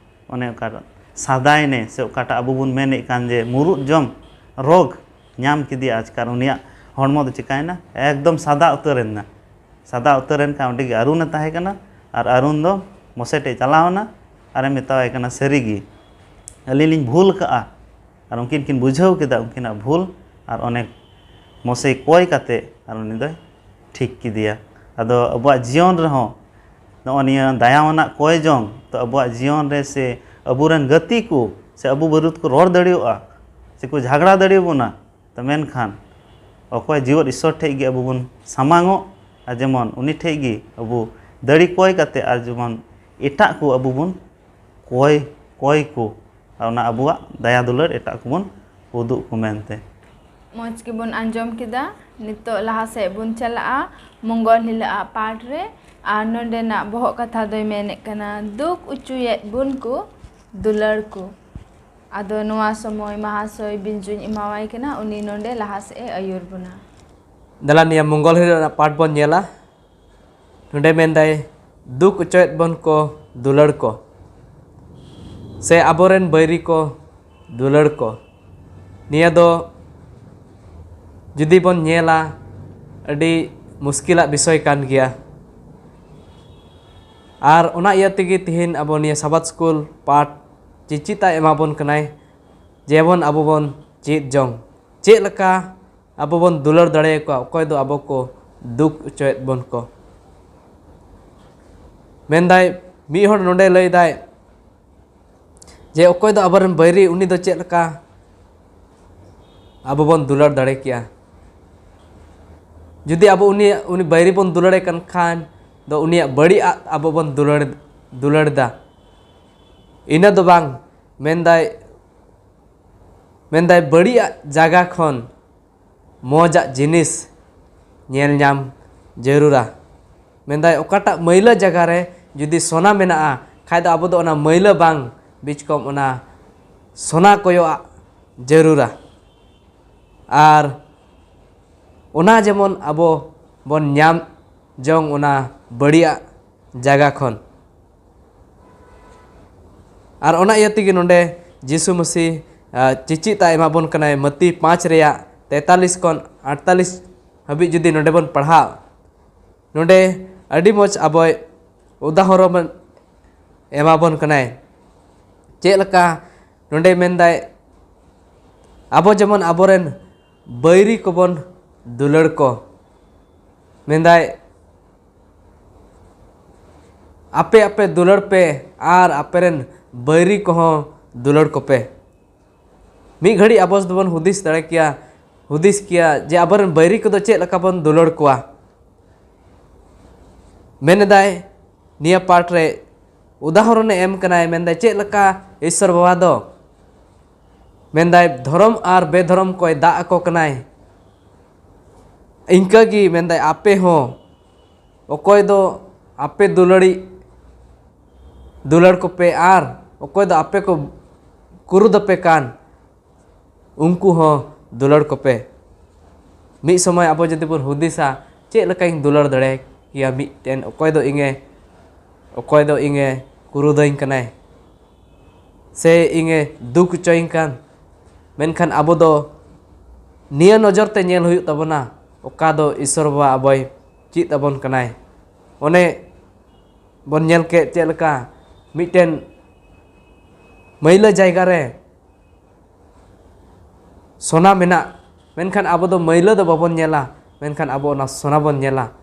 ᱚᱱᱮ ᱚᱠᱟ ᱥᱟᱫᱟᱭᱮᱱᱮ, ᱥᱮ ᱚᱠᱟᱴᱟᱜ ᱟᱵᱚ ᱵᱚᱱ ᱢᱮᱱᱮᱫ ᱠᱟᱱ ᱡᱮ ᱢᱩᱨᱩᱫ ᱡᱚᱢ ᱨᱳᱜᱽ ᱧᱟᱢ ᱠᱮᱫᱮᱭᱟ, ᱟᱪᱠᱟ ᱩᱱᱤᱭᱟᱜ ᱦᱚᱲᱢᱚ ᱫᱚ ᱪᱤᱠᱟᱭᱮᱱᱟ? ᱮᱠᱫᱚᱢ ᱥᱟᱫᱟ ᱩᱛᱟᱹᱨᱮᱱᱟ᱾ ᱥᱟᱫᱟ ᱩᱛᱟᱹᱨᱮᱱ ᱠᱷᱟᱱ ᱚᱸᱰᱮ ᱜᱮ ᱟᱹᱨᱩᱱᱮ ᱛᱟᱦᱮᱸ ᱠᱟᱱᱟ᱾ ᱟᱨ ᱟᱹᱨᱩᱱ ᱫᱚ ᱢᱚᱥᱮ ᱴᱷᱮᱡ ᱪᱟᱞᱟᱣ ᱮᱱᱟ ᱟᱨᱮ ᱢᱮᱛᱟᱣᱟᱭ ᱠᱟᱱᱟ, "ᱥᱟᱹᱨᱤ ᱜᱮ ᱟᱹᱞᱤᱧ ᱞᱤᱧ ᱵᱷᱩᱞ ᱠᱟᱜᱼᱟ᱾" ᱟᱨ ᱩᱱᱠᱤᱱ ᱠᱤᱱ ᱵᱩᱡᱷᱟᱹᱣ ᱠᱮᱫᱟ ᱩᱱᱠᱤᱱᱟᱜ ᱵᱷᱩᱞ, ᱟᱨ ᱚᱱᱮ ᱢᱚᱥᱮ ᱠᱚᱭ ᱠᱟᱛᱮ ᱟᱨ ᱩᱱᱤ ᱫᱚᱭ ᱴᱷᱤᱠ ᱠᱮᱫᱮᱭᱟ᱾ ᱟᱫᱚ ᱟᱵᱚᱣᱟᱜ ᱡᱤᱭᱚᱱ ᱨᱮᱦᱚᱸ ᱱᱚᱜᱼᱚ ᱱᱤᱭᱟᱹ ᱫᱟᱭᱟᱣᱟᱱᱟᱜ ᱠᱚᱭ ᱡᱚᱝ ᱫᱚ ᱟᱵᱚᱣᱟᱜ ᱡᱤᱭᱚᱱ ᱨᱮ ᱥᱮ ᱟᱵᱚᱨᱮᱱ ᱜᱟᱛᱮ ᱠᱚ ᱥᱮ ᱟᱵᱚ ᱵᱤᱨᱩᱫᱷ ᱠᱚ ᱨᱚᱲ ᱫᱟᱲᱮᱭᱟᱜᱼᱟ ᱥᱮ ᱠᱚ ᱡᱷᱟᱜᱽᱲᱟ ᱫᱟᱲᱮᱭᱟᱵᱚᱱᱟ, ᱛᱚ ᱢᱮᱱᱠᱷᱟᱱ ᱚᱠᱚᱭ ᱡᱤᱣᱮᱫ ᱤᱥᱥᱚᱨ ᱴᱷᱮᱡ ᱜᱮ ᱟᱵᱚ ᱵᱚᱱ ᱥᱟᱢᱟᱝᱚᱜ, ᱟᱨ ᱡᱮᱢᱚᱱ ᱩᱱᱤ ᱴᱷᱮᱡ ᱜᱮ ᱟᱵᱚ ᱫᱟᱲᱮ ᱠᱚᱭ ᱠᱟᱛᱮ ᱟᱨ ᱡᱮᱢᱚᱱ ᱮᱴᱟᱜ ᱠᱚ ᱟᱵᱚ ᱵᱚᱱ ᱠᱚᱭ, ᱠᱚᱭ ᱠᱚ, ᱟᱨ ᱚᱱᱟ ᱟᱵᱚᱣᱟᱜ ᱫᱟᱭᱟ ᱫᱩᱞᱟᱹᱲ ᱮᱴᱟᱜ ᱠᱚᱵᱚᱱ ᱩᱫᱩᱜ ᱠᱚ ᱢᱮᱱᱛᱮ᱾ ᱢᱚᱡᱽ ᱜᱮᱵᱚᱱ ᱟᱸᱡᱚᱢ ᱠᱮᱫᱟ᱾ ᱱᱤᱛᱚᱜ ᱞᱟᱦᱟ ᱥᱮᱫ ᱵᱚᱱ ᱪᱟᱞᱟᱜᱼᱟ ᱢᱚᱝᱜᱚᱞ ᱦᱤᱞᱟᱹᱜ ᱟᱜ ᱯᱟᱴ ᱨᱮ᱾ ᱟᱨ ᱱᱚᱰᱮᱱᱟᱜ ᱵᱚᱦᱚᱜ ᱠᱟᱛᱷᱟ ᱫᱚᱭ ᱢᱮᱱᱮᱫ ᱠᱟᱱᱟ, ᱫᱩᱠ ᱚᱪᱚᱭᱮᱫ ᱵᱚᱱ ᱠᱚ ᱫᱩᱞᱟᱹᱲ ᱠᱚ᱾ ᱟᱫᱚ ᱱᱚᱣᱟ ᱥᱚᱢᱚᱭ ᱢᱟᱦᱟᱥᱚᱭ ᱵᱤᱧᱡᱩᱧ ᱮᱢᱟᱣᱟᱭ ᱠᱟᱱᱟ, ᱩᱱᱤ ᱱᱚᱰᱮ ᱞᱟᱦᱟ ᱥᱮᱫ ᱮ ᱟᱹᱭᱩᱨ ᱵᱚᱱᱟ᱾ ᱫᱮᱞᱟ ᱱᱤᱭᱟᱹ ᱢᱚᱝᱜᱚᱞ ᱦᱤᱞᱟᱹᱜ ᱨᱮᱱᱟᱜ ᱯᱟᱴ ᱵᱚᱱ ᱧᱮᱞᱟ᱾ ᱱᱚᱰᱮ ᱢᱮᱱᱫᱟᱭ, ᱫᱩᱠ ᱚᱪᱚᱭᱮᱫ ᱵᱚᱱ ᱠᱚ ᱫᱩᱞᱟᱹᱲ ᱠᱚ, ᱥᱮ ᱟᱵᱚᱨᱮᱱ ᱵᱟᱹᱭᱨᱤ ᱠᱚ ᱫᱩᱞᱟᱹᱲ ᱠᱚ᱾ ᱱᱤᱭᱟᱹ ᱫᱚ ᱡᱩᱫᱤ ᱵᱚᱱ ᱧᱮᱞᱟ, ᱟᱹᱰᱤ ᱢᱩᱥᱠᱤᱞᱟᱜ ᱵᱤᱥᱚᱭ ᱠᱟᱱ ᱜᱮᱭᱟ᱾ ᱟᱨ ᱚᱱᱟ ᱤᱭᱟᱹ ᱛᱮᱜᱮ ᱛᱤᱦᱤᱧ ᱟᱵᱚ ᱱᱤᱭᱟᱹ ᱥᱟᱵᱟᱛ ᱥᱠᱩᱞ ᱯᱟᱴ ᱪᱤᱪᱤᱛᱟ ᱮᱢᱟᱵᱚᱱ ᱠᱟᱱᱟᱭ, ᱡᱮᱢᱚᱱ ᱟᱵᱚ ᱵᱚᱱ ᱪᱮᱫ ᱡᱚᱝ ᱪᱮᱫ ᱞᱮᱠᱟ ᱟᱵᱚ ᱵᱚᱱ ᱫᱩᱞᱟᱹᱲ ᱫᱟᱲᱮᱭᱟᱠᱚᱣᱟ ᱚᱠᱚᱭ ᱫᱚ ᱟᱵᱚ ᱠᱚ ᱫᱩᱠ ᱚᱪᱚᱭᱮᱫ ᱵᱚᱱ ᱠᱚ᱾ ᱢᱮᱱᱫᱟᱭ, ᱢᱤᱫ ᱦᱚᱲ ᱱᱚᱰᱮ ᱞᱟᱹᱭᱫᱟᱭ ᱡᱮ ᱚᱠᱚᱭ ᱫᱚ ᱟᱵᱚᱨᱮᱱ ᱵᱟᱹᱭᱨᱤ, ᱩᱱᱤ ᱫᱚ ᱪᱮᱫ ᱞᱮᱠᱟ ᱟᱵᱚ ᱵᱚᱱ ᱫᱩᱞᱟᱹᱲ ᱫᱟᱲᱮ ᱠᱮᱭᱟ? ᱡᱩᱫᱤ ᱟᱵᱚ ᱩᱱᱤ, ᱩᱱᱤ ᱵᱟᱹᱭᱨᱤ ᱵᱚᱱ ᱫᱩᱞᱟᱹᱲᱮ ᱠᱟᱱ ᱠᱷᱟᱱ ᱫᱚ ᱩᱱᱤᱭᱟᱜ ᱵᱟᱹᱲᱤᱡ ᱟᱜ ᱟᱵᱚ ᱵᱚᱱ ᱫᱩᱞᱟᱹᱲ, ᱫᱩᱞᱟᱹᱲ ᱫᱟ᱾ ᱤᱱᱟᱹ ᱫᱚ ᱵᱟᱝ, ᱢᱮᱱᱫᱟᱭ, ᱢᱮᱱᱫᱟᱭ ᱵᱟᱹᱲᱤᱡ ᱟᱜ ᱡᱟᱭᱜᱟ ᱠᱷᱚᱱ ᱢᱚᱡᱟᱜ ᱡᱤᱱᱤᱥ ᱧᱮᱞ ᱧᱟᱢ ᱡᱟᱹᱨᱩᱲᱟ᱾ ᱢᱮᱱᱫᱟᱭ ᱚᱠᱟᱴᱟᱜ ᱢᱟᱹᱭᱞᱟᱹ ᱡᱟᱭᱜᱟ ᱨᱮ ᱡᱩᱫᱤ ᱥᱚᱱᱟ ᱢᱮᱱᱟᱜᱼᱟ ᱠᱷᱟᱡ ᱫᱚ ᱟᱵᱚ ᱫᱚ ᱚᱱᱟ ᱢᱟᱹᱭᱞᱟᱹ ᱵᱟᱝ, ᱵᱤᱪᱠᱚᱢ ᱚᱱᱟ ᱥᱚᱱᱟ ᱠᱚᱭᱚᱜ ᱟᱜ ᱡᱟᱹᱨᱩᱲᱟ᱾ ᱟᱨ ᱚᱱᱟ ᱡᱮᱢᱚᱱ ᱟᱵᱚ ᱵᱚᱱ ᱧᱟᱢ ᱡᱚᱝ ᱚᱱᱟ ᱵᱟᱹᱲᱤᱡᱟᱜ ᱡᱟᱭᱜᱟ ᱠᱷᱚᱱ᱾ ᱟᱨ ᱚᱱᱟ ᱤᱭᱟᱹ ᱛᱮᱜᱮ ᱱᱚᱰᱮ ᱡᱤᱥᱩ ᱢᱟᱹᱥᱤ, ᱟ, ᱪᱮᱪᱮᱫ ᱮ ᱮᱢᱟ ᱵᱚᱱ ᱠᱟᱱᱟᱭ, ᱢᱟᱹᱛᱤ ᱯᱟᱸᱪ ᱨᱮᱭᱟᱜ ᱛᱮᱛᱟᱞᱤᱥ ᱠᱷᱚᱱ ᱟᱴᱛᱟᱞᱤᱥ ᱦᱟᱹᱵᱤᱡ ᱡᱩᱫᱤ ᱱᱚᱰᱮ ᱵᱚᱱ ᱯᱟᱲᱦᱟᱣ, ᱱᱚᱰᱮ ᱟᱹᱰᱤ ᱢᱚᱡᱽ ᱟᱵᱚᱭ ᱩᱫᱟᱦᱚᱨᱚᱱ ᱮᱢᱟ ᱵᱚᱱ ᱠᱟᱱᱟᱭ᱾ ᱪᱮᱫ ᱞᱮᱠᱟ ᱱᱚᱰᱮ ᱢᱮᱱᱫᱟᱭ, ᱟᱵᱚ ᱡᱮᱢᱚᱱ ᱟᱵᱚᱨᱮᱱ ᱵᱟᱹᱭᱨᱤ ᱠᱚᱵᱚᱱ ᱫᱩᱞᱟᱹᱲ ᱠᱚ᱾ ᱢᱮᱱᱫᱟᱭ, ᱟᱯᱮ ᱟᱯᱮ ᱫᱩᱞᱟᱹᱲ ᱯᱮ ᱟᱨ ᱟᱯᱮᱨᱮᱱ ᱵᱟᱹᱭᱨᱤ ᱠᱚᱦᱚᱸ ᱫᱩᱞᱟᱹᱲ ᱠᱚᱯᱮ᱾ ᱢᱤᱫ ᱜᱷᱟᱹᱲᱤᱡ ᱟᱵᱚ ᱫᱚᱵᱚᱱ ᱦᱩᱫᱤᱥ ᱫᱟᱲᱮ ᱠᱮᱭᱟ, ᱦᱩᱫᱤᱥ ᱠᱮᱭᱟ ᱡᱮ ᱟᱵᱚᱨᱮᱱ ᱵᱟᱹᱭᱨᱤ ᱠᱚᱫᱚ ᱪᱮᱫ ᱞᱮᱠᱟ ᱵᱚᱱ ᱫᱩᱞᱟᱹᱲ ᱠᱚᱣᱟ᱾ ᱢᱮᱱ ᱮᱫᱟᱭ ᱱᱤᱭᱟᱹ ᱯᱟᱴ ᱨᱮ ᱩᱫᱟᱦᱚᱨᱚᱱᱮ ᱮᱢ ᱠᱟᱱᱟᱭ, ᱢᱮᱱᱫᱟᱭ ᱪᱮᱫ ᱞᱮᱠᱟ ᱤᱥᱥᱚᱨ ᱵᱟᱵᱟ ᱫᱚ, ᱢᱮᱱᱫᱟᱭ ᱫᱷᱚᱨᱚᱢ ᱟᱨ ᱵᱮᱫᱷᱚᱨᱚᱢ ᱠᱚᱭ ᱫᱟᱜ ᱟᱠᱚ ᱠᱟᱱᱟᱭ᱾ ᱤᱱᱠᱟᱹᱜᱮ ᱢᱮᱱᱫᱟᱭ ᱟᱯᱮ ᱦᱚᱸ ᱚᱠᱚᱭ ᱫᱚ ᱟᱯᱮ ᱫᱩᱞᱟᱹᱲᱤᱡ ᱫᱩᱞᱟᱹᱲ ᱠᱚᱯᱮ ᱟᱨ ᱚᱠᱚᱭ ᱫᱚ ᱟᱯᱮ ᱠᱚ ᱠᱩᱨᱩᱫ ᱟᱯᱮ ᱠᱟᱱ, ᱩᱱᱠᱩ ᱦᱚᱸ ᱫᱩᱞᱟᱹᱲ ᱠᱚᱯᱮ᱾ ᱢᱤᱫ ᱥᱚᱢᱚᱭ ᱟᱵᱚ ᱡᱩᱫᱤ ᱵᱚᱱ ᱦᱩᱫᱤᱥᱟ, ᱪᱮᱫ ᱞᱮᱠᱟᱧ ᱫᱩᱞᱟᱹᱲ ᱫᱟᱲᱮ ᱠᱮᱭᱟ ᱢᱤᱫᱴᱮᱱ, ᱚᱠᱚᱭ ᱫᱚ ᱤᱧᱮ, ᱚᱠᱚᱭ ᱫᱚ ᱤᱧᱮ ᱠᱩᱨᱩᱫᱟᱹᱧ ᱠᱟᱱᱟᱭ ᱥᱮ ᱤᱧᱮ ᱫᱩᱠ ᱦᱚᱪᱚᱭᱤᱧ ᱠᱟᱱ? ᱢᱮᱱᱠᱷᱟᱱ ᱟᱵᱚ ᱫᱚ ᱱᱤᱭᱟᱹ ᱱᱚᱡᱚᱨ ᱛᱮ ᱧᱮᱞ ᱦᱩᱭᱩᱜ ᱛᱟᱵᱚᱱᱟ, ᱚᱠᱟ ᱫᱚ ᱤᱥᱥᱚᱨ ᱵᱟᱵᱟ ᱟᱵᱚᱭ ᱪᱮᱫ ᱟᱵᱚᱱ ᱠᱟᱱᱟᱭ᱾ ᱚᱱᱮ ᱵᱚᱱ ᱧᱮᱞ ᱠᱮᱫ ᱪᱮᱫ ᱞᱮᱠᱟ ᱢᱤᱫᱴᱮᱱ ᱢᱟᱹᱭᱞᱟᱹ ᱡᱟᱭᱜᱟ ᱨᱮ ᱥᱚᱱᱟ ᱢᱮᱱᱟᱜ, ᱢᱮᱱᱠᱷᱟᱱ ᱟᱵᱚ ᱫᱚ ᱢᱟᱹᱭᱞᱟᱹ ᱫᱚ ᱵᱟᱵᱚᱱ ᱧᱮᱞᱟ, ᱢᱮᱱᱠᱷᱟᱱ ᱟᱵᱚ ᱚᱱᱟ ᱥᱚᱱᱟ ᱵᱚᱱ ᱧᱮᱞᱟ᱾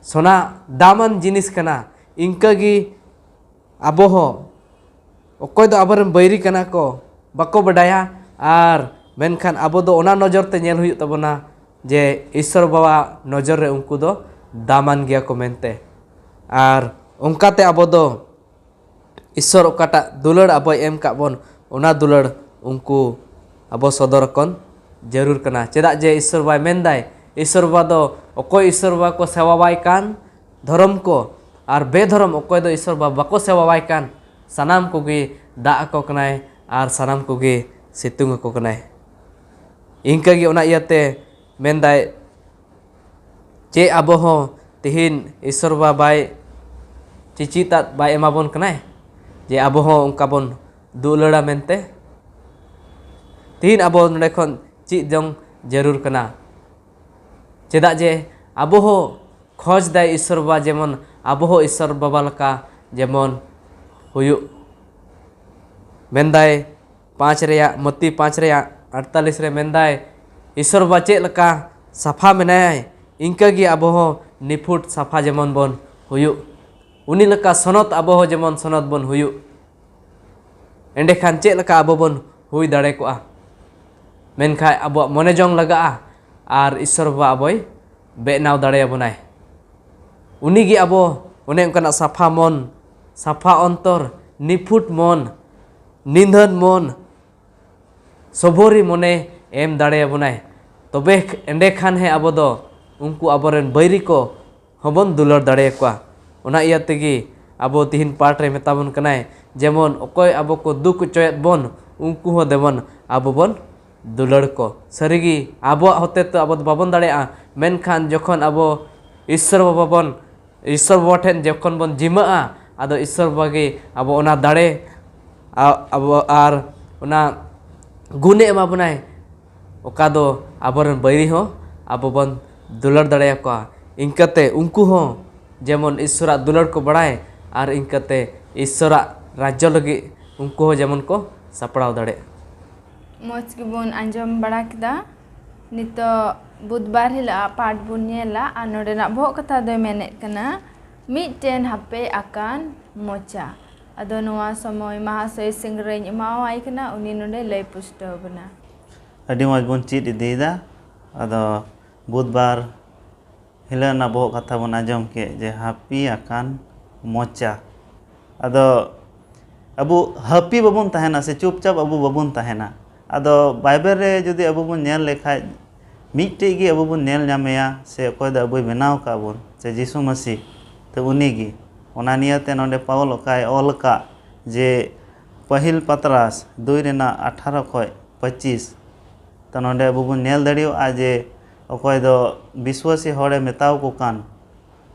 ᱥᱚᱱᱟ ᱫᱟᱢᱟᱱ ᱡᱤᱱᱤᱥ ᱠᱟᱱᱟ, ᱤᱱᱠᱟᱹ ᱜᱮ ᱟᱵᱚ ᱦᱚᱸ, ᱚᱠᱚᱭ ᱫᱚ ᱟᱵᱚᱨᱮᱱ ᱵᱟᱹᱭᱨᱤ ᱠᱟᱱᱟ ᱠᱚ, ᱵᱟᱠᱚ ᱵᱟᱰᱟᱭᱟ, ᱟᱨ ᱢᱮᱱᱠᱷᱟᱱ ᱟᱵᱚ ᱫᱚ ᱚᱱᱟ ᱱᱚᱡᱚᱨ ᱛᱮ ᱧᱮᱞ ᱦᱩᱭᱩᱜ ᱛᱟᱵᱚᱱᱟ ᱡᱮ ᱤᱥᱥᱚᱨ ᱵᱟᱵᱟᱣᱟᱜ ᱱᱚᱡᱚᱨ ᱨᱮ ᱩᱱᱠᱩ ᱫᱚ ᱫᱟᱢᱟᱱ ᱜᱮᱭᱟ ᱠᱚ ᱢᱮᱱᱛᱮ᱾ ᱟᱨ ᱚᱱᱠᱟᱛᱮ ᱟᱵᱚ ᱫᱚ ᱤᱥᱥᱚᱨ ᱚᱠᱟᱴᱟᱜ ᱫᱩᱞᱟᱹᱲ ᱟᱵᱚᱭ ᱮᱢ ᱠᱟᱜ ᱵᱚᱱ, ᱚᱱᱟ ᱫᱩᱞᱟᱹᱲ ᱩᱱᱠᱩ ᱟᱵᱚ ᱥᱚᱫᱚᱨ ᱟᱠᱚᱱ ᱡᱟᱹᱨᱩᱲ ᱠᱟᱱᱟ᱾ ᱪᱮᱫᱟᱜ ᱡᱮ ᱤᱥᱥᱚᱨ ᱵᱟᱭ ᱢᱮᱱᱫᱟᱭ, ᱤᱥᱥᱚᱨ ᱵᱟᱵᱟ ᱫᱚ ᱚᱠᱚᱭ ᱤᱥᱥᱚᱨ ᱵᱟᱵᱟ ᱠᱚ ᱥᱮᱵᱟᱣᱟᱭ ᱠᱟᱱ, ᱫᱷᱚᱨᱚᱢ ᱠᱚ ᱟᱨ ᱵᱮᱫᱷᱚᱨᱚᱢ, ᱚᱠᱚᱭ ᱫᱚ ᱤᱥᱥᱚᱨ ᱵᱟᱵᱟ ᱵᱟᱠᱚ ᱥᱮᱵᱟᱣᱟᱭ ᱠᱟᱱ, ᱥᱟᱱᱟᱢ ᱠᱚᱜᱮ ᱫᱟᱜ ᱟᱠᱚ ᱠᱟᱱᱟᱭ ᱟᱨ ᱥᱟᱱᱟᱢ ᱠᱚᱜᱮ ᱥᱤᱛᱩᱝ ᱟᱠᱚ ᱠᱟᱱᱟᱭ᱾ ᱤᱱᱠᱟᱹ ᱜᱮ ᱚᱱᱟ ᱤᱭᱟᱹᱛᱮ ᱢᱮᱱᱫᱟᱭ, ᱪᱮᱫ ᱟᱵᱚ ᱦᱚᱸ ᱛᱤᱦᱤᱧ ᱤᱥᱥᱚᱨ ᱵᱟᱵᱟ ᱵᱟᱭ ᱪᱤᱪᱤᱛᱟᱜ ᱵᱟᱭ ᱮᱢᱟᱵᱚᱱ ᱠᱟᱱᱟᱭ ᱡᱮ ᱟᱵᱚ ᱦᱚᱸ ᱚᱱᱠᱟ ᱵᱚᱱ ᱫᱩᱞᱟᱹᱲᱟ ᱢᱮᱱᱛᱮ? ᱛᱤᱦᱤᱧ ᱟᱵᱚ ᱱᱚᱰᱮ ᱠᱷᱚᱱ ᱪᱮᱫ ᱡᱚᱝ ᱡᱟᱹᱨᱩᱲ ᱠᱟᱱᱟ᱾ ᱪᱮᱫᱟᱜ ᱡᱮ ᱟᱵᱚ ᱦᱚᱸ ᱠᱷᱚᱡᱽ ᱫᱟᱭ ᱤᱥᱥᱚᱨ ᱵᱟᱵᱟ ᱡᱮᱢᱚᱱ ᱟᱵᱚ ᱦᱚᱸ ᱤᱥᱥᱚᱨ ᱵᱟᱵᱟ ᱞᱮᱠᱟ ᱡᱮᱢᱚᱱ ᱦᱩᱭᱩᱜ᱾ ᱢᱮᱱᱫᱟᱭ ᱯᱟᱸᱪ ᱨᱮᱭᱟᱜ, ᱢᱚᱛᱤ ᱯᱟᱸᱪ ᱨᱮᱭᱟᱜ ᱟᱴᱛᱟᱞᱤᱥ ᱨᱮ ᱢᱮᱱᱫᱟᱭ, ᱤᱥᱥᱚᱨ ᱵᱟᱵᱟ ᱪᱮᱫ ᱞᱮᱠᱟ ᱥᱟᱯᱷᱟ ᱢᱮᱱᱟᱭ, ᱤᱱᱠᱟᱹ ᱜᱮ ᱟᱵᱚ ᱦᱚᱸ ᱱᱤᱯᱷᱩᱴ ᱥᱟᱯᱷᱟ ᱡᱮᱢᱚᱱ ᱵᱚᱱ ᱦᱩᱭᱩᱜ᱾ ᱩᱱᱤ ᱞᱮᱠᱟ ᱥᱚᱱᱚᱛ ᱟᱵᱚ ᱦᱚᱸ ᱡᱮᱢᱚᱱ ᱥᱚᱱᱚᱛ ᱵᱚᱱ ᱦᱩᱭᱩᱜ᱾ ᱮᱸᱰᱮᱠᱷᱟᱱ ᱪᱮᱫ ᱞᱮᱠᱟ ᱟᱵᱚ ᱵᱚᱱ ᱦᱩᱭ ᱫᱟᱲᱮ ᱠᱚᱜᱼᱟ? ᱢᱮᱱᱠᱷᱟᱱ ᱟᱵᱚᱣᱟᱜ ᱢᱚᱱᱮ ᱡᱚᱝ ᱞᱟᱜᱟᱜᱼᱟ ᱟᱨ ᱤᱥᱥᱚᱨ ᱵᱟᱵᱟ ᱟᱵᱚᱭ ᱵᱮᱱᱟᱣ ᱫᱟᱲᱮᱭᱟᱵᱚᱱᱟᱭ᱾ ᱩᱱᱤᱜᱮ ᱟᱵᱚ ᱚᱱᱮ ᱚᱱᱠᱟᱱᱟᱜ ᱥᱟᱯᱷᱟ ᱢᱚᱱ, ᱥᱟᱯᱷᱟ ᱚᱱᱛᱚᱨ, ᱱᱤᱯᱷᱩᱴ ᱢᱚᱱ, ᱱᱤᱫᱷᱟᱹᱱ ᱢᱚᱱ, ᱥᱚᱵᱚᱨᱤ ᱢᱚᱱᱮ ᱮᱢ ᱫᱟᱲᱮᱭᱟᱵᱚᱱᱟᱭ᱾ ᱛᱚᱵᱮ ᱮᱸᱰᱮᱠᱷᱟᱱ ᱦᱮᱸ ᱟᱵᱚ ᱫᱚ ᱩᱱᱠᱩ ᱟᱵᱚᱨᱮᱱ ᱵᱟᱹᱭᱨᱤ ᱠᱚ ᱦᱚᱸᱵᱚᱱ ᱫᱩᱞᱟᱹᱲ ᱫᱟᱲᱮᱭᱟᱠᱚᱣᱟ᱾ ᱚᱱᱟ ᱤᱭᱟᱹ ᱛᱮᱜᱮ ᱟᱵᱚ ᱛᱤᱦᱤᱧ ᱯᱟᱴ ᱨᱮ ᱢᱮᱛᱟ ᱵᱚᱱ ᱠᱟᱱᱟᱭ, ᱡᱮᱢᱚᱱ ᱚᱠᱚᱭ ᱟᱵᱚ ᱠᱚ ᱫᱩᱠ ᱦᱚᱪᱚᱭᱮᱫ ᱵᱚᱱ, ᱩᱱᱠᱩ ᱦᱚᱸ ᱫᱮᱵᱚᱱ ᱟᱵᱚ ᱵᱚᱱ ᱫᱩᱞᱟᱹᱲ ᱠᱚ᱾ ᱥᱟᱹᱨᱤᱜᱮ ᱟᱵᱚᱣᱟᱜ ᱦᱚᱛᱮ ᱛᱮ ᱟᱵᱚ ᱫᱚ ᱵᱟᱵᱚᱱ ᱫᱟᱲᱮᱭᱟᱜᱼᱟ, ᱢᱮᱱᱠᱷᱟᱱ ᱡᱚᱠᱷᱚᱱ ᱟᱵᱚ ᱤᱥᱥᱚᱨ ᱵᱟᱵᱟ ᱵᱚᱱ, ᱤᱥᱥᱚᱨ ᱵᱟᱵᱟ ᱴᱷᱮᱱ ᱡᱚᱠᱷᱚᱱ ᱵᱚᱱ ᱡᱤᱢᱟᱹᱜᱼᱟ, ᱟᱫᱚ ᱤᱥᱥᱚᱨ ᱵᱟᱵᱟ ᱜᱮ ᱟᱵᱚ ᱚᱱᱟ ᱫᱟᱲᱮ, ᱟ-, ᱟᱵᱚ ᱟᱨ ᱚᱱᱟ ᱜᱩᱱᱮ ᱮᱢᱟ ᱵᱚᱱᱟᱭ, ᱚᱠᱟ ᱫᱚ ᱟᱵᱚᱨᱮᱱ ᱵᱟᱹᱭᱨᱤ ᱦᱚᱸ ᱟᱵᱚ ᱵᱚᱱ ᱫᱩᱞᱟᱹᱲ ᱫᱟᱲᱮᱭᱟᱠᱚᱣᱟ᱾ ᱤᱱᱠᱟᱹᱛᱮ ᱩᱱᱠᱩ ᱦᱚᱸ ᱡᱮᱢᱚᱱ ᱤᱥᱥᱚᱨᱟᱜ ᱫᱩᱞᱟᱹᱲ ᱠᱚ ᱵᱟᱲᱟᱭ ᱟᱨ ᱤᱱᱠᱟᱹᱛᱮ ᱤᱥᱥᱚᱨᱟᱜ ᱨᱟᱡᱽᱡᱚ ᱞᱟᱹᱜᱤᱫ ᱩᱱᱠᱩ ᱦᱚᱸ ᱡᱮᱢᱚᱱ ᱠᱚ ᱥᱟᱯᱲᱟᱣ ᱫᱟᱲᱮᱭᱟᱜ᱾ ᱢᱚᱡᱽ ᱜᱮᱵᱚᱱ ᱟᱸᱡᱚᱢ ᱵᱟᱲᱟ ᱠᱮᱫᱟ᱾ ᱱᱤᱛᱚᱜ ᱵᱩᱫᱷᱵᱟᱨ ᱦᱤᱞᱳᱜ ᱟᱜ ᱯᱟᱴ ᱵᱚᱱ ᱧᱮᱞᱟ ᱟᱨ ᱱᱚᱰᱮᱱᱟᱜ ᱵᱚᱦᱚᱜ ᱠᱟᱛᱷᱟ ᱫᱚᱭ ᱢᱮᱱᱮᱫ ᱠᱟᱱᱟ, ᱢᱤᱫᱴᱮᱱ ᱦᱟᱯᱮ ᱟᱠᱟᱱ ᱢᱚᱪᱟ᱾ ᱟᱫᱚ ᱱᱚᱣᱟ ᱥᱚᱢᱚᱭ ᱢᱟᱦᱟᱥᱚᱭ ᱥᱤᱝᱨᱟᱹᱭ ᱤᱧ ᱮᱢᱟᱣᱟᱭ ᱠᱟᱱᱟ, ᱩᱱᱤ ᱱᱚᱰᱮ ᱞᱟᱹᱭ ᱯᱩᱥᱴᱟᱹᱣ ᱵᱚᱱᱟ᱾ ᱟᱹᱰᱤ ᱢᱚᱡᱽ ᱵᱚᱱ ᱪᱮᱫ ᱤᱫᱤᱭᱮᱫᱟ᱾ ᱟᱫᱚ ᱵᱩᱫᱷᱵᱟᱨ ᱦᱤᱞᱳᱜ ᱨᱮᱱᱟᱜ ᱵᱚᱦᱚᱜ ᱠᱟᱛᱷᱟ ᱵᱚᱱ ᱟᱸᱡᱚᱢ ᱠᱮᱫ ᱡᱮ ᱦᱟᱹᱯᱤ ᱟᱠᱟᱱ ᱢᱚᱪᱟ᱾ ᱟᱫᱚ ᱟᱵᱚ ᱦᱟᱹᱯᱤ ᱵᱟᱵᱚᱱ ᱛᱟᱦᱮᱱᱟ ᱥᱮ ᱪᱩᱯᱪᱟᱯ ᱟᱵᱚ ᱵᱟᱵᱚᱱ ᱛᱟᱦᱮᱱᱟ᱾ ᱟᱫᱚ ᱵᱟᱭᱵᱮᱞ ᱨᱮ ᱡᱩᱫᱤ ᱟᱵᱚ ᱵᱚᱱ ᱧᱮᱞ ᱞᱮᱠᱷᱟᱡ ᱢᱤᱫᱴᱮᱡ ᱜᱮ ᱟᱵᱚ ᱵᱚᱱ ᱧᱮᱞ ᱧᱟᱢᱮᱭᱟ ᱥᱮ ᱚᱠᱚᱭ ᱫᱚ ᱟᱵᱚᱭ ᱵᱮᱱᱟᱣ ᱟᱠᱟᱫ ᱵᱚᱱ ᱥᱮ ᱡᱤᱥᱩ ᱢᱟᱹᱥᱤ, ᱛᱚ ᱩᱱᱤ ᱜᱮ᱾ ᱚᱱᱟ ᱱᱤᱭᱟᱹᱛᱮ ᱱᱚᱰᱮ ᱯᱟᱣᱩᱞ ᱚᱠᱟᱭ ᱚᱞ ᱟᱠᱟᱫ ᱡᱮ ᱯᱟᱹᱦᱤᱞ ᱯᱟᱛᱨᱟᱥ ᱫᱩᱭ ᱨᱮᱱᱟᱜ ᱟᱴᱷᱟᱨᱚ ᱠᱷᱚᱡ ᱯᱚᱸᱪᱤᱥ, ᱛᱚ ᱱᱚᱰᱮ ᱟᱵᱚ ᱵᱚᱱ ᱧᱮᱞ ᱫᱟᱲᱮᱭᱟᱜᱼᱟ ᱡᱮ ᱚᱠᱚᱭ ᱫᱚ ᱵᱤᱥᱣᱟᱹᱥᱤ ᱦᱚᱲᱮ ᱢᱮᱛᱟᱣ ᱠᱚ ᱠᱟᱱ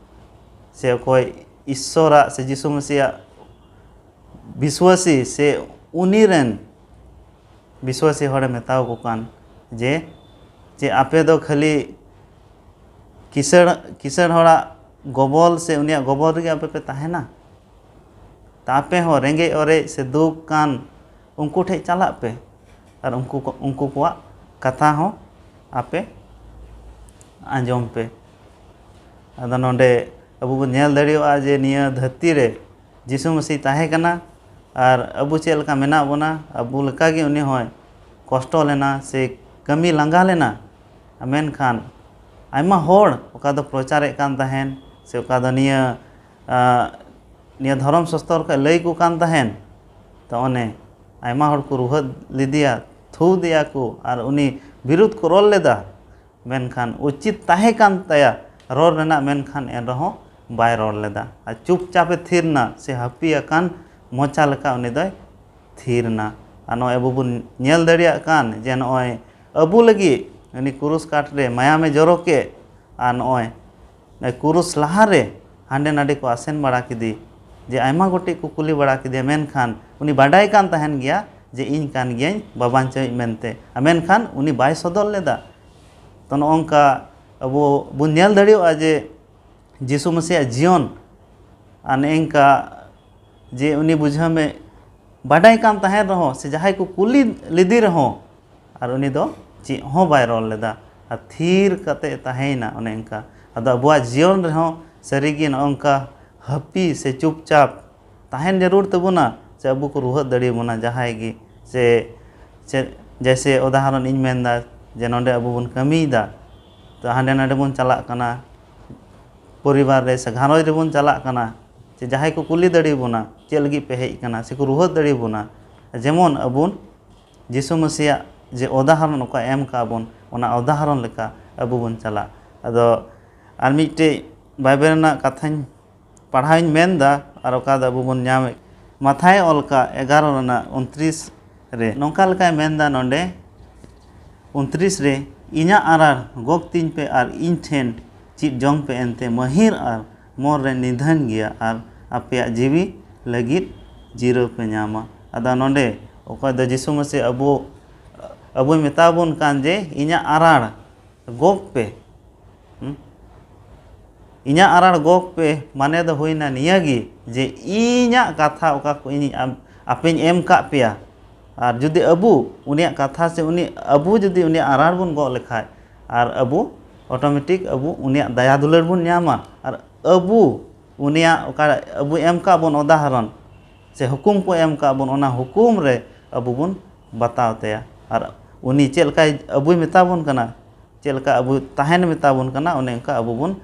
ᱥᱮ ᱚᱠᱚᱭ ᱤᱥᱥᱚᱨᱟᱜ ᱥᱮ ᱡᱤᱥᱩ ᱢᱟᱹᱥᱤᱭᱟᱜ ᱵᱤᱥᱣᱟᱹᱥᱤ ᱥᱮ ᱩᱱᱤ ᱨᱮᱱ ᱵᱤᱥᱣᱟᱹᱥᱤ ᱦᱚᱲᱮ ᱢᱮᱛᱟᱣ ᱠᱚ ᱠᱟᱱ ᱡᱮ ᱪᱮ ᱟᱯᱮ ᱫᱚ ᱠᱷᱟᱹᱞᱤ ᱠᱤᱥᱟᱹᱬ ᱠᱤᱥᱟᱹᱬ ᱦᱚᱲᱟᱜ ᱜᱚᱵᱚᱞ ᱥᱮ ᱩᱱᱤᱭᱟᱜ ᱜᱚᱵᱚᱞ ᱨᱮᱜᱮ ᱟᱯᱮ ᱯᱮ ᱛᱟᱦᱮᱱᱟ? ᱛᱟ ᱟᱯᱮ ᱦᱚᱸ ᱨᱮᱸᱜᱮᱡ ᱚᱨᱮᱡ ᱥᱮ ᱫᱩᱠ ᱠᱟᱱ ᱩᱱᱠᱩ ᱴᱷᱮᱡ ᱪᱟᱞᱟᱜ ᱯᱮ ᱟᱨ ᱩᱱᱠᱩ ᱠᱚ ᱩᱱᱠᱩ ᱠᱚᱣᱟᱜ ᱠᱟᱛᱷᱟ ᱦᱚᱸ ᱟᱯᱮ ᱟᱸᱡᱚᱢ ᱯᱮ᱾ ᱟᱫᱚ ᱱᱚᱰᱮ ᱟᱵᱚ ᱵᱚᱱ ᱧᱮᱞ ᱫᱟᱲᱮᱭᱟᱜᱼᱟ ᱡᱮ ᱱᱤᱭᱟᱹ ᱫᱷᱟᱹᱨᱛᱤ ᱨᱮ ᱡᱤᱥᱩ ᱢᱟᱹᱥᱤ ᱛᱟᱦᱮᱸ ᱠᱟᱱᱟ ᱟᱨ ᱟᱵᱚ ᱪᱮᱫ ᱞᱮᱠᱟ ᱢᱮᱱᱟᱜ ᱵᱚᱱᱟ, ᱟᱵᱚ ᱞᱮᱠᱟᱜᱮ ᱩᱱᱤ ᱦᱚᱸᱭ ᱠᱚᱥᱴᱚ ᱞᱮᱱᱟ ᱥᱮ ᱠᱟᱹᱢᱤ ᱞᱟᱸᱜᱟ ᱞᱮᱱᱟ᱾ ᱢᱮᱱᱠᱷᱟᱱ ᱟᱭᱢᱟ ᱦᱚᱲ ᱚᱠᱟ ᱫᱚ ᱯᱨᱚᱪᱟᱨᱮᱫ ᱠᱟᱱ ᱛᱟᱦᱮᱱ ᱥᱮ ᱚᱠᱟ ᱫᱚ ᱱᱤᱭᱟᱹ ᱟᱸ, ᱱᱤᱭᱟᱹ ᱫᱷᱚᱨᱚᱢ ᱥᱟᱥᱛᱚᱨ ᱠᱷᱚᱱ ᱞᱟᱹᱭ ᱠᱚ ᱠᱟᱱ ᱛᱟᱦᱮᱱ, ᱛᱚ ᱚᱱᱮ ᱟᱭᱢᱟ ᱦᱚᱲ ᱠᱚ ᱨᱩᱦᱟᱹᱫ ᱞᱮᱫᱮᱭᱟ, ᱛᱷᱩᱣ ᱫᱮᱭᱟ ᱠᱚ ᱟᱨ ᱩᱱᱤ ᱵᱤᱨᱩᱫᱷ ᱠᱚ ᱨᱚᱲ ᱞᱮᱫᱟ᱾ ᱢᱮᱱᱠᱷᱟᱱ ᱩᱪᱤᱛ ᱛᱟᱦᱮᱸ ᱠᱟᱱ ᱛᱟᱭᱟ ᱨᱚᱲ ᱨᱮᱱᱟᱜ, ᱢᱮᱱᱠᱷᱟᱱ ᱮᱱᱨᱮᱦᱚᱸ ᱵᱟᱭ ᱨᱚᱲ ᱞᱮᱫᱟ᱾ ᱟᱨ ᱪᱩᱯᱪᱟᱯᱮ ᱛᱷᱤᱨ ᱮᱱᱟ ᱥᱮ ᱦᱟᱹᱯᱤ ᱟᱠᱟᱱ ᱢᱚᱪᱟ ᱞᱮᱠᱟ ᱩᱱᱤ ᱫᱚᱭ ᱛᱷᱤᱨ ᱮᱱᱟ᱾ ᱟᱨ ᱱᱚᱜᱼᱚᱭ ᱟᱵᱚ ᱵᱚᱱ ᱧᱮᱞ ᱫᱟᱲᱮᱭᱟᱜ ᱠᱟᱱ ᱡᱮ ᱱᱚᱜᱼᱚᱭ ᱟᱵᱚ ᱞᱟᱹᱜᱤᱫ ᱩᱱᱤ ᱠᱩᱨᱩᱥ ᱠᱟᱴ ᱨᱮ ᱢᱟᱭᱟᱢᱮ ᱡᱚᱨᱚ ᱠᱮᱫ, ᱟᱨ ᱱᱚᱜᱼᱚᱭ ᱠᱩᱨᱩᱥ ᱞᱟᱦᱟᱨᱮ ᱦᱟᱸᱰᱮ ᱱᱟᱰᱮ ᱠᱚ ᱟᱥᱮᱱ ᱵᱟᱲᱟ ᱠᱮᱫᱮ, ᱡᱮ ᱟᱭᱢᱟ ᱜᱚᱴᱮᱡ ᱠᱚ ᱠᱩᱞᱤ ᱵᱟᱲᱟ ᱠᱮᱫᱮᱭᱟ, ᱢᱮᱱᱠᱷᱟᱱ ᱩᱱᱤ ᱵᱟᱰᱟᱭ ᱠᱟᱱ ᱛᱟᱦᱮᱱ ᱜᱮᱭᱟ ᱡᱮ ᱤᱧ ᱠᱟᱱ ᱜᱤᱭᱟᱹᱧ ᱵᱟᱵᱟᱧ ᱪᱟᱹᱣᱤᱡ ᱢᱮᱱᱛᱮ, ᱟᱨ ᱢᱮᱱᱠᱷᱟᱱ ᱩᱱᱤ ᱵᱟᱭ ᱥᱚᱫᱚᱨ ᱞᱮᱫᱟ᱾ ᱛᱚ ᱱᱚᱜᱼᱚ ᱱᱚᱝᱠᱟ ᱟᱵᱚ ᱵᱚᱱ ᱧᱮᱞ ᱫᱟᱲᱮᱭᱟᱜᱼᱟ ᱡᱮ ᱡᱤᱥᱩ ᱢᱟᱹᱥᱤᱭᱟᱜ ᱡᱤᱭᱚᱱ ᱟᱨ ᱱᱮᱝᱠᱟ ᱡᱮ ᱩᱱᱤ ᱵᱩᱡᱷᱟᱹᱣ ᱢᱮ ᱵᱟᱰᱟᱭ ᱠᱟᱱ ᱛᱟᱦᱮᱱ ᱨᱮᱦᱚᱸ ᱥᱮ ᱡᱟᱦᱟᱸᱭ ᱠᱚ ᱠᱩᱞᱤ ᱞᱮᱫᱮ ᱨᱮᱦᱚᱸ ᱟᱨ ᱩᱱᱤ ᱫᱚ ᱪᱮᱫ ᱦᱚᱸ ᱵᱟᱭ ᱨᱚᱲ ᱞᱮᱫᱟ ᱟᱨ ᱛᱷᱤᱨ ᱠᱟᱛᱮ ᱮ ᱛᱟᱦᱮᱸᱭᱮᱱᱟ᱾ ᱚᱱᱮ ᱚᱱᱠᱟ ᱟᱫᱚ ᱟᱵᱚᱣᱟᱜ ᱡᱤᱭᱚᱱ ᱨᱮᱦᱚᱸ ᱥᱟᱹᱨᱤᱜᱮ ᱱᱚᱜᱼᱚ ᱱᱚᱝᱠᱟ ᱦᱟᱹᱯᱤ ᱥᱮ ᱪᱩᱯᱪᱟᱯ ᱛᱟᱦᱮᱱ ᱡᱟᱹᱨᱩᱲ ᱛᱟᱵᱚᱱᱟ, ᱥᱮ ᱟᱵᱚ ᱠᱚ ᱨᱩᱦᱮᱫ ᱫᱟᱲᱮᱭᱟᱵᱚᱱᱟ ᱡᱟᱦᱟᱸᱭ ᱜᱮ? ᱥᱮ ᱪᱮᱫ, ᱡᱮᱭᱥᱮ ᱩᱫᱟᱦᱚᱨᱚᱱ ᱤᱧ ᱢᱮᱱᱫᱟ, ᱡᱮ ᱱᱚᱰᱮ ᱟᱵᱚ ᱵᱚᱱ ᱠᱟᱹᱢᱤᱭᱮᱫᱟ, ᱛᱚ ᱦᱟᱸᱰᱮ ᱱᱟᱰᱮ ᱵᱚᱱ ᱪᱟᱞᱟᱜ ᱠᱟᱱᱟ, ᱯᱚᱨᱤᱵᱟᱨ ᱨᱮ ᱥᱮ ᱜᱷᱟᱨᱚᱸᱡᱽ ᱨᱮᱵᱚᱱ ᱪᱟᱞᱟᱜ ᱠᱟᱱᱟ, ᱥᱮ ᱡᱟᱦᱟᱸᱭ ᱠᱚ ᱠᱩᱞᱤ ᱫᱟᱲᱮᱭᱟᱵᱚᱱᱟ ᱪᱮᱫ ᱞᱟᱹᱜᱤᱫ ᱯᱮ ᱦᱮᱡ ᱟᱠᱟᱱᱟ, ᱥᱮᱠᱚ ᱨᱩᱦᱮᱫ ᱫᱟᱲᱮᱭᱟᱵᱚᱱᱟ, ᱡᱮᱢᱚᱱ ᱟᱵᱚᱱ ᱡᱤᱥᱩ ᱢᱟᱹᱥᱤᱭᱟᱜ ᱡᱮ ᱩᱫᱟᱦᱚᱨᱚᱱ ᱚᱠᱟ ᱮᱢ ᱠᱟᱜ ᱵᱚᱱ, ᱚᱱᱟ ᱩᱫᱟᱦᱚᱨᱚᱱ ᱞᱮᱠᱟ ᱟᱵᱚ ᱵᱚᱱ ᱪᱟᱞᱟᱜ᱾ ᱟᱫᱚ ᱟᱨ ᱢᱤᱫᱴᱮᱡ ᱵᱟᱭᱵᱮᱞ ᱨᱮᱱᱟᱜ ᱠᱟᱛᱷᱟᱧ ᱯᱟᱲᱦᱟᱣᱤᱧ ᱢᱮᱱᱫᱟ, ᱟᱨ ᱚᱠᱟ ᱫᱚ ᱟᱵᱚ ᱵᱚᱱ ᱧᱟᱢᱮᱫ, ᱢᱟᱛᱷᱟᱭ ᱚᱞ ᱠᱟᱜ ᱮᱜᱟᱨᱚ ᱨᱮᱱᱟᱜ ᱩᱱᱛᱨᱤᱥ ᱨᱮ ᱱᱚᱝᱠᱟ ᱞᱮᱠᱟᱭ ᱢᱮᱱᱫᱟ ᱱᱚᱰᱮ, ᱩᱱᱛᱨᱤᱥ ᱨᱮ, "ᱤᱧᱟᱹᱜ ᱟᱨᱟᱲ ᱜᱚᱜ ᱛᱤᱧ ᱯᱮ ᱟᱨ ᱤᱧ ᱴᱷᱮᱱ ᱪᱮᱫ ᱡᱚᱝ ᱯᱮ, ᱮᱱᱛᱮ ᱢᱟᱹᱦᱤᱨ ᱟᱨ ᱢᱚᱨ ᱨᱮ ᱱᱤᱫᱷᱟᱹᱱ ᱜᱮᱭᱟ, ᱟᱨ ᱟᱯᱮᱭᱟᱜ ᱡᱤᱣᱤ ᱞᱟᱹᱜᱤᱫ ᱡᱤᱨᱟᱹᱣ ᱯᱮ ᱧᱟᱢᱟ᱾" ᱟᱫᱚ ᱱᱚᱰᱮ ᱚᱠᱚᱭ ᱫᱚ ᱡᱤᱥᱩ ᱢᱟᱹᱥᱤ ᱟᱵᱚ, ᱟᱵᱚᱭ ᱢᱮᱛᱟ ᱵᱚᱱ ᱠᱟᱱ ᱡᱮ, "ᱤᱧᱟᱹᱜ ᱟᱨᱟᱲ ᱜᱚᱜ ᱯᱮ, ᱦᱩᱸ? ᱤᱧᱟᱹᱜ ᱟᱨᱟᱲ ᱜᱚᱜ ᱯᱮ" ᱢᱟᱱᱮ ᱫᱚ ᱦᱩᱭᱱᱟ ᱱᱤᱭᱟᱹ ᱜᱮ, ᱡᱮ ᱤᱧᱟᱹᱜ ᱠᱟᱛᱷᱟ ᱚᱠᱟ ᱠᱚ ᱤᱧᱤᱧ ᱟᱢ-, ᱟᱯᱮᱧ ᱮᱢ ᱠᱟᱜ ᱯᱮᱭᱟ, ᱟᱨ ᱡᱩᱫᱤ ᱟᱵᱚ ᱩᱱᱤᱭᱟᱜ ᱠᱟᱛᱷᱟ ᱥᱮ ᱩᱱᱤ, ᱟᱵᱚ ᱡᱩᱫᱤ ᱩᱱᱤᱭᱟᱜ ᱟᱨᱟᱲ ᱵᱚᱱ ᱜᱚᱜ ᱞᱮᱠᱷᱟᱡ, ᱟᱨ ᱟᱵᱚ automatic ᱟᱵᱚ ᱩᱱᱤᱭᱟᱜ ᱫᱟᱭᱟ ᱫᱩᱞᱟᱹᱲ ᱵᱚᱱ ᱧᱟᱢᱟ, ᱟᱨ ᱟᱵᱚ ᱩᱱᱤᱭᱟᱜ ᱚᱠᱟ ᱟᱵᱚ ᱮᱢ ᱠᱟᱜ ᱵᱚᱱ ᱩᱫᱟᱦᱚᱨᱚᱱ ᱥᱮ ᱦᱩᱠᱩᱢ ᱠᱚ ᱮᱢ ᱠᱟᱜ ᱵᱚᱱ, ᱚᱱᱟ ᱦᱩᱠᱩᱢ ᱨᱮ ᱟᱵᱚ ᱵᱚᱱ ᱵᱟᱛᱟᱣ ᱛᱟᱭᱟ᱾ ᱟᱨ ᱩᱱᱤ ᱪᱮᱫ ᱞᱮᱠᱟᱭ ᱟᱵᱚᱭ ᱢᱮᱛᱟ ᱵᱚᱱ ᱠᱟᱱᱟ, ᱪᱮᱫ ᱞᱮᱠᱟ ᱟᱵᱚ ᱛᱟᱦᱮᱱ ᱢᱮᱛᱟ ᱵᱚᱱ ᱠᱟᱱᱟ, ᱚᱱᱮ ᱚᱱᱠᱟ ᱟᱵᱚ ᱵᱚᱱ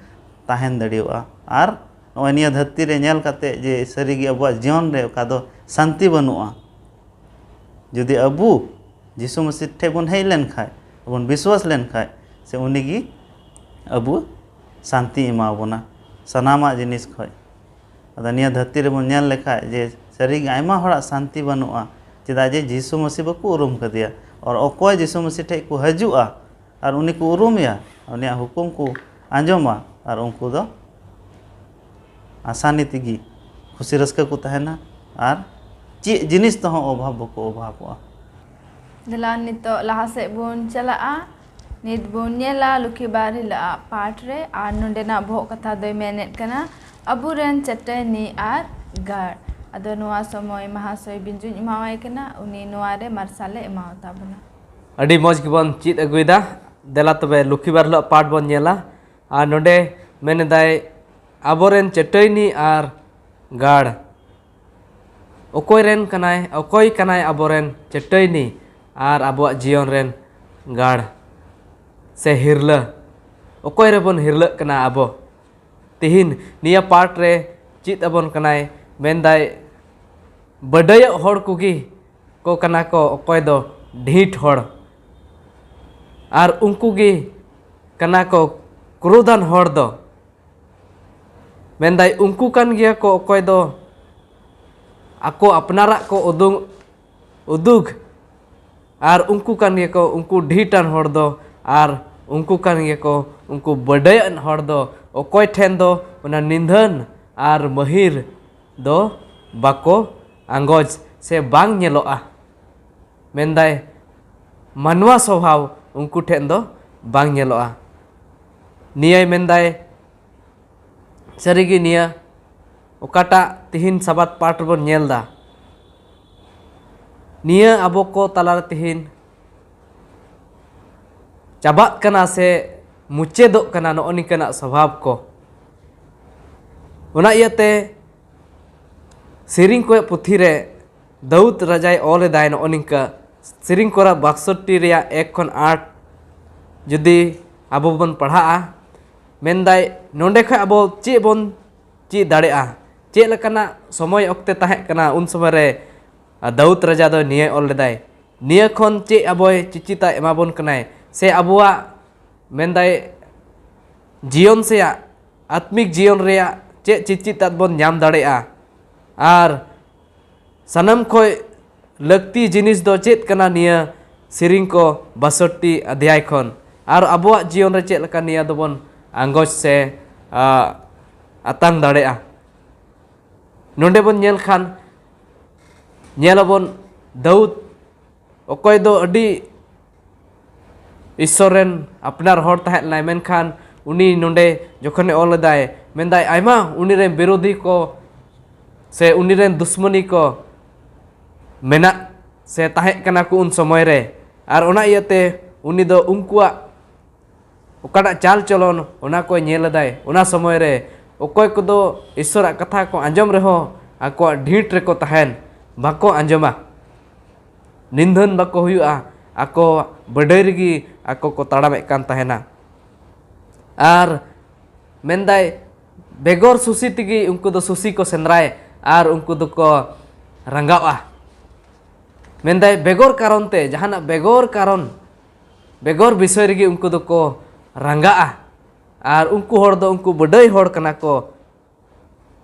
ᱛᱟᱦᱮᱱ ᱫᱟᱲᱮᱭᱟᱜᱼᱟ᱾ ᱟᱨ ᱱᱚᱜᱼᱚᱭ ᱱᱤᱭᱟᱹ ᱫᱷᱟᱹᱨᱛᱤ ᱨᱮ ᱧᱮᱞ ᱠᱟᱛᱮ ᱡᱮ ᱥᱟᱹᱨᱤᱜᱮ ᱟᱵᱚᱣᱟᱜ ᱡᱤᱭᱚᱱ ᱨᱮ ᱚᱠᱟ ᱫᱚ ᱥᱟᱱᱛᱤ ᱵᱟᱹᱱᱩᱜᱼᱟ, ᱡᱩᱫᱤ ᱟᱵᱚ ᱡᱤᱥᱩ ᱢᱟᱹᱥᱤ ᱴᱷᱮᱡ ᱵᱚᱱ ᱦᱮᱡ ᱞᱮᱱᱠᱷᱟᱡ, ᱵᱚᱱ ᱵᱤᱥᱣᱟᱥ ᱞᱮᱱᱠᱷᱟᱡ, ᱥᱮ ᱩᱱᱤ ᱜᱮ ᱟᱵᱚ ᱥᱟᱱᱛᱤ ᱮᱢᱟ ᱵᱚᱱᱟ ᱥᱟᱱᱟᱢᱟᱜ ᱡᱤᱱᱤᱥ ᱠᱷᱚᱡ᱾ ᱟᱫᱚ ᱱᱤᱭᱟᱹ ᱫᱷᱟᱹᱨᱛᱤ ᱨᱮᱵᱚᱱ ᱧᱮᱞ ᱞᱮᱠᱷᱟᱡ ᱡᱮ ᱥᱟᱹᱨᱤᱜᱮ ᱟᱭᱢᱟ ᱦᱚᱲᱟᱜ ᱥᱟᱱᱛᱤ ᱵᱟᱹᱱᱩᱜᱼᱟ, ᱪᱮᱫᱟᱜ ᱡᱮ ᱡᱤᱥᱩ ᱢᱟᱹᱥᱤ ᱵᱟᱠᱚ ᱩᱨᱩᱢ ᱠᱟᱫᱮᱭᱟ᱾ ᱟᱨ ᱚᱠᱚᱭ ᱡᱤᱥᱩ ᱢᱟᱹᱥᱤ ᱴᱷᱮᱡ ᱠᱚ ᱦᱤᱡᱩᱜᱼᱟ ᱟᱨ ᱩᱱᱤ ᱠᱚ ᱩᱨᱩᱢᱮᱭᱟ, ᱩᱱᱤᱭᱟᱜ ᱦᱩᱠᱩᱢ ᱠᱚ ᱟᱸᱡᱚᱢᱟ, ᱟᱨ ᱩᱱᱠᱩ ᱫᱚ ᱟᱥᱟᱱᱤ ᱛᱮᱜᱮ ᱠᱷᱩᱥᱤ ᱨᱟᱹᱥᱠᱟᱹ ᱠᱚ ᱛᱟᱦᱮᱱᱟ ᱟᱨ ᱪᱮᱫ ᱡᱤᱱᱤᱥ ᱛᱮᱦᱚᱸ ᱚᱵᱷᱟᱵᱽ ᱵᱟᱠᱚ ᱚᱵᱷᱟᱵᱚᱜᱼᱟ᱾ ᱫᱮᱞᱟ ᱱᱤᱛᱚᱜ ᱞᱟᱦᱟ ᱥᱮᱫ ᱵᱚᱱ ᱪᱟᱞᱟᱜᱼᱟ᱾ ᱱᱤᱛ ᱵᱚᱱ ᱧᱮᱞᱟ ᱞᱚᱠᱠᱷᱤ ᱵᱟᱨ ᱦᱤᱞᱳᱜ ᱟᱜ ᱯᱟᱴ ᱨᱮ, ᱟᱨ ᱱᱚᱰᱮᱱᱟᱜ ᱵᱚᱦᱚᱜ ᱠᱟᱛᱷᱟ ᱫᱚᱭ ᱢᱮᱱᱮᱫ ᱠᱟᱱᱟ ᱟᱵᱚᱨᱮᱱ ᱪᱟᱹᱴᱟᱹᱱᱤ ᱟᱨ ᱜᱟᱲ᱾ ᱟᱫᱚ ᱱᱚᱣᱟ ᱥᱚᱢᱚᱭ ᱢᱟᱦᱟᱥᱚᱭ ᱵᱤᱧᱡᱩᱧ ᱮᱢᱟᱣᱟᱭ ᱠᱟᱱᱟ, ᱩᱱᱤ ᱱᱚᱣᱟ ᱨᱮ ᱢᱟᱨᱥᱟᱞᱮ ᱮᱢᱟᱣ ᱛᱟᱵᱚᱱᱟ᱾ ᱟᱹᱰᱤ ᱢᱚᱡᱽ ᱜᱮᱵᱚᱱ ᱪᱮᱫ ᱟᱹᱜᱩᱭᱮᱫᱟ᱾ ᱫᱮᱞᱟ ᱛᱚᱵᱮ ᱞᱚᱠᱠᱷᱤ ᱵᱟᱨ ᱦᱤᱞᱳᱜ ᱯᱟᱴ ᱵᱚᱱ ᱧᱮᱞᱟ᱾ ᱟᱨ ᱱᱚᱰᱮ ᱢᱮᱱ ᱮᱫᱟᱭ, ᱟᱵᱚᱨᱮᱱ ᱪᱟᱹᱴᱟᱹᱭᱱᱤ ᱟᱨ ᱜᱟᱲ᱾ ᱚᱠᱚᱭ ᱨᱮᱱ ᱠᱟᱱᱟᱭ, ᱚᱠᱚᱭ ᱠᱟᱱᱟᱭ ᱟᱵᱚᱨᱮᱱ ᱪᱟᱹᱴᱟᱹᱭᱱᱤ ᱟᱨ ᱟᱵᱚᱣᱟᱜ ᱡᱤᱭᱚᱱ ᱨᱮᱱ ᱜᱟᱲ ᱥᱮ ᱦᱤᱨᱞᱟᱹ? ᱚᱠᱚᱭ ᱨᱮᱵᱚᱱ ᱦᱤᱨᱞᱟᱹᱜ ᱠᱟᱱᱟ ᱟᱵᱚ? ᱛᱤᱦᱤᱧ ᱱᱤᱭᱟᱹ ᱯᱟᱴ ᱨᱮ ᱪᱮᱫ ᱟᱵᱚᱱ ᱠᱟᱱᱟᱭ? ᱢᱮᱱᱫᱟᱭ, ᱵᱟᱹᱰᱟᱹᱭᱚᱜ ᱦᱚᱲ ᱠᱚᱜᱮ ᱠᱚ ᱠᱟᱱᱟ ᱠᱚ ᱚᱠᱚᱭ ᱫᱚ ᱰᱷᱤᱸᱴ ᱦᱚᱲ, ᱟᱨ ᱩᱱᱠᱩ ᱜᱮ ᱠᱟᱱᱟ ᱠᱚ ᱠᱨᱳᱫᱷᱟᱱ ᱦᱚᱲ ᱫᱚ᱾ ᱢᱮᱱᱫᱟᱭ, ᱩᱱᱠᱩ ᱠᱟᱱ ᱜᱮᱭᱟ ᱠᱚ ᱚᱠᱚᱭ ᱫᱚ ᱟᱠᱚ ᱟᱯᱱᱟᱨᱟᱜ ᱠᱚ ᱩᱫᱩᱜ, ᱩᱫᱩᱜ ᱟᱨ ᱩᱱᱠᱩ ᱠᱟᱱ ᱜᱮᱭᱟ ᱠᱚ ᱩᱱᱠᱩ ᱰᱷᱤᱴᱟᱱ ᱦᱚᱲ ᱫᱚ, ᱟᱨ ᱩᱱᱠᱩ ᱠᱟᱱ ᱜᱮᱭᱟ ᱠᱚ ᱩᱱᱠᱩ ᱵᱟᱹᱰᱟᱹᱭᱟᱱ ᱦᱚᱲ ᱫᱚ, ᱚᱠᱚᱭ ᱴᱷᱮᱱ ᱫᱚ ᱚᱱᱟ ᱱᱤᱫᱷᱟᱹᱱ ᱟᱨ ᱢᱟᱹᱦᱤᱨ ᱫᱚ ᱵᱟᱠᱚ ᱟᱸᱜᱚᱪ ᱥᱮ ᱵᱟᱝ ᱧᱮᱞᱚᱜᱼᱟ᱾ ᱢᱮᱱᱫᱟᱭ, ᱢᱟᱱᱣᱟ ᱥᱚᱵᱷᱟᱣ ᱩᱱᱠᱩ ᱴᱷᱮᱱ ᱫᱚ ᱵᱟᱝ ᱧᱮᱞᱚᱜᱼᱟ᱾ ᱱᱤᱭᱟᱹᱭ ᱢᱮᱱᱫᱟᱭ, ᱥᱟᱹᱨᱤᱜᱮ ᱱᱤᱭᱟᱹ ᱚᱠᱟᱴᱟᱜ ᱛᱤᱦᱤᱧ ᱥᱟᱵᱟᱛ ᱯᱟᱴ ᱨᱮᱵᱚᱱ ᱧᱮᱞ ᱮᱫᱟ, ᱱᱤᱭᱟᱹ ᱟᱵᱚ ᱠᱚ ᱛᱟᱞᱟᱨᱮ ᱛᱤᱦᱤᱧ ᱪᱟᱵᱟᱜ ᱠᱟᱱᱟ ᱥᱮ ᱢᱩᱪᱟᱹᱫᱚᱜ ᱠᱟᱱᱟ ᱱᱚᱜᱼᱚ ᱱᱤᱝᱠᱟᱹᱱᱟᱜ ᱥᱚᱵᱷᱟᱵ ᱠᱚ᱾ ᱚᱱᱟ ᱤᱭᱟᱹᱛᱮ ᱥᱮᱨᱮᱧ ᱠᱚ ᱯᱩᱛᱷᱤ ᱨᱮ ᱫᱟᱹᱣᱩᱫ ᱨᱟᱡᱟᱭ ᱚᱞ ᱮᱫᱟᱭ ᱱᱚᱜᱼᱚ ᱱᱤᱝᱠᱟᱹ, ᱥᱮᱨᱮᱧ ᱠᱚᱨᱟ ᱵᱟᱠᱥᱚᱴᱤ ᱨᱮᱭᱟᱜ ᱮᱠ ᱠᱷᱚᱱ ᱟᱴ ᱡᱩᱫᱤ ᱟᱵᱚ ᱵᱚᱱ ᱯᱟᱲᱦᱟᱜᱼᱟ, ᱢᱮᱱᱫᱟᱭ ᱱᱚᱰᱮ ᱠᱷᱚᱱ ᱟᱵᱚ ᱪᱮᱫ ᱵᱚᱱ ᱪᱮᱫ ᱫᱟᱲᱮᱭᱟᱜᱼᱟ? ᱪᱮᱫ ᱞᱮᱠᱟᱱᱟᱜ ᱥᱚᱢᱚᱭ ᱚᱠᱛᱮ ᱛᱟᱦᱮᱸ ᱠᱟᱱᱟ ᱩᱱ ᱥᱚᱢᱚᱭ ᱨᱮ ᱫᱟᱹᱣᱩᱫ ᱨᱟᱡᱟ ᱫᱚ ᱱᱤᱭᱟᱹ ᱚᱞ ᱞᱮᱫᱟᱭ? ᱱᱤᱭᱟᱹ ᱠᱷᱚᱱ ᱪᱮᱫ ᱟᱵᱚᱭ ᱪᱮᱪᱮᱛᱟ ᱮᱢᱟ ᱵᱚᱱ ᱠᱟᱱᱟᱭ? ᱥᱮ ᱟᱵᱚᱣᱟᱜ ᱢᱮᱱᱫᱟᱭ ᱡᱤᱭᱚᱱ ᱥᱮᱭᱟᱜ ᱟᱛᱢᱤᱠ ᱡᱤᱭᱚᱱ ᱨᱮᱭᱟᱜ ᱪᱮᱫ ᱪᱮᱪᱮᱛᱟ ᱵᱚᱱ ᱧᱟᱢ ᱫᱟᱲᱮᱭᱟᱜᱼᱟ? ᱟᱨ ᱥᱟᱱᱟᱢ ᱠᱷᱚᱱ ᱞᱟᱹᱠᱛᱤ ᱡᱤᱱᱤᱥ ᱫᱚ ᱪᱮᱫ ᱠᱟᱱᱟ ᱱᱤᱭᱟᱹ ᱥᱮᱨᱮᱧ ᱠᱚ ᱵᱟᱥᱚᱴᱴᱤ ᱚᱫᱷᱭᱟᱭ ᱠᱷᱚᱱ? ᱟᱨ ᱟᱵᱚᱣᱟᱜ ᱡᱤᱭᱚᱱ ᱨᱮ ᱪᱮᱫ ᱞᱮᱠᱟ ᱱᱤᱭᱟᱹ ᱫᱚᱵᱚᱱ ᱟᱸᱜᱚᱪ ᱥᱮ, ᱟ, ᱟᱛᱟᱝ ᱫᱟᱲᱮᱭᱟᱜᱼᱟ? ᱱᱚᱰᱮ ᱵᱚᱱ ᱧᱮᱞ ᱠᱷᱟᱱ, ᱧᱮᱞ ᱟᱵᱚᱱ ᱫᱟᱹᱣᱩᱫ, ᱚᱠᱚᱭ ᱫᱚ ᱟᱹᱰᱤ ᱤᱥᱥᱚᱨ ᱨᱮᱱ ᱟᱯᱱᱟᱨ ᱦᱚᱲ ᱛᱟᱦᱮᱸ ᱞᱮᱱᱟᱭ, ᱢᱮᱱᱠᱷᱟᱱ ᱩᱱᱤ ᱱᱚᱰᱮ ᱡᱚᱠᱷᱚᱱᱮ ᱚᱞ ᱮᱫᱟᱭ, ᱢᱮᱱᱫᱟᱭ ᱟᱭᱢᱟ ᱩᱱᱤ ᱨᱮᱱ ᱵᱤᱨᱳᱫᱷᱤ ᱠᱚ ᱥᱮ ᱩᱱᱤ ᱨᱮᱱ ᱫᱩᱥᱢᱚᱱᱤ ᱠᱚ ᱢᱮᱱᱟᱜ ᱥᱮ ᱛᱟᱦᱮᱸ ᱠᱟᱱᱟ ᱠᱚ ᱩᱱ ᱥᱚᱢᱚᱭ ᱨᱮ᱾ ᱟᱨ ᱚᱱᱟ ᱤᱭᱟᱹᱛᱮ ᱩᱱᱤ ᱫᱚ ᱩᱱᱠᱩᱣᱟᱜ ᱚᱠᱟᱴᱟᱜ ᱪᱟᱞ ᱪᱚᱞᱚᱱ, ᱚᱱᱟ ᱠᱚᱭ ᱧᱮᱞ ᱮᱫᱟᱭ᱾ ᱚᱱᱟ ᱥᱚᱢᱚᱭ ᱨᱮ ᱚᱠᱚᱭ ᱠᱚᱫᱚ ᱤᱥᱥᱚᱨᱟᱜ ᱠᱟᱛᱷᱟ ᱠᱚ ᱟᱸᱡᱚᱢ ᱨᱮᱦᱚᱸ ᱟᱠᱚᱣᱟᱜ ᱰᱷᱤᱸᱴ ᱨᱮᱠᱚ ᱛᱟᱦᱮᱱ, ᱵᱟᱠᱚ ᱟᱸᱡᱚᱢᱟ, ᱱᱤᱫᱷᱟᱹᱱ ᱵᱟᱠᱚ ᱦᱩᱭᱩᱜᱼᱟ, ᱟᱠᱚ ᱵᱟᱹᱰᱟᱹᱭ ᱨᱮᱜᱮ ᱟᱠᱚ ᱠᱚ ᱛᱟᱲᱟᱢᱮᱫ ᱠᱟᱱ ᱛᱟᱦᱮᱱᱟ᱾ ᱟᱨ ᱢᱮᱱᱫᱟᱭ, ᱵᱮᱜᱚᱨ ᱥᱩᱥᱤ ᱛᱮᱜᱮ ᱩᱱᱠᱩ ᱫᱚ ᱥᱩᱥᱤ ᱠᱚ ᱥᱮᱸᱫᱽᱨᱟᱭ ᱟᱨ ᱩᱱᱠᱩ ᱫᱚᱠᱚ ᱨᱟᱸᱜᱟᱣᱜᱼᱟ᱾ ᱢᱮᱱᱫᱟᱭ, ᱵᱮᱜᱚᱨ ᱠᱟᱨᱚᱱ ᱛᱮ, ᱡᱟᱦᱟᱱᱟᱜ ᱵᱮᱜᱚᱨ ᱠᱟᱨᱚᱱ, ᱵᱮᱜᱚᱨ ᱵᱤᱥᱚᱭ ᱨᱮᱜᱮ ᱩᱱᱠᱩ ᱫᱚᱠᱚ ᱨᱟᱸᱜᱟᱜᱼᱟ᱾ ᱟᱨ ᱩᱱᱠᱩ ᱦᱚᱲ ᱫᱚ ᱩᱱᱠᱩ ᱵᱟᱹᱰᱟᱹᱭ ᱦᱚᱲ ᱠᱟᱱᱟ ᱠᱚ,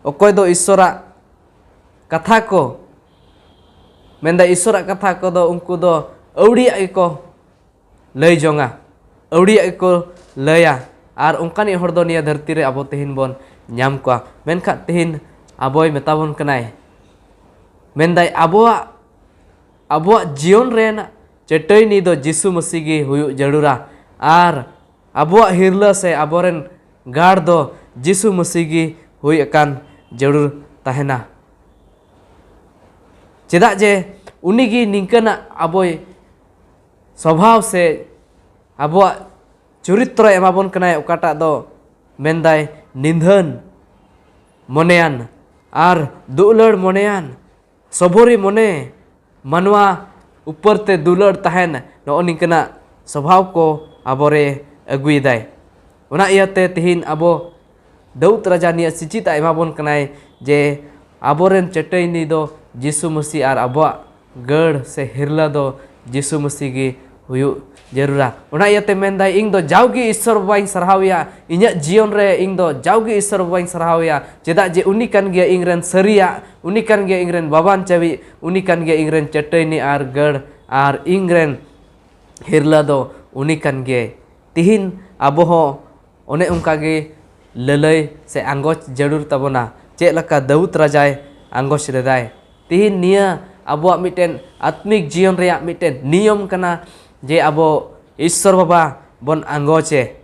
ᱚᱠᱚᱭ ᱫᱚ ᱤᱥᱥᱚᱨᱟᱜ ᱠᱟᱛᱷᱟ ᱠᱚ ᱢᱮᱱᱫᱟ, ᱤᱥᱥᱚᱨᱟᱜ ᱠᱟᱛᱷᱟ ᱠᱚᱫᱚ ᱩᱱᱠᱩ ᱫᱚ ᱟᱹᱣᱲᱤᱭᱟᱜ ᱜᱮᱠᱚ ᱞᱟᱹᱭ ᱡᱚᱝᱟ, ᱟᱹᱣᱲᱤᱭᱟᱜ ᱜᱮᱠᱚ ᱞᱟᱹᱭᱟ᱾ ᱟᱨ ᱚᱱᱠᱟᱱᱤᱡ ᱦᱚᱲ ᱫᱚ ᱱᱤᱭᱟᱹ ᱫᱷᱟᱹᱨᱛᱤ ᱨᱮ ᱟᱵᱚ ᱛᱮᱦᱮᱧ ᱵᱚᱱ ᱧᱟᱢ ᱠᱚᱣᱟ᱾ ᱢᱮᱱᱠᱷᱟᱱ ᱛᱮᱦᱮᱧ ᱟᱵᱚᱭ ᱢᱮᱛᱟ ᱵᱚᱱ ᱠᱟᱱᱟᱭ, ᱢᱮᱱᱫᱟᱭ, ᱟᱵᱚᱣᱟᱜ ᱟᱵᱚᱣᱟᱜ ᱡᱤᱭᱚᱱ ᱨᱮᱱ ᱪᱟᱹᱴᱟᱹᱭᱱᱤ ᱫᱚ ᱡᱤᱥᱩ ᱢᱟᱹᱥᱤ ᱜᱮ ᱦᱩᱭᱩᱜ ᱡᱟᱹᱨᱩᱲᱟ᱾ ᱟᱨ ᱟᱵᱚᱣᱟᱜ ᱦᱤᱨᱞᱟᱹ ᱥᱮ ᱟᱵᱚᱨᱮᱱ ᱜᱟᱲ ᱫᱚ ᱡᱤᱥᱩ ᱢᱟᱹᱥᱤ ᱜᱮ ᱦᱩᱭ ᱟᱠᱟᱱ ᱡᱟᱹᱨᱩᱲ ᱛᱟᱦᱮᱱᱟ᱾ ᱪᱮᱫᱟᱜ ᱡᱮ ᱩᱱᱤ ᱜᱮ ᱱᱤᱝᱠᱟᱹᱱᱟᱜ ᱟᱵᱚᱭ ᱥᱚᱵᱷᱟᱣ ᱥᱮ ᱟᱵᱚᱣᱟᱜ ᱪᱚᱨᱤᱛᱨᱚᱭ ᱮᱢᱟᱵᱚᱱ ᱠᱟᱱᱟᱭ, ᱚᱠᱟᱴᱟᱜ ᱫᱚ ᱢᱮᱱᱫᱟᱭ ᱱᱤᱫᱷᱟᱹᱱ ᱢᱚᱱᱮᱭᱟᱱ ᱟᱨ ᱫᱩᱞᱟᱹᱲ ᱢᱚᱱᱮᱭᱟᱱ, ᱥᱚᱵᱚᱨᱤ ᱢᱚᱱᱮ, ᱢᱟᱱᱣᱟ ᱩᱯᱚᱨ ᱛᱮ ᱫᱩᱞᱟᱹᱲ ᱛᱟᱦᱮᱱ, ᱱᱚᱜᱼᱚ ᱱᱤᱝᱠᱟᱹᱱᱟᱜ ᱥᱚᱵᱷᱟᱣ ᱠᱚ ᱟᱵᱚᱨᱮ ᱟᱹᱜᱩᱭᱮᱫᱟᱭ᱾ ᱚᱱᱟ ᱤᱭᱟᱹᱛᱮ ᱛᱮᱦᱮᱧ ᱟᱵᱚ ᱫᱟᱹᱣᱩᱫ ᱨᱟᱡᱟ ᱱᱤᱭᱟᱹ ᱥᱤᱪᱤᱛ ᱮ ᱮᱢᱟᱵᱚᱱ ᱠᱟᱱᱟᱭ ᱡᱮ ᱟᱵᱚᱨᱮᱱ ᱪᱟᱹᱴᱟᱹᱭᱱᱤ ᱫᱚ ᱡᱤᱥᱩ ᱢᱟᱹᱥᱤ ᱟᱨ ᱟᱵᱚᱣᱟᱜ ᱜᱟᱹᱲ ᱥᱮ ᱦᱤᱨᱞᱟᱹ ᱫᱚ ᱡᱤᱥᱩ ᱢᱟᱹᱥᱤ ᱜᱮ ᱦᱩᱭᱩᱜ ᱡᱟᱹᱨᱩᱲᱟ᱾ ᱚᱱᱟ ᱤᱭᱟᱹᱛᱮ ᱢᱮᱱᱫᱟᱭ, ᱤᱧ ᱫᱚ ᱡᱟᱣᱜᱮ ᱤᱥᱥᱚᱨ ᱵᱟᱵᱟᱧ ᱥᱟᱨᱦᱟᱣᱮᱭᱟ, ᱤᱧᱟᱹᱜ ᱡᱤᱭᱚᱱ ᱨᱮ ᱤᱧ ᱫᱚ ᱡᱟᱣᱜᱮ ᱤᱥᱥᱚᱨ ᱵᱟᱵᱟᱧ ᱥᱟᱨᱦᱟᱣᱮᱭᱟ, ᱪᱮᱫᱟᱜ ᱡᱮ ᱩᱱᱤ ᱠᱟᱱ ᱜᱮᱭᱟ ᱤᱧ ᱨᱮᱱ ᱥᱟᱹᱨᱤᱭᱟᱜ, ᱩᱱᱤ ᱠᱟᱱ ᱜᱮᱭᱟ ᱤᱧ ᱨᱮᱱ ᱵᱟᱵᱟᱱ ᱪᱟᱹᱵᱤ, ᱩᱱᱤ ᱠᱟᱱ ᱜᱮᱭᱟ ᱤᱧ ᱨᱮᱱ ᱪᱟᱹᱴᱟᱹᱭᱱᱤ ᱟᱨ ᱜᱟᱹᱲ, ᱟᱨ ᱤᱧ ᱨᱮᱱ ᱦᱤᱨᱞᱟᱹ ᱫᱚ ᱩᱱᱤ ᱠᱟᱱ ᱜᱮᱭᱟᱭ᱾ ᱛᱤᱦᱤᱧ ᱟᱵᱚ ᱦᱚᱸ ᱚᱱᱮ ᱚᱱᱠᱟ ᱜᱮ ᱞᱟᱹᱞᱟᱹᱭ ᱥᱮ ᱟᱸᱜᱚᱪ ᱡᱟᱹᱨᱩᱲ ᱛᱟᱵᱚᱱᱟ, ᱪᱮᱫ ᱞᱮᱠᱟ ᱫᱟᱹᱣᱩᱫ ᱨᱟᱡᱟᱭ ᱟᱸᱜᱚᱪ ᱞᱮᱫᱟᱭ᱾ ᱛᱤᱦᱤᱧ ᱱᱤᱭᱟᱹ ᱟᱵᱚᱣᱟᱜ ᱢᱤᱫᱴᱮᱱ ᱟᱛᱢᱤᱠ ᱡᱤᱭᱚᱱ ᱨᱮᱭᱟᱜ ᱢᱤᱫᱴᱮᱱ ᱱᱤᱭᱚᱢ ᱠᱟᱱᱟ ᱡᱮ ᱟᱵᱚ ᱤᱥᱥᱚᱨ ᱵᱟᱵᱟ ᱵᱚᱱ ᱟᱸᱜᱚᱪᱮ᱾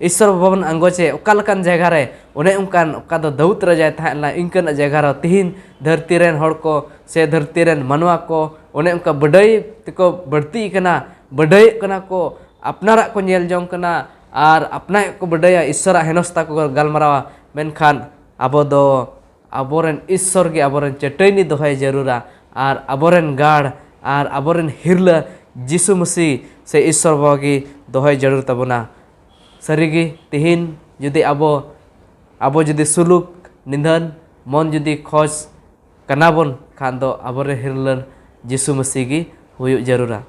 ᱤᱥᱥᱚᱨ ᱵᱟᱵᱟ ᱵᱚᱱ ᱟᱸᱜᱚᱪᱮ ᱚᱠᱟ ᱞᱮᱠᱟᱱ ᱡᱟᱭᱜᱟ ᱨᱮ? ᱚᱱᱮ ᱚᱱᱠᱟᱱ, ᱚᱠᱟ ᱫᱚ ᱫᱟᱹᱣᱩᱫ ᱨᱟᱡᱟᱭ ᱛᱟᱦᱮᱸ ᱞᱮᱱᱟ, ᱤᱱᱠᱟᱹᱱᱟᱜ ᱡᱟᱭᱜᱟ ᱨᱮ ᱛᱤᱦᱤᱧ ᱫᱷᱟᱹᱨᱛᱤ ᱨᱮᱱ ᱦᱚᱲ ᱠᱚ ᱥᱮ ᱫᱷᱟᱹᱨᱛᱤ ᱨᱮᱱ ᱢᱟᱱᱣᱟ ᱠᱚ ᱚᱱᱮ ᱚᱱᱠᱟ ᱵᱟᱰᱟᱭ ᱛᱮᱠᱚ ᱵᱟᱹᱲᱛᱤᱜ ᱠᱟᱱᱟ, ᱵᱟᱰᱟᱭᱚᱜ ᱠᱟᱱᱟ ᱠᱚ, ᱟᱯᱱᱟᱨᱟᱜ ᱠᱚ ᱧᱮᱞ ᱡᱚᱝ ᱠᱟᱱᱟ ᱟᱨ ᱟᱯᱱᱟᱨᱟᱜ ᱠᱚ ᱵᱟᱰᱟᱭᱟ, ᱤᱥᱥᱚᱨᱟᱜ ᱦᱮᱱᱚᱥᱛᱟ ᱠᱚ ᱜᱟᱞᱢᱟᱨᱟᱣᱟ᱾ ᱢᱮᱱᱠᱷᱟᱱ ᱟᱵᱚ ᱫᱚ ᱟᱵᱚᱨᱮᱱ ᱤᱥᱥᱚᱨ ᱜᱮ ᱟᱵᱚᱨᱮᱱ ᱪᱟᱹᱴᱟᱹᱭᱱᱤ ᱫᱚᱦᱚᱭ ᱡᱟᱹᱨᱩᱲᱟ, ᱟᱨ ᱟᱵᱚᱨᱮᱱ ᱜᱟᱲ ᱟᱨ ᱟᱵᱚᱨᱮᱱ ᱦᱤᱨᱞᱟᱹ ᱡᱤᱥᱩ ᱢᱟᱹᱥᱤ ᱥᱮ ᱤᱥᱥᱚᱨ ᱵᱟᱵᱟ ᱜᱮ ᱫᱚᱦᱚᱭ ᱡᱟᱹᱨᱩᱲ ᱛᱟᱵᱚᱱᱟ᱾ ᱥᱟᱹᱨᱤᱜᱮ ᱛᱤᱦᱤᱧ ᱡᱩᱫᱤ ᱟᱵᱚ, ᱟᱵᱚ ᱡᱩᱫᱤ ᱥᱩᱞᱩᱠ ᱱᱤᱫᱷᱟᱹᱱ ᱢᱚᱱ ᱡᱩᱫᱤ ᱠᱷᱚᱡᱽ ᱠᱟᱱᱟ ᱵᱚᱱ ᱠᱷᱟᱱ ᱫᱚ ᱟᱵᱚᱨᱮᱱ ᱦᱤᱨᱞᱟᱹ ᱡᱤᱥᱩ ᱢᱟᱹᱥᱤ ᱜᱮ ᱦᱩᱭᱩᱜ ᱡᱟᱹᱨᱩᱲᱟ᱾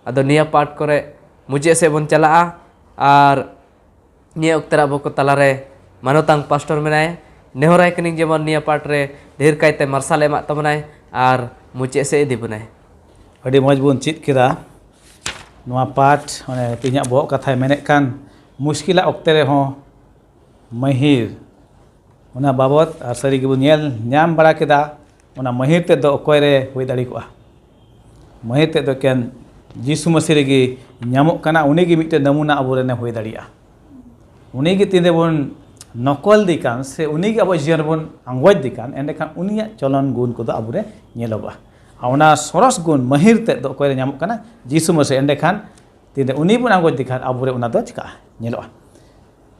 ᱟᱫᱚ ᱱᱤᱭᱟᱹ ᱯᱟᱴ ᱠᱚᱨᱮ ᱢᱩᱪᱟᱹᱫ ᱥᱮᱫ ᱵᱚᱱ ᱪᱟᱞᱟᱜᱼᱟ, ᱟᱨ ᱱᱤᱭᱟᱹ ᱚᱠᱛᱮ ᱨᱮ ᱟᱵᱚ ᱠᱚ ᱛᱟᱞᱟᱨᱮ ᱢᱟᱱᱚᱛᱟᱝ ᱯᱟᱥᱴᱚᱨ ᱢᱮᱱᱟᱭᱟ᱾ ᱱᱮᱦᱚᱨᱟᱭ ᱠᱟᱹᱱᱟᱹᱧ ᱡᱮᱢᱚᱱ ᱱᱤᱭᱟᱹ ᱯᱟᱴ ᱨᱮ ᱰᱷᱮᱨ ᱠᱟᱭᱛᱮ ᱢᱟᱨᱥᱟᱞ ᱮᱢᱟᱜ ᱛᱟᱵᱚᱱᱟᱭ ᱟᱨ ᱢᱩᱪᱟᱹᱫ ᱥᱮᱫ ᱤᱫᱤ ᱵᱚᱱᱟᱭ᱾ ᱟᱹᱰᱤ ᱢᱚᱡᱽ ᱵᱚᱱ ᱪᱮᱫ ᱠᱮᱫᱟ ᱱᱚᱣᱟ ᱯᱟᱴ, ᱢᱟᱱᱮ ᱛᱮᱦᱮᱧᱟᱜ ᱵᱚᱦᱚᱜ ᱠᱟᱛᱷᱟᱭ ᱢᱮᱱᱮᱫ ᱠᱟᱱ ᱢᱩᱥᱠᱤᱞᱟᱜ ᱚᱠᱛᱮ ᱨᱮᱦᱚᱸ ᱢᱟᱹᱦᱤᱨ, ᱚᱱᱟ ᱵᱟᱵᱚᱛ᱾ ᱟᱨ ᱥᱟᱹᱨᱤ ᱜᱮᱵᱚᱱ ᱧᱮᱞ ᱧᱟᱢ ᱵᱟᱲᱟ ᱠᱮᱫᱟ, ᱚᱱᱟ ᱢᱟᱹᱦᱤᱨ ᱛᱮᱫ ᱫᱚ ᱚᱠᱚᱭ ᱨᱮ ᱦᱩᱭ ᱫᱟᱲᱮ ᱠᱚᱜᱼᱟ? ᱢᱟᱹᱦᱤᱨ ᱛᱮᱫ ᱫᱚ ᱮᱠᱮᱱ ᱡᱤᱥᱩ ᱢᱟᱹᱥᱤ ᱨᱮᱜᱮ ᱧᱟᱢᱚᱜ ᱠᱟᱱᱟ᱾ ᱩᱱᱤ ᱜᱮ ᱢᱤᱫᱴᱮᱱ ᱱᱟᱢᱩᱱᱟ ᱟᱵᱚᱨᱮᱱᱮ ᱦᱩᱭ ᱫᱟᱲᱮᱭᱟᱜᱼᱟ᱾ ᱩᱱᱤ ᱜᱮ ᱛᱤᱱ ᱨᱮᱵᱚᱱ ᱱᱚᱠᱚᱞ ᱫᱤ ᱠᱟᱱ ᱥᱮ ᱩᱱᱤ ᱜᱮ ᱟᱵᱚ ᱡᱤᱭᱚᱱ ᱨᱮᱵᱚᱱ ᱟᱸᱜᱚᱪ ᱫᱤ ᱠᱟᱱ, ᱮᱸᱰᱮᱠᱷᱟᱱ ᱩᱱᱤᱭᱟᱜ ᱪᱚᱞᱚᱱ ᱜᱩᱱ ᱠᱚᱫᱚ ᱟᱵᱚᱨᱮ ᱧᱮᱞᱚᱜᱚᱜᱼᱟ᱾ ᱟᱨ ᱚᱱᱟ ᱥᱚᱨᱚᱥ ᱜᱩᱱ ᱢᱟᱹᱦᱤᱨ ᱛᱮᱫ ᱫᱚ ᱚᱠᱚᱭ ᱨᱮ ᱧᱟᱢᱚᱜ ᱠᱟᱱᱟ? ᱡᱤᱥᱩ ᱢᱟᱹᱥᱤ᱾ ᱮᱸᱰᱮᱠᱷᱟᱱ ᱛᱤᱱ ᱨᱮ ᱩᱱᱤ ᱵᱚᱱ ᱟᱸᱜᱚᱪ ᱫᱤ ᱠᱷᱟᱱ ᱟᱵᱚᱨᱮ ᱚᱱᱟ ᱫᱚ ᱪᱤᱠᱟᱹᱜᱼᱟ? ᱧᱮᱞᱚᱜᱼᱟ᱾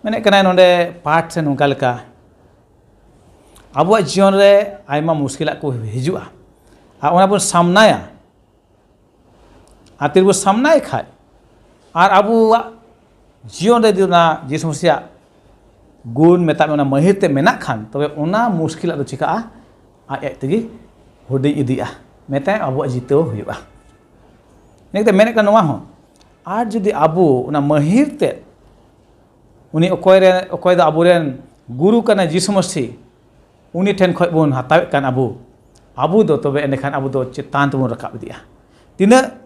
ᱢᱮᱱᱮᱫ ᱠᱟᱱᱟᱭ ᱱᱚᱰᱮ ᱯᱟᱴ ᱥᱮ ᱱᱚᱝᱠᱟ ᱞᱮᱠᱟ, ᱟᱵᱚᱣᱟᱜ ᱡᱤᱭᱚᱱ ᱨᱮ ᱟᱭᱢᱟ ᱢᱩᱥᱠᱤᱞᱟᱜ ᱠᱚ ᱦᱤᱡᱩᱜᱼᱟ, ᱟᱨ ᱚᱱᱟ ᱵᱚᱱ ᱥᱟᱢᱱᱟᱭᱟ᱾ ᱟᱨ ᱛᱤᱨᱮ ᱵᱚᱱ ᱥᱟᱢᱱᱟᱭ ᱠᱷᱟᱡ, ᱟᱨ ᱟᱵᱚᱣᱟᱜ ᱡᱤᱭᱚᱱ ᱨᱮ ᱡᱩᱫᱤ ᱚᱱᱟ ᱡᱤᱥᱩ ᱢᱟᱹᱥᱤᱭᱟᱜ ᱜᱩᱱ, ᱢᱮᱛᱟᱜ ᱢᱮ, ᱚᱱᱟ ᱢᱟᱹᱦᱤᱨ ᱛᱮ ᱢᱮᱱᱟᱜ ᱠᱷᱟᱱ, ᱛᱚᱵᱮ ᱚᱱᱟ ᱢᱩᱥᱠᱤᱞᱟᱜ ᱫᱚ ᱪᱤᱠᱟᱹᱜᱼᱟ? ᱟᱡ ᱟᱡ ᱛᱮᱜᱮ ᱦᱩᱰᱤᱧ ᱤᱫᱤᱜᱼᱟ᱾ ᱢᱮᱛᱟᱭ ᱟᱵᱚᱣᱟᱜ ᱡᱤᱛᱟᱹᱣ ᱦᱩᱭᱩᱜᱼᱟ᱾ ᱤᱱᱟᱹ ᱠᱟᱛᱮ ᱢᱮᱱᱮᱫ ᱠᱟᱱᱟ ᱱᱚᱣᱟ ᱦᱚᱸ, ᱟᱨ ᱡᱩᱫᱤ ᱟᱵᱚ ᱚᱱᱟ ᱢᱟᱹᱦᱤᱨ ᱛᱮ, ᱩᱱᱤ ᱚᱠᱚᱭ ᱨᱮ, ᱚᱠᱚᱭ ᱫᱚ ᱟᱵᱚᱨᱮᱱ ᱜᱩᱨᱩ ᱠᱟᱱᱟᱭ ᱡᱤᱥᱩ ᱢᱟᱹᱥᱤ, ᱩᱱᱤ ᱴᱷᱮᱱ ᱠᱷᱚᱱ ᱵᱚᱱ ᱦᱟᱛᱟᱣᱮᱫ ᱠᱟᱱ ᱟᱵᱚ, ᱟᱵᱚ ᱫᱚ ᱛᱚᱵᱮ ᱮᱸᱰᱮᱠᱷᱟᱱ ᱟᱵᱚ ᱫᱚ ᱪᱮᱛᱟᱱ ᱛᱮᱵᱚᱱ ᱨᱟᱠᱟᱵ ᱤᱫᱤᱜᱼᱟ᱾ ᱛᱤᱱᱟᱹᱜ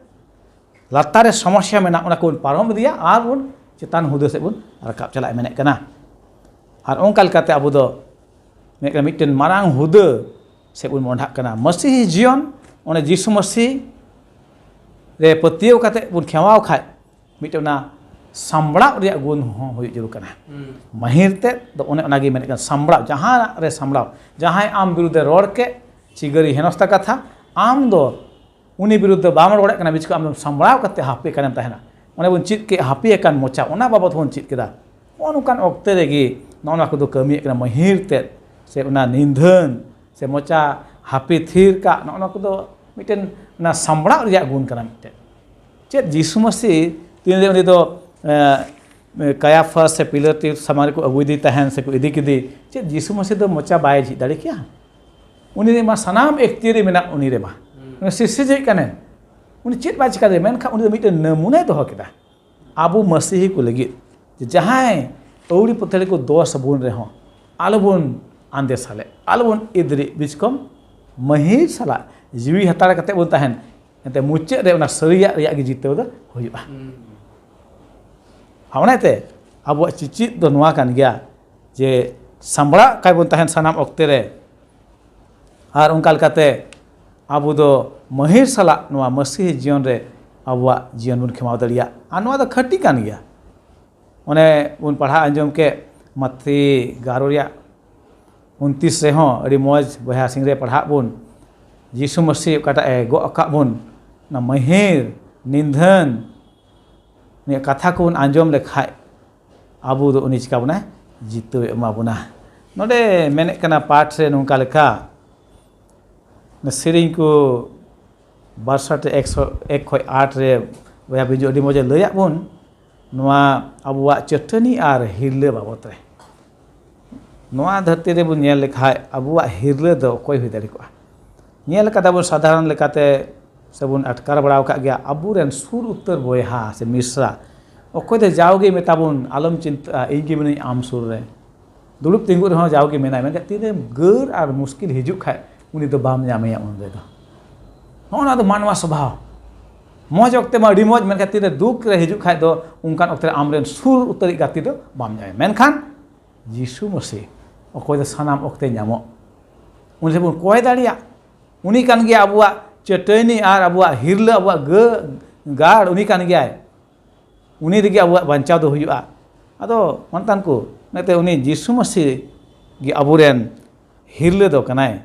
ᱞᱟᱛᱟᱨ ᱨᱮ ᱥᱚᱢᱚᱥᱥᱟ ᱢᱮᱱᱟᱜᱼᱟ, ᱚᱱᱟ ᱠᱚᱵᱚᱱ ᱯᱟᱨᱚᱢ ᱤᱫᱤᱭᱟ ᱟᱨ ᱵᱚᱱ ᱪᱮᱛᱟᱱ ᱦᱩᱫᱟᱹ ᱥᱮᱫ ᱵᱚᱱ ᱨᱟᱠᱟᱵ ᱪᱟᱞᱟᱜᱼᱟ, ᱢᱮᱱᱮᱫ ᱠᱟᱱᱟ᱾ ᱟᱨ ᱚᱱᱠᱟ ᱞᱮᱠᱟᱛᱮ ᱟᱵᱚ ᱫᱚ ᱢᱤᱫᱴᱮᱱ, ᱢᱤᱫᱴᱮᱱ ᱢᱟᱨᱟᱝ ᱦᱩᱫᱟᱹ ᱥᱮᱫ ᱵᱚᱱ ᱢᱚᱦᱰᱟᱜ ᱠᱟᱱᱟ᱾ ᱢᱟᱹᱥᱤᱦᱤ ᱡᱤᱭᱚᱱ, ᱚᱱᱮ ᱡᱤᱥᱩ ᱢᱟᱹᱥᱤ ᱨᱮ ᱯᱟᱹᱛᱭᱟᱹᱣ ᱠᱟᱛᱮ ᱵᱚᱱ ᱠᱷᱮᱢᱟᱣ ᱠᱷᱟᱡ, ᱢᱤᱫᱴᱮᱱ ᱚᱱᱟ ᱥᱟᱢᱵᱲᱟᱣ ᱨᱮᱭᱟᱜ ᱜᱩᱱ ᱦᱚᱸ ᱦᱩᱭᱩᱜ ᱡᱟᱹᱨᱩᱲ ᱠᱟᱱᱟ᱾ ᱢᱟᱹᱦᱤᱨ ᱛᱮᱫ ᱫᱚ ᱚᱱᱮ ᱚᱱᱟᱜᱮ ᱢᱮᱱᱮᱫ ᱠᱟᱱᱟ, ᱥᱟᱢᱵᱲᱟᱣ, ᱡᱟᱦᱟᱱᱟᱜ ᱨᱮ ᱥᱟᱢᱵᱲᱟᱣ᱾ ᱡᱟᱦᱟᱸᱭ ᱟᱢ ᱵᱤᱨᱩᱫᱷᱮ ᱨᱚᱲ ᱠᱮᱫ, ᱪᱤᱜᱟᱹᱨᱤ ᱦᱮᱱᱚᱥᱛᱟ ᱠᱟᱛᱷᱟ, ᱟᱢ ᱫᱚ ᱩᱱᱤ ᱵᱤᱨᱩᱫᱷ ᱫᱚ ᱵᱟᱢ ᱨᱚᱲᱮᱫ ᱠᱟᱱᱟ, ᱵᱤᱪᱠᱚ ᱟᱢ ᱫᱚᱢ ᱥᱟᱢᱵᱲᱟᱣ ᱠᱟᱛᱮ ᱦᱟᱹᱯᱤ ᱠᱟᱱᱮᱢ ᱛᱟᱦᱮᱱᱟ᱾ ᱚᱱᱮ ᱵᱚᱱ ᱪᱮᱫ ᱠᱮᱫ ᱦᱟᱹᱯᱤ ᱟᱠᱟᱱ ᱢᱚᱪᱟ, ᱚᱱᱟ ᱵᱟᱵᱚᱛ ᱦᱚᱸᱵᱚᱱ ᱪᱮᱫ ᱠᱮᱫᱟ᱾ ᱱᱚᱜᱼᱚ ᱱᱚᱝᱠᱟᱱ ᱚᱠᱛᱮ ᱨᱮᱜᱮ ᱱᱚᱜᱼᱚ ᱱᱚᱣᱟ ᱠᱚᱫᱚ ᱠᱟᱹᱢᱤᱭᱮᱫ ᱠᱟᱱᱟ ᱢᱟᱹᱦᱤᱨ ᱛᱮᱫ, ᱥᱮ ᱚᱱᱟ ᱱᱤᱫᱷᱟᱹᱱ, ᱥᱮ ᱢᱚᱪᱟ ᱦᱟᱹᱯᱤ ᱛᱷᱤᱨ ᱠᱟᱜ, ᱱᱚᱜᱼᱚ ᱱᱚᱣᱟ ᱠᱚᱫᱚ ᱢᱤᱫᱴᱮᱱ ᱚᱱᱟ ᱥᱟᱢᱵᱲᱟᱣ ᱨᱮᱭᱟᱜ ᱜᱩᱱ ᱠᱟᱱᱟ ᱢᱤᱫᱴᱮᱱ᱾ ᱪᱮᱫ ᱡᱤᱥᱩ ᱢᱟᱹᱥᱤ ᱛᱤᱱᱨᱮ ᱩᱱᱤ ᱫᱚ, ᱮ, ᱠᱟᱭᱟᱯᱷᱟᱥ ᱥᱮ ᱯᱤᱞᱟᱹᱛᱤ ᱥᱟᱢᱟᱝ ᱨᱮᱠᱚ ᱟᱹᱜᱩᱭᱮᱫᱮ ᱛᱟᱦᱮᱱ ᱥᱮᱠᱚ ᱤᱫᱤ ᱠᱮᱫᱮ, ᱪᱮᱫ ᱡᱤᱥᱩ ᱢᱟᱹᱥᱤ ᱫᱚ ᱢᱚᱪᱟ ᱵᱟᱭ ᱡᱷᱤᱡ ᱫᱟᱲᱮ ᱠᱮᱭᱟ? ᱩᱱᱤ ᱨᱮ ᱢᱟ ᱥᱟᱱᱟᱢ ᱮᱠᱛᱤᱭᱟᱹᱨᱤ ᱢᱮᱱᱟᱜ ᱩᱱᱤ ᱨᱮᱢᱟ᱾ ᱩᱱᱤ ᱥᱤᱥᱤᱨᱡᱟᱹᱣᱤᱡ ᱠᱟᱱᱟᱭ᱾ ᱩᱱᱤ ᱪᱮᱫ ᱵᱟᱭ ᱪᱤᱠᱟ ᱫᱟᱲᱮᱭᱟᱜᱼᱟ? ᱢᱮᱱᱠᱷᱟᱱ ᱩᱱᱤ ᱫᱚ ᱢᱤᱫᱴᱮᱱ ᱱᱟᱢᱩᱱᱟᱭ ᱫᱚᱦᱚ ᱠᱮᱫᱟ ᱟᱵᱚ ᱢᱟᱹᱥᱤᱦᱤ ᱠᱚ ᱞᱟᱹᱜᱤᱫ, ᱡᱮ ᱡᱟᱦᱟᱸᱭ ᱟᱹᱣᱲᱤ ᱯᱟᱹᱛᱷᱟᱹᱲᱤ ᱠᱚ ᱫᱚᱥ ᱵᱚᱱ ᱨᱮᱦᱚᱸ ᱟᱞᱚᱵᱚᱱ ᱟᱸᱫᱮ ᱥᱟᱞᱮ, ᱟᱞᱚᱵᱚᱱ ᱤᱫᱨᱤ ᱵᱤᱪᱠᱚᱢ ᱢᱟᱹᱦᱤᱨ ᱥᱟᱞᱟᱜ ᱡᱤᱣᱤ ᱦᱟᱛᱟᱲ ᱠᱟᱛᱮ ᱵᱚᱱ ᱛᱟᱦᱮᱱ᱾ ᱮᱱᱛᱮ ᱢᱩᱪᱟᱹᱫ ᱨᱮ ᱚᱱᱟ ᱥᱟᱹᱨᱤᱭᱟᱜ ᱨᱮᱭᱟᱜ ᱜᱮ ᱡᱤᱛᱟᱹᱣ ᱫᱚ ᱦᱩᱭᱩᱜᱼᱟ᱾ ᱟᱨ ᱚᱱᱟᱛᱮ ᱟᱵᱚᱣᱟᱜ ᱪᱮᱪᱮᱫ ᱫᱚ ᱱᱚᱣᱟ ᱠᱟᱱ ᱜᱮᱭᱟ ᱡᱮ ᱥᱟᱢᱵᱲᱟᱜ ᱠᱟᱭ ᱵᱚᱱ ᱛᱟᱦᱮᱱ ᱥᱟᱱᱟᱢ ᱚᱠᱛᱮ ᱨᱮ, ᱟᱨ ᱚᱱᱠᱟ ᱞᱮᱠᱟᱛᱮ ᱟᱵᱚ ᱫᱚ ᱢᱟᱹᱦᱤᱨ ᱥᱟᱞᱟᱜ ᱱᱚᱣᱟ ᱢᱟᱹᱥᱤᱦᱤ ᱡᱤᱭᱚᱱ ᱨᱮ ᱟᱵᱚᱣᱟᱜ ᱡᱤᱭᱚᱱ ᱵᱚᱱ ᱠᱷᱮᱢᱟᱣ ᱫᱟᱲᱮᱭᱟᱜᱼᱟ᱾ ᱟᱨ ᱱᱚᱣᱟ ᱫᱚ ᱠᱷᱟᱹᱴᱤ ᱠᱟᱱ ᱜᱮᱭᱟ᱾ ᱚᱱᱮ ᱵᱚᱱ ᱯᱟᱲᱦᱟᱣ ᱟᱸᱡᱚᱢ ᱠᱮᱫ ᱢᱟᱛᱷᱤ ᱮᱜᱟᱨᱚ ᱨᱮᱭᱟᱜ ᱩᱱᱛᱤᱥ ᱨᱮᱦᱚᱸ ᱟᱹᱰᱤ ᱢᱚᱡᱽ ᱵᱚᱭᱦᱟ ᱥᱤᱝ ᱨᱮ ᱯᱟᱲᱦᱟᱜ ᱵᱚᱱ, ᱡᱤᱥᱩ ᱢᱟᱹᱥᱤ ᱚᱠᱟᱴᱟᱜ ᱮ ᱜᱚᱜ ᱟᱠᱟᱫ ᱵᱚᱱ, ᱚᱱᱟ ᱢᱟᱹᱦᱤᱨ ᱱᱤᱫᱷᱟᱹᱱ ᱩᱱᱤᱭᱟᱜ ᱠᱟᱛᱷᱟ ᱠᱚᱵᱚᱱ ᱟᱸᱡᱚᱢ ᱞᱮᱠᱷᱟᱡ ᱟᱵᱚ ᱫᱚ ᱩᱱᱤ ᱪᱤᱠᱟ ᱵᱚᱱᱟ? ᱡᱤᱛᱟᱹᱣ ᱮ ᱮᱢᱟ ᱵᱚᱱᱟ᱾ ᱱᱚᱰᱮ ᱢᱮᱱᱮᱫ ᱠᱟᱱᱟ ᱯᱟᱴ ᱨᱮ ᱱᱚᱝᱠᱟ ᱞᱮᱠᱟ, ᱥᱮᱨᱮᱧ ᱠᱚ ᱵᱟᱨᱥᱟᱴ ᱮᱠᱥᱚ ᱮᱠ ᱠᱷᱚᱱ ᱟᱴ ᱨᱮ ᱵᱚᱭᱦᱟ ᱵᱤᱧᱡᱩ ᱟᱹᱰᱤ ᱢᱚᱡᱽ ᱮ ᱞᱟᱹᱭᱟᱫ ᱵᱚᱱ ᱱᱚᱣᱟ ᱟᱵᱚᱣᱟᱜ ᱪᱟᱹᱴᱟᱹᱱᱤ ᱟᱨ ᱦᱤᱨᱞᱟᱹ ᱵᱟᱵᱚᱛ ᱨᱮ᱾ ᱱᱚᱣᱟ ᱫᱷᱟᱹᱨᱛᱤ ᱨᱮᱵᱚᱱ ᱧᱮᱞ ᱞᱮᱠᱷᱟᱡ ᱟᱵᱚᱣᱟᱜ ᱦᱤᱨᱞᱟᱹ ᱫᱚ ᱚᱠᱚᱭ ᱦᱩᱭ ᱫᱟᱲᱮ ᱠᱚᱜᱼᱟ? ᱧᱮᱞ ᱠᱟᱫᱟ ᱵᱚᱱ ᱥᱟᱫᱷᱟᱨᱚᱱ ᱞᱮᱠᱟᱛᱮ ᱥᱮᱵᱚᱱ ᱟᱴᱠᱟᱨ ᱵᱟᱲᱟ ᱟᱠᱟᱫ ᱜᱮᱭᱟ, ᱟᱵᱚᱨᱮᱱ ᱥᱩᱨ ᱩᱛᱟᱹᱨ ᱵᱚᱭᱦᱟ ᱥᱮ ᱢᱤᱥᱨᱟ, ᱚᱠᱚᱭ ᱫᱚ ᱡᱟᱣᱜᱮ ᱢᱮᱛᱟᱵᱚᱱ, "ᱟᱞᱚᱢ ᱪᱤᱱᱛᱟᱹᱜᱼᱟ, ᱤᱧ ᱜᱮ ᱢᱮᱱᱟᱹᱧ ᱟᱢ ᱥᱩᱨ ᱨᱮ, ᱫᱩᱲᱩᱵ ᱛᱤᱸᱜᱩᱜ ᱨᱮᱦᱚᱸ ᱡᱟᱣᱜᱮ ᱢᱮᱱᱟᱭ", ᱢᱮᱱᱠᱷᱟᱱ ᱛᱤᱱᱨᱮ ᱜᱟᱹᱨ ᱟᱨ ᱢᱩᱥᱠᱤᱞ ᱦᱤᱡᱩᱜ ᱠᱷᱟᱡ ᱩᱱᱤ ᱫᱚ ᱵᱟᱢ ᱧᱟᱢᱮᱭᱟ ᱩᱱ ᱨᱮᱫᱚ᱾ ᱱᱚᱜᱼᱚ ᱱᱚᱣᱟ ᱫᱚ ᱢᱟᱱᱣᱟ ᱥᱚᱵᱷᱟᱣ᱾ ᱢᱚᱡᱽ ᱚᱠᱛᱮ ᱢᱟ ᱟᱹᱰᱤ ᱢᱚᱡᱽ, ᱢᱮᱱᱠᱷᱟᱱ ᱛᱤᱱᱨᱮ ᱫᱩᱠ ᱨᱮ ᱦᱤᱡᱩᱜ ᱠᱷᱟᱡ ᱫᱚ ᱩᱱᱠᱟᱱ ᱚᱠᱛᱮ ᱨᱮ ᱟᱢᱨᱮᱱ ᱥᱩᱨ ᱩᱛᱟᱹᱨᱤᱡ ᱜᱟᱛᱮ ᱫᱚ ᱵᱟᱢ ᱧᱟᱢᱮᱭᱟ᱾ ᱢᱮᱱᱠᱷᱟᱱ ᱡᱤᱥᱩ ᱢᱟᱹᱥᱤ ᱚᱠᱚᱭ ᱫᱚ ᱥᱟᱱᱟᱢ ᱚᱠᱛᱮ ᱧᱟᱢᱚᱜ, ᱩᱱᱤ ᱴᱷᱮᱱ ᱵᱚᱱ ᱠᱚᱭ ᱫᱟᱲᱮᱭᱟᱜ᱾ ᱩᱱᱤ ᱠᱟᱱ ᱜᱮᱭᱟ ᱟᱵᱚᱣᱟᱜ ᱪᱟᱹᱴᱟᱹᱭᱱᱤ ᱟᱨ ᱟᱵᱚᱣᱟᱜ ᱦᱤᱨᱞᱟᱹ, ᱟᱵᱚᱣᱟᱜ ᱜᱟᱹ-, ᱜᱟᱲ ᱩᱱᱤ ᱠᱟᱱ ᱜᱮᱭᱟᱭ᱾ ᱩᱱᱤ ᱨᱮᱜᱮ ᱟᱵᱚᱣᱟᱜ ᱵᱟᱧᱪᱟᱣ ᱫᱚ ᱦᱩᱭᱩᱜᱼᱟ᱾ ᱟᱫᱚ ᱢᱮᱱᱛᱟᱱ ᱠᱚ, ᱚᱱᱟᱛᱮ ᱩᱱᱤ ᱡᱤᱥᱩ ᱢᱟᱹᱥᱤ ᱜᱮ ᱟᱵᱚᱨᱮᱱ ᱦᱤᱨᱞᱟᱹ ᱫᱚ ᱠᱟᱱᱟᱭ᱾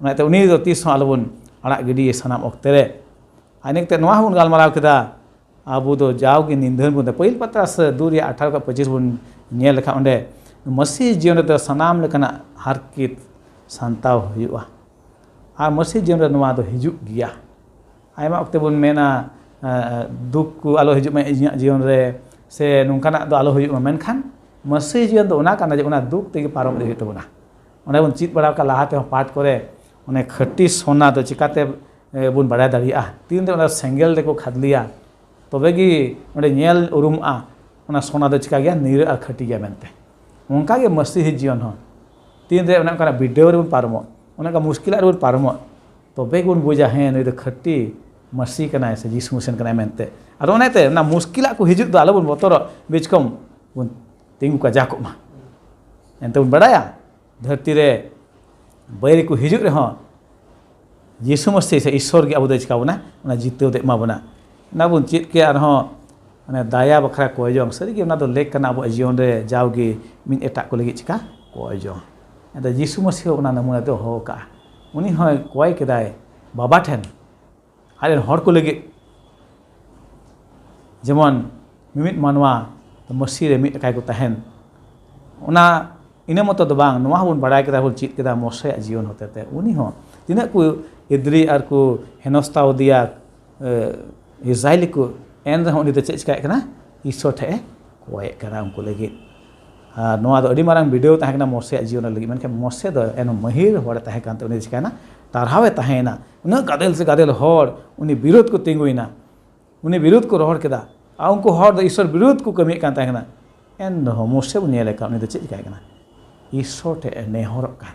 ᱚᱱᱟᱛᱮ ᱩᱱᱤ ᱫᱚ ᱛᱤᱥ ᱦᱚᱸ ᱟᱞᱚᱵᱚᱱ ᱟᱲᱟᱜ ᱜᱤᱰᱤᱭᱮ ᱥᱟᱱᱟᱢ ᱚᱠᱛᱮ ᱨᱮ᱾ ᱟᱨ ᱤᱱᱟᱹ ᱠᱟᱛᱮ ᱱᱚᱣᱟ ᱦᱚᱸᱵᱚᱱ ᱜᱟᱞᱢᱟᱨᱟᱣ ᱠᱮᱫᱟ, ᱟᱵᱚ ᱫᱚ ᱡᱟᱣᱜᱮ ᱱᱤᱫᱷᱟᱹᱱ ᱵᱚᱱ, ᱯᱟᱹᱦᱤᱞ ᱯᱟᱛᱨᱟ ᱥᱮ ᱫᱩ ᱨᱮᱭᱟᱜ ᱟᱴᱷᱟᱨᱚ ᱠᱷᱚᱱ ᱯᱚᱸᱪᱤᱥ ᱵᱚᱱ ᱧᱮᱞ ᱞᱮᱠᱷᱟᱱ ᱚᱸᱰᱮ ᱢᱟᱹᱥᱤ ᱡᱤᱭᱚᱱ ᱨᱮᱫᱚ ᱥᱟᱱᱟᱢ ᱞᱮᱠᱟᱱᱟᱜ ᱦᱟᱨᱠᱮᱛ ᱥᱟᱱᱛᱟᱣ ᱦᱩᱭᱩᱜᱼᱟ᱾ ᱟᱨ ᱢᱟᱹᱥᱤ ᱡᱤᱭᱚᱱ ᱨᱮ ᱱᱚᱣᱟ ᱫᱚ ᱦᱤᱡᱩᱜ ᱜᱮᱭᱟ᱾ ᱟᱭᱢᱟ ᱚᱠᱛᱮ ᱵᱚᱱ ᱢᱮᱱᱟ, ᱮ, ᱫᱩᱠ ᱠᱚ ᱟᱞᱚ ᱦᱤᱡᱩᱜ ᱢᱟ ᱤᱧᱟᱹᱜ ᱡᱤᱭᱚᱱ ᱨᱮ, ᱥᱮ ᱱᱚᱝᱠᱟᱱᱟᱜ ᱫᱚ ᱟᱞᱚ ᱦᱩᱭᱩᱜ ᱢᱟ᱾ ᱢᱮᱱᱠᱷᱟᱱ ᱢᱟᱹᱥᱤ ᱡᱤᱭᱚᱱ ᱫᱚ ᱚᱱᱟ ᱠᱟᱱᱟ ᱡᱮ ᱚᱱᱟ ᱫᱩᱠ ᱛᱮᱜᱮ ᱯᱟᱨᱚᱢ ᱤᱫᱤ ᱦᱩᱭᱩᱜ ᱛᱟᱵᱚᱱᱟ᱾ ᱚᱸᱰᱮ ᱵᱚᱱ ᱪᱮᱫ ᱵᱟᱲᱟ ᱟᱠᱟᱫ ᱞᱟᱦᱟ ᱛᱮᱦᱚᱸ ᱯᱟᱴ ᱠᱚᱨᱮ, ᱚᱱᱮ ᱠᱷᱟᱹᱴᱤ ᱥᱚᱱᱟ ᱫᱚ ᱪᱤᱠᱟᱛᱮ, ᱮ, ᱵᱚᱱ ᱵᱟᱲᱟᱭ ᱫᱟᱲᱮᱭᱟᱜᱼᱟ? ᱛᱤᱱᱨᱮ ᱚᱱᱟ ᱥᱮᱸᱜᱮᱞ ᱨᱮᱠᱚ ᱠᱷᱟᱫᱽᱞᱮᱭᱟ, ᱛᱚᱵᱮ ᱜᱮ ᱚᱸᱰᱮ ᱧᱮᱞ ᱩᱨᱩᱢᱚᱜᱼᱟ ᱚᱱᱟ ᱥᱚᱱᱟ ᱫᱚ ᱪᱤᱠᱟ ᱜᱮᱭᱟ, ᱱᱤᱨᱟᱹᱜᱼᱟ, ᱠᱷᱟᱹᱴᱤ ᱜᱮᱭᱟ ᱢᱮᱱᱛᱮ᱾ ᱚᱱᱠᱟ ᱜᱮ ᱢᱟᱹᱥᱤᱦᱤ ᱡᱤᱭᱚᱱ ᱦᱚᱸ, ᱛᱤᱱᱨᱮ ᱚᱱᱮ ᱚᱱᱠᱟᱱᱟᱜ ᱵᱤᱰᱟᱹᱣ ᱨᱮᱵᱚᱱ ᱯᱟᱨᱚᱢᱚᱜ, ᱚᱱᱮ ᱚᱱᱠᱟ ᱢᱩᱥᱠᱤᱞᱟᱜ ᱨᱮᱵᱚᱱ ᱯᱟᱨᱚᱢᱚᱜ, ᱛᱚᱵᱮ ᱜᱮᱵᱚᱱ ᱵᱩᱡᱟ, ᱦᱮᱸ, ᱱᱩᱭ ᱫᱚ ᱠᱷᱟᱹᱴᱤ ᱢᱟᱹᱥᱤ ᱠᱟᱱᱟᱭ ᱥᱮ ᱡᱤᱥᱩ ᱢᱟᱹᱥᱤ ᱠᱟᱱᱟᱭ ᱢᱮᱱᱛᱮ᱾ ᱟᱫᱚ ᱚᱱᱮᱛᱮ ᱚᱱᱟ ᱢᱩᱥᱠᱤᱞᱟᱜ ᱠᱚ ᱦᱤᱡᱩᱜ ᱫᱚ ᱟᱞᱚᱵᱚᱱ ᱵᱚᱛᱚᱨᱚᱜ, ᱵᱤᱪᱠᱚᱢ ᱵᱚᱱ ᱛᱤᱸᱜᱩ ᱠᱟᱡᱟᱠᱚᱜ ᱢᱟ᱾ ᱮᱱᱛᱮ ᱵᱚᱱ ᱵᱟᱲᱟᱭᱟ, ᱫᱷᱟᱹᱨᱛᱤ ᱨᱮ ᱵᱟᱹᱭᱨᱤ ᱠᱚ ᱦᱤᱡᱩᱜ ᱨᱮᱦᱚᱸ, ᱡᱤᱥᱩ ᱢᱟᱹᱥᱤ ᱥᱮ ᱤᱥᱥᱚᱨ ᱜᱮ ᱟᱵᱚ ᱫᱚᱭ ᱪᱤᱠᱟ ᱵᱚᱱᱟ, ᱚᱱᱟ ᱡᱤᱛᱟᱹᱣ ᱫᱚ ᱮᱢᱟ ᱵᱚᱱᱟ᱾ ᱚᱱᱟ ᱵᱚᱱ ᱪᱮᱫ ᱠᱮᱫ ᱟᱨᱦᱚᱸ, ᱢᱟᱱᱮ, ᱫᱟᱭᱟ ᱵᱟᱠᱷᱨᱟ ᱠᱚᱭ ᱡᱚᱝ, ᱥᱟᱹᱨᱤᱜᱮ ᱚᱱᱟ ᱫᱚ ᱞᱮᱠ ᱠᱟᱱᱟ ᱟᱵᱚᱣᱟᱜ ᱡᱤᱭᱚᱱ ᱨᱮ, ᱡᱟᱣᱜᱮ ᱢᱤᱫ ᱮᱴᱟᱜ ᱠᱚ ᱞᱟᱹᱜᱤᱫ ᱪᱤᱠᱟ ᱠᱚᱭ ᱡᱚᱝ᱾ ᱟᱫᱚ ᱡᱤᱥᱩ ᱢᱟᱹᱥᱤ ᱦᱚᱸ ᱚᱱᱟ ᱱᱟᱢᱩᱱᱟ ᱫᱚ ᱦᱚᱦᱚ ᱠᱟᱜᱼᱟ᱾ ᱩᱱᱤ ᱦᱚᱸᱭ ᱠᱚᱭ ᱠᱮᱫᱟᱭ ᱵᱟᱵᱟ ᱴᱷᱮᱱ, ᱟᱡ ᱨᱮᱱ ᱦᱚᱲ ᱠᱚ ᱞᱟᱹᱜᱤᱫ᱾ ᱡᱮᱢᱚᱱ ᱢᱤᱢᱤᱫ ᱢᱟᱱᱣᱟ ᱫᱚ ᱢᱟᱹᱥᱤ ᱨᱮ ᱢᱤᱫ ᱞᱮᱠᱟ ᱜᱮᱠᱚ ᱛᱟᱦᱮᱱ᱾ ᱚᱱᱟ ᱤᱱᱟᱹ ᱢᱚᱛᱚ ᱫᱚ ᱵᱟᱝ, ᱱᱚᱣᱟ ᱦᱚᱸᱵᱚᱱ ᱵᱟᱲᱟᱭ ᱠᱮᱫᱟ, ᱵᱚᱱ ᱪᱮᱫ ᱠᱮᱫᱟ ᱢᱚᱥᱮᱭᱟᱜ ᱡᱤᱭᱚᱱ ᱦᱚᱛᱮᱛᱮ᱾ ᱩᱱᱤ ᱦᱚᱸ ᱛᱤᱱᱟᱹᱜ ᱠᱚ ᱮᱫᱽᱨᱤ ᱟᱨ ᱠᱚ ᱦᱮᱱᱚᱥᱛᱟ ᱟᱫᱮᱭᱟ, ᱮ, ᱤᱥᱨᱟᱭᱮᱞᱤ ᱠᱚ, ᱮᱱ ᱨᱮᱦᱚᱸ ᱩᱱᱤ ᱫᱚ ᱪᱮᱫ ᱪᱤᱠᱟᱹᱭᱮᱫ ᱠᱟᱱᱟ? ᱤᱥᱥᱚᱨ ᱴᱷᱮᱡ ᱮ ᱠᱚᱭᱮᱫ ᱠᱟᱱᱟ ᱩᱱᱠᱩ ᱞᱟᱹᱜᱤᱫ᱾ ᱟᱨ ᱱᱚᱣᱟ ᱫᱚ ᱟᱹᱰᱤ ᱢᱟᱨᱟᱝ ᱵᱤᱰᱟᱹᱣ ᱛᱟᱦᱮᱸ ᱠᱟᱱᱟ ᱢᱚᱥᱮᱭᱟᱜ ᱡᱤᱭᱚᱱ ᱞᱟᱹᱜᱤᱫ᱾ ᱢᱮᱱᱠᱷᱟᱱ ᱢᱚᱥᱮ ᱫᱚ ᱮᱱᱦᱚᱸ ᱢᱟᱹᱦᱤᱨ ᱦᱚᱲᱮ ᱛᱟᱦᱮᱸ ᱠᱟᱱᱛᱮ ᱩᱱᱤ ᱫᱚ ᱪᱤᱠᱟᱹᱭᱮᱱᱟ? ᱴᱟᱨᱦᱟᱣ ᱮ ᱛᱟᱦᱮᱸᱭᱮᱱᱟ᱾ ᱩᱱᱟᱹᱜ ᱜᱟᱫᱮᱞ ᱥᱮ ᱜᱟᱫᱮᱞ ᱦᱚᱲ ᱩᱱᱤ ᱵᱤᱨᱳᱫᱷ ᱠᱚ ᱛᱤᱸᱜᱩᱭᱮᱱᱟ, ᱩᱱᱤ ᱵᱤᱨᱳᱫᱷ ᱠᱚ ᱨᱚᱲ ᱠᱮᱫᱟ᱾ ᱟᱨ ᱩᱱᱠᱩ ᱦᱚᱲ ᱫᱚ ᱤᱥᱥᱚᱨ ᱵᱤᱨᱳᱫᱷ ᱠᱚ ᱠᱟᱹᱢᱤᱭᱮᱫ ᱠᱟᱱ ᱛᱟᱦᱮᱸ ᱠᱟᱱᱟ᱾ ᱮᱱ ᱨᱮᱦᱚᱸ ᱢᱚᱥᱮ ᱵᱚᱱ ᱧᱮᱞᱮ ᱠᱟᱱ, ᱩᱱᱤ ᱫᱚ ᱪᱮᱫ ᱪᱤᱠᱟᱹᱭ ᱠᱟᱱᱟ? ᱤᱥᱥᱚᱨ ᱴᱷᱮᱡ ᱮ ᱱᱮᱦᱚᱨᱚᱜ ᱠᱟᱱ,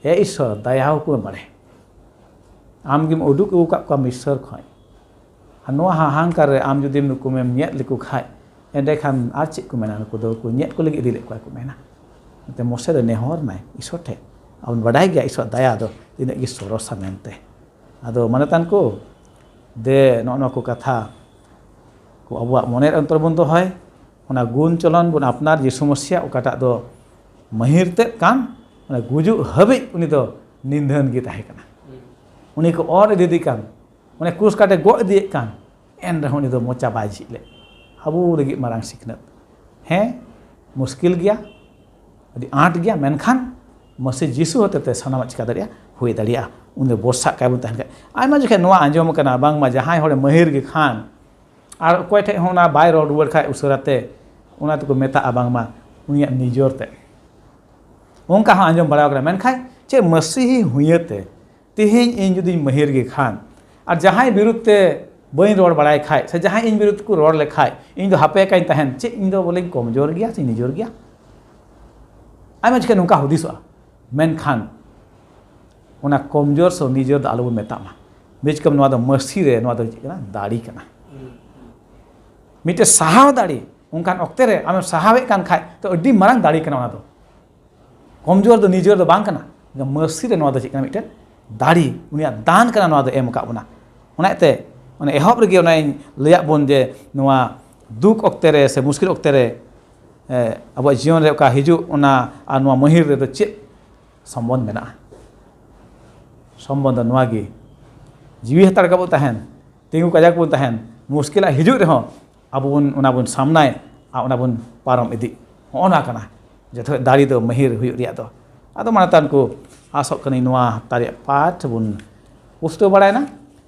ᱮ ᱤᱥᱥᱚᱨ, ᱫᱟᱭᱟ ᱟᱠᱚ ᱢᱮ ᱵᱟᱲᱮ᱾ ᱟᱢ ᱜᱮᱢ ᱩᱰᱩᱠ ᱟᱹᱜᱩ ᱠᱟᱜ ᱠᱚᱣᱟ ᱢᱤᱥᱚᱨ ᱠᱷᱚᱱ᱾ ᱟᱨ ᱱᱚᱣᱟ ᱦᱟᱦᱟᱝᱠᱟᱨ ᱨᱮ ᱟᱢ ᱡᱩᱫᱤᱢ ᱱᱩᱠᱩᱢ ᱧᱮᱫ ᱞᱮᱠᱚ ᱠᱷᱟᱡ, ᱮᱸᱰᱮᱠᱷᱟᱱ ᱟᱨ ᱪᱮᱫ ᱠᱚ ᱢᱮᱱᱟ? ᱱᱩᱠᱩ ᱫᱚ ᱠᱚ ᱧᱮᱫ ᱠᱚ ᱞᱟᱹᱜᱤᱫ ᱤᱫᱤ ᱞᱮᱫ ᱠᱚᱣᱟ ᱠᱚ ᱢᱮᱱᱟ᱾ ᱮᱱᱛᱮ ᱢᱚᱥᱮ ᱫᱚ ᱱᱮᱦᱚᱨ ᱱᱟᱭ ᱤᱥᱥᱚᱨ ᱴᱷᱮᱡ᱾ ᱟᱵᱚᱱ ᱵᱟᱰᱟᱭ ᱜᱮᱭᱟ ᱤᱥᱥᱚᱨ ᱫᱟᱭᱟ ᱫᱚ ᱛᱤᱱᱟᱹᱜ ᱜᱮ ᱥᱚᱨᱚᱥᱟ ᱢᱮᱱᱛᱮ᱾ ᱟᱫᱚ ᱢᱟᱱᱚᱛᱟᱱ ᱠᱚ, ᱫᱮ ᱱᱚᱜᱼᱚ ᱱᱚᱣᱟ ᱠᱚ ᱠᱟᱛᱷᱟ ᱠᱚ ᱟᱵᱚᱣᱟᱜ ᱢᱚᱱᱮ ᱨᱮ ᱚᱱᱛᱚᱨ ᱵᱚᱱ ᱫᱚᱦᱚᱭ᱾ ᱚᱱᱟ ᱜᱩᱱ ᱪᱚᱞᱚᱱ ᱵᱚᱱ ᱟᱯᱱᱟᱨ ᱡᱤᱥᱩ ᱢᱟᱹᱥᱤᱭᱟᱜ ᱚᱠᱟᱴᱟᱜ ᱫᱚ ᱢᱟᱹᱦᱤᱨ ᱛᱮᱫ ᱠᱟᱱ, ᱚᱱᱟ ᱜᱩᱡᱩᱜ ᱦᱟᱹᱵᱤᱡ ᱩᱱᱤ ᱫᱚ ᱱᱤᱫᱷᱟᱹᱱ ᱜᱮ ᱛᱟᱦᱮᱸ ᱠᱟᱱᱟ᱾ ᱩᱱᱤ ᱠᱚ ᱚᱨ ᱤᱫᱤᱭᱮᱫᱮ ᱠᱟᱱ, ᱚᱱᱮ ᱠᱨᱩᱥ ᱠᱟᱴᱮ ᱜᱚᱜ ᱤᱫᱤᱭᱮᱫ ᱠᱟᱱ, ᱮᱱ ᱨᱮᱦᱚᱸ ᱩᱱᱤ ᱫᱚ ᱢᱚᱪᱟ ᱵᱟᱭ ᱡᱷᱤᱡ ᱞᱮᱫ᱾ ᱟᱵᱚ ᱞᱟᱹᱜᱤᱫ ᱢᱟᱨᱟᱝ ᱥᱤᱠᱷᱱᱟᱹᱛ᱾ ᱦᱮᱸ, ᱢᱩᱥᱠᱤᱞ ᱜᱮᱭᱟ, ᱟᱹᱰᱤ ᱟᱸᱴ ᱜᱮᱭᱟ, ᱢᱮᱱᱠᱷᱟᱱ ᱢᱟᱥᱤ ᱡᱤᱥᱩ ᱦᱚᱛᱮᱛᱮ ᱥᱟᱱᱟᱢᱟᱜ ᱪᱤᱠᱟ ᱫᱟᱲᱮᱭᱟᱜᱼᱟ, ᱦᱩᱭ ᱫᱟᱲᱮᱭᱟᱜᱼᱟ᱾ ᱩᱱᱤ ᱫᱚ ᱵᱚᱨᱥᱟᱜ ᱠᱟᱭ ᱵᱚᱱ ᱛᱟᱦᱮᱱ ᱠᱷᱟᱡ᱾ ᱟᱭᱢᱟ ᱡᱚᱠᱷᱮᱡ ᱱᱚᱣᱟ ᱟᱸᱡᱚᱢ ᱟᱠᱟᱱᱟ, ᱵᱟᱝᱢᱟ ᱡᱟᱦᱟᱸᱭ ᱦᱚᱲᱮ ᱢᱟᱹᱦᱤᱨ ᱜᱮ ᱠᱷᱟᱱ, ᱟᱨ ᱚᱠᱚᱭ ᱴᱷᱮᱡ ᱦᱚᱸ ᱚᱱᱟ ᱵᱟᱭ ᱨᱚᱲ ᱨᱩᱣᱟᱹᱲ ᱠᱷᱟᱡ ᱩᱥᱟᱹᱨᱟ ᱛᱮ, ᱚᱱᱟ ᱛᱮᱠᱚ ᱢᱮᱛᱟᱜᱼᱟ ᱵᱟᱝᱢᱟ ᱩᱱᱤᱭᱟᱜ ᱱᱤᱡᱚᱨ ᱛᱮ᱾ ᱚᱱᱠᱟ ᱦᱚᱸ ᱟᱸᱡᱚᱢ ᱵᱟᱲᱟ ᱟᱠᱟᱱᱟ᱾ ᱢᱮᱱᱠᱷᱟᱱ ᱪᱮᱫ ᱢᱟᱹᱥᱤᱦᱤ ᱦᱩᱭᱟᱹᱛᱮ ᱛᱮᱦᱮᱧ ᱤᱧ ᱡᱩᱫᱤᱧ ᱢᱟᱹᱦᱤᱨ ᱜᱮ ᱠᱷᱟᱱ, ᱟᱨ ᱡᱟᱦᱟᱸᱭ ᱵᱤᱨᱩᱫᱷ ᱛᱮ ᱵᱟᱹᱧ ᱨᱚᱲ ᱵᱟᱲᱟᱭ ᱠᱷᱟᱡ, ᱥᱮ ᱡᱟᱦᱟᱸᱭ ᱤᱧ ᱵᱤᱨᱩᱫᱷ ᱠᱚ ᱨᱚᱲ ᱞᱮᱠᱷᱟᱡ, ᱤᱧ ᱫᱚ ᱦᱟᱯᱮ ᱠᱟᱧ ᱛᱟᱦᱮᱱ, ᱪᱮᱫ ᱤᱧ ᱫᱚ ᱵᱚᱞᱮᱧ ᱠᱚᱢᱡᱳᱨ ᱜᱮᱭᱟ ᱥᱮ ᱱᱤᱡᱚᱨ ᱜᱮᱭᱟ? ᱟᱭᱢᱟ ᱡᱚᱠᱷᱮᱡ ᱱᱚᱝᱠᱟ ᱦᱩᱫᱤᱥᱚᱜᱼᱟ᱾ ᱢᱮᱱᱠᱷᱟᱱ ᱚᱱᱟ ᱠᱚᱢᱡᱳᱨ ᱥᱮ ᱱᱤᱡᱚᱨ ᱫᱚ ᱟᱞᱚᱵᱚᱱ ᱢᱮᱛᱟᱜ ᱢᱟ᱾ ᱵᱮᱥ ᱠᱚᱢ ᱱᱚᱣᱟ ᱫᱚ ᱢᱟᱹᱥᱤ ᱨᱮ, ᱱᱚᱣᱟ ᱫᱚ ᱪᱮᱫ ᱠᱟᱱᱟ? ᱫᱟᱲᱮ ᱠᱟᱱᱟ᱾ ᱢᱤᱫᱴᱮᱱ ᱥᱟᱦᱟᱣ ᱫᱟᱲᱮ, ᱚᱱᱠᱟᱱ ᱚᱠᱛᱮ ᱨᱮ ᱟᱢᱮᱢ ᱥᱟᱦᱟᱣᱮᱫ ᱠᱟᱱ ᱠᱷᱟᱡ ᱛᱚ ᱟᱹᱰᱤ ᱢᱟᱨᱟᱝ ᱫᱟᱲᱮ ᱠᱟᱱᱟ ᱚᱱᱟ ᱫᱚ᱾ ᱠᱚᱢᱡᱳᱨ ᱫᱚ ᱱᱤᱡᱚᱨ ᱫᱚ ᱵᱟᱝ ᱠᱟᱱᱟ᱾ ᱢᱟᱹᱥᱤ ᱨᱮ ᱱᱚᱣᱟ ᱫᱚ ᱪᱮᱫ ᱠᱟᱱᱟ? ᱢᱤᱫᱴᱮᱱ ᱫᱟᱲᱮ, ᱩᱱᱤᱭᱟᱜ ᱫᱟᱱ ᱠᱟᱱᱟ ᱱᱚᱣᱟ ᱫᱚ ᱮᱢ ᱟᱠᱟᱫ ᱵᱚᱱᱟ᱾ ᱚᱱᱟ ᱤᱭᱟᱹᱛᱮ ᱚᱱᱟ ᱮᱦᱚᱵ ᱨᱮᱜᱮ ᱚᱱᱟᱧ ᱞᱟᱹᱭᱟᱫ ᱵᱚᱱ ᱡᱮ ᱱᱚᱣᱟ ᱫᱩᱠ ᱚᱠᱛᱮ ᱨᱮ ᱥᱮ ᱢᱩᱥᱠᱤᱞ ᱚᱠᱛᱮ ᱨᱮ, ᱮ, ᱟᱵᱚᱣᱟᱜ ᱡᱤᱭᱚᱱ ᱨᱮ ᱚᱠᱟ ᱦᱤᱡᱩᱜ ᱚᱱᱟ ᱟᱨ ᱱᱚᱣᱟ ᱢᱟᱹᱦᱤᱨ ᱨᱮᱫᱚ ᱪᱮᱫ ᱥᱚᱢᱵᱚᱱᱫᱷ ᱢᱮᱱᱟᱜᱼᱟ? ᱥᱚᱢᱵᱚᱱᱫᱷ ᱫᱚ ᱱᱚᱣᱟ ᱜᱮ, ᱡᱤᱣᱤ ᱦᱟᱛᱟᱲ ᱠᱟᱵᱚ ᱛᱟᱦᱮᱱ, ᱛᱤᱸᱜᱩ ᱠᱟᱡᱟᱠ ᱵᱚᱱ ᱛᱟᱦᱮᱱ, ᱢᱩᱥᱠᱤᱞᱟᱜ ᱦᱤᱡᱩᱜ ᱨᱮᱦᱚᱸ ᱟᱵᱚ ᱵᱚᱱ ᱚᱱᱟ ᱵᱚᱱ ᱥᱟᱢᱱᱟᱭ ᱟᱨ ᱚᱱᱟ ᱵᱚᱱ ᱯᱟᱨᱚᱢ ᱤᱫᱤᱜ᱾ ᱦᱚᱸᱜᱼᱚ ᱱᱚᱣᱟ ᱠᱟᱱᱟ ᱡᱚᱛᱚ ᱠᱷᱚᱱ ᱫᱟᱲᱮ ᱫᱚ ᱢᱟᱹᱦᱤᱨ ᱦᱩᱭᱩᱜ ᱨᱮᱭᱟᱜ ᱫᱚ᱾ ᱟᱫᱚ ᱢᱟ ᱱᱮᱛᱟᱨ ᱠᱚ ᱟᱥᱚᱜ ᱠᱟᱹᱱᱟᱹᱧ ᱱᱚᱣᱟ ᱦᱟᱯᱛᱟ ᱨᱮᱭᱟᱜ ᱯᱟᱴ ᱵᱚᱱ ᱯᱩᱥᱴᱟᱹᱣ ᱵᱟᱲᱟᱭᱮᱱᱟ᱾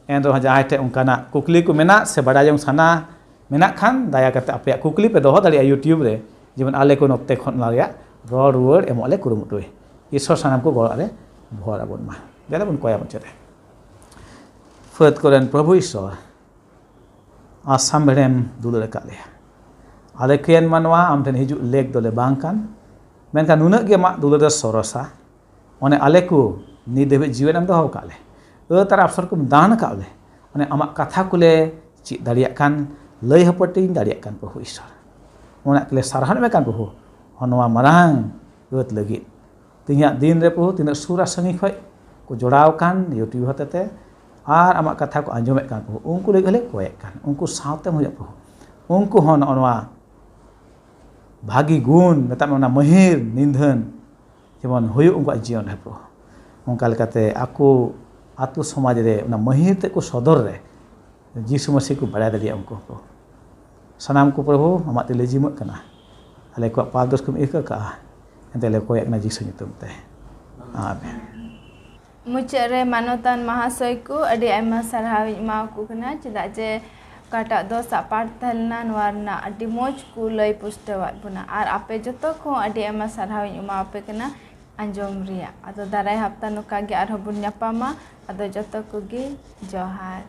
ᱮᱱ ᱨᱮᱦᱚᱸ ᱡᱟᱦᱟᱸᱭ ᱴᱷᱮᱱ ᱚᱱᱠᱟᱱᱟᱜ ᱠᱩᱠᱞᱤ ᱠᱚ ᱢᱮᱱᱟᱜ ᱥᱮ ᱵᱟᱲᱟᱭ ᱡᱚᱝ ᱥᱟᱱᱟ ᱢᱮᱱᱟᱜ ᱠᱷᱟᱱ ᱫᱟᱭᱟ ᱠᱟᱛᱮ ᱟᱯᱮᱭᱟᱜ ᱠᱩᱠᱞᱤ ᱯᱮ ᱫᱚᱦᱚ ᱫᱟᱲᱮᱭᱟᱜᱼᱟ YouTube ᱨᱮ, ᱡᱮᱢᱚᱱ ᱟᱞᱮ ᱠᱚ ᱱᱚᱛᱮ ᱠᱷᱚᱱ ᱚᱱᱟ ᱨᱮᱭᱟᱜ ᱨᱚᱲ ᱨᱩᱣᱟᱹᱲ ᱮᱢᱚᱜ ᱞᱮ ᱠᱩᱨᱩᱢᱩᱴᱩᱭ᱾ ᱤᱥᱚᱨ ᱥᱟᱱᱟᱢ ᱠᱚ ᱜᱚᱲᱚ ᱨᱮ ᱵᱷᱚᱨ ᱟᱵᱚᱱ ᱢᱟ᱾ ᱫᱮᱞᱟ ᱵᱚᱱ ᱠᱚᱭᱟ ᱢᱩᱪᱟᱹᱫ ᱨᱮ᱾ ᱯᱷᱟᱹᱫ ᱠᱚᱨᱮᱱ ᱯᱨᱚᱵᱷᱩ ᱤᱥᱚᱨ, ᱟᱥᱟᱢ ᱵᱮᱲᱮᱢ ᱫᱩᱞᱟᱹᱲ ᱟᱠᱟᱫ ᱞᱮᱭᱟ᱾ ᱟᱞᱮ ᱠᱷᱚᱱ ᱢᱟᱱᱣᱟ ᱟᱢ ᱴᱷᱮᱱ ᱦᱤᱡᱩᱜ ᱞᱮᱠ ᱫᱚᱞᱮ ᱵᱟᱝ ᱠᱟᱱ, ᱢᱮᱱᱠᱷᱟᱱ ᱱᱩᱱᱟᱹᱜ ᱜᱮ ᱟᱢᱟᱜ ᱫᱩᱞᱟᱹᱲ ᱫᱚ ᱥᱚᱨᱚᱥᱟ᱾ ᱚᱱᱮ ᱟᱞᱮ ᱠᱚ ᱱᱤᱛ ᱫᱷᱟᱹᱵᱤᱡ ᱡᱤᱣᱮᱫ ᱮᱢ ᱫᱚᱦᱚ ᱟᱠᱟᱫ ᱞᱮ, ᱟᱹᱛ ᱟᱨ ᱟᱵᱥᱚᱨ ᱠᱚᱢ ᱫᱟᱱ ᱟᱠᱟᱫ ᱞᱮ, ᱚᱱᱮ ᱟᱢᱟᱜ ᱠᱟᱛᱷᱟ ᱠᱚᱞᱮ ᱪᱮᱫ ᱫᱟᱲᱮᱭᱟᱜ ᱠᱟᱱ, ᱞᱟᱹᱭ ᱦᱟᱹᱯᱟᱹᱴᱤᱧ ᱫᱟᱲᱮᱭᱟᱜ ᱠᱟᱱ ᱯᱨᱚᱵᱷᱩ ᱤᱥᱚᱨ, ᱚᱱᱟ ᱠᱚᱞᱮ ᱥᱟᱨᱦᱟᱣ ᱮᱢ ᱠᱟᱱ ᱯᱨᱚᱵᱷᱩ᱾ ᱱᱚᱣᱟ ᱢᱟᱨᱟᱝ ᱟᱹᱛ ᱞᱟᱹᱜᱤᱫ ᱛᱮᱦᱮᱧᱟᱜ ᱫᱤᱱ ᱨᱮ ᱯᱨᱚᱵᱷᱩ ᱛᱤᱱᱟᱹᱜ ᱥᱩᱨ ᱟᱨ ᱥᱟᱺᱜᱤᱧ ᱠᱷᱚᱱ ᱠᱚ ᱡᱚᱲᱟᱣ ᱟᱠᱟᱱ YouTube ᱦᱚᱛᱮᱛᱮ ᱟᱨ ᱟᱢᱟᱜ ᱠᱟᱛᱷᱟ ᱠᱚ ᱟᱸᱡᱚᱢᱮᱫ ᱠᱟᱱ ᱯᱨᱚᱵᱷᱩ, ᱩᱱᱠᱩ ᱞᱟᱹᱜᱤᱫ ᱦᱚᱸᱞᱮ ᱠᱚᱭᱮᱫ ᱠᱟᱱ, ᱩᱱᱠᱩ ᱥᱟᱶᱛᱮᱢ ᱦᱩᱭᱩᱜ ᱯᱨᱚᱵᱷᱩ, ᱩᱱᱠᱩ ᱦᱚᱸ ᱱᱚᱜᱼᱚ ᱱᱚᱣᱟ ᱵᱷᱟᱹᱜᱤ ᱜᱩᱱ, ᱢᱮᱛᱟᱜ ᱢᱮ ᱚᱱᱟ ᱢᱟᱹᱦᱤᱨ ᱱᱤᱫᱷᱟᱹᱱ ᱡᱮᱢᱚᱱ ᱦᱩᱭᱩᱜ ᱩᱱᱠᱩᱣᱟᱜ ᱡᱤᱭᱚᱱ ᱨᱮ ᱯᱨᱚᱵᱷᱩ᱾ ᱚᱱᱠᱟ ᱞᱮᱠᱟᱛᱮ ᱟᱠᱚ ᱟᱛᱳ ᱥᱚᱢᱟᱡᱽ ᱨᱮ ᱚᱱᱟ ᱢᱟᱹᱦᱤᱨ ᱛᱮᱫ ᱠᱚ ᱥᱚᱫᱚᱨ ᱨᱮ ᱡᱤᱥᱩ ᱢᱟᱹᱥᱤ ᱠᱚ ᱵᱟᱲᱟᱭ ᱫᱟᱲᱮᱭᱟᱜᱼᱟ ᱩᱱᱠᱩ ᱦᱚᱸᱠᱚ᱾ ᱥᱟᱱᱟᱢ ᱠᱚ ᱯᱨᱚᱵᱷᱩ ᱟᱢᱟᱜ ᱛᱤ ᱞᱮ ᱡᱤᱢᱟᱹᱜ ᱠᱟᱱᱟ᱾ ᱟᱞᱮ ᱠᱚᱣᱟᱜ ᱯᱟᱯ ᱫᱳᱥ ᱠᱚᱢ ᱤᱭᱟᱹ ᱠᱟᱜᱼᱟ᱾ ᱮᱱᱛᱮ ᱞᱮ ᱠᱚᱭᱮᱫ ᱠᱟᱱᱟ ᱡᱤᱥᱩ ᱧᱩᱛᱩᱢ ᱛᱮ᱾ ᱟᱢᱮᱱ᱾ ᱢᱩᱪᱟᱹᱫ ᱨᱮ ᱢᱟᱱᱚᱛᱟᱱ ᱢᱟᱦᱟᱥᱚᱭ ᱠᱚ ᱟᱹᱰᱤ ᱟᱭᱢᱟ ᱥᱟᱨᱦᱟᱣ ᱤᱧ ᱮᱢᱟ ᱠᱚ ᱠᱟᱱᱟ, ᱪᱮᱫᱟᱜ ᱡᱮ ᱚᱠᱟᱴᱟᱜ ᱫᱚ ᱥᱟᱯᱟᱴ ᱛᱟᱦᱮᱸ ᱞᱮᱱᱟ, ᱱᱚᱣᱟ ᱨᱮᱱᱟᱜ ᱟᱹᱰᱤ ᱢᱚᱡᱽ ᱠᱚ ᱞᱟᱹᱭ ᱯᱩᱥᱴᱟᱹᱣᱟᱫ ᱵᱚᱱᱟ᱾ ᱟᱨ ᱟᱯᱮ ᱡᱚᱛᱚ ᱠᱚᱦᱚᱸ ᱟᱹᱰᱤ ᱟᱭᱢᱟ ᱥᱟᱨᱦᱟᱣ ᱤᱧ ᱮᱢᱟ ᱟᱯᱮ ᱠᱟᱱᱟ ᱟᱸᱡᱚᱢ ᱨᱮᱭᱟᱜ᱾ ᱟᱫᱚ ᱫᱟᱨᱟᱭ ᱦᱟᱯᱛᱟ ᱱᱚᱝᱠᱟ ᱜᱮ ᱟᱨᱦᱚᱸ ᱵᱚᱱ ᱧᱟᱯᱟᱢᱟ᱾ ᱟᱫᱚ ᱡᱚᱛᱚ ᱠᱚᱜᱮ ᱡᱚᱦᱟᱨ᱾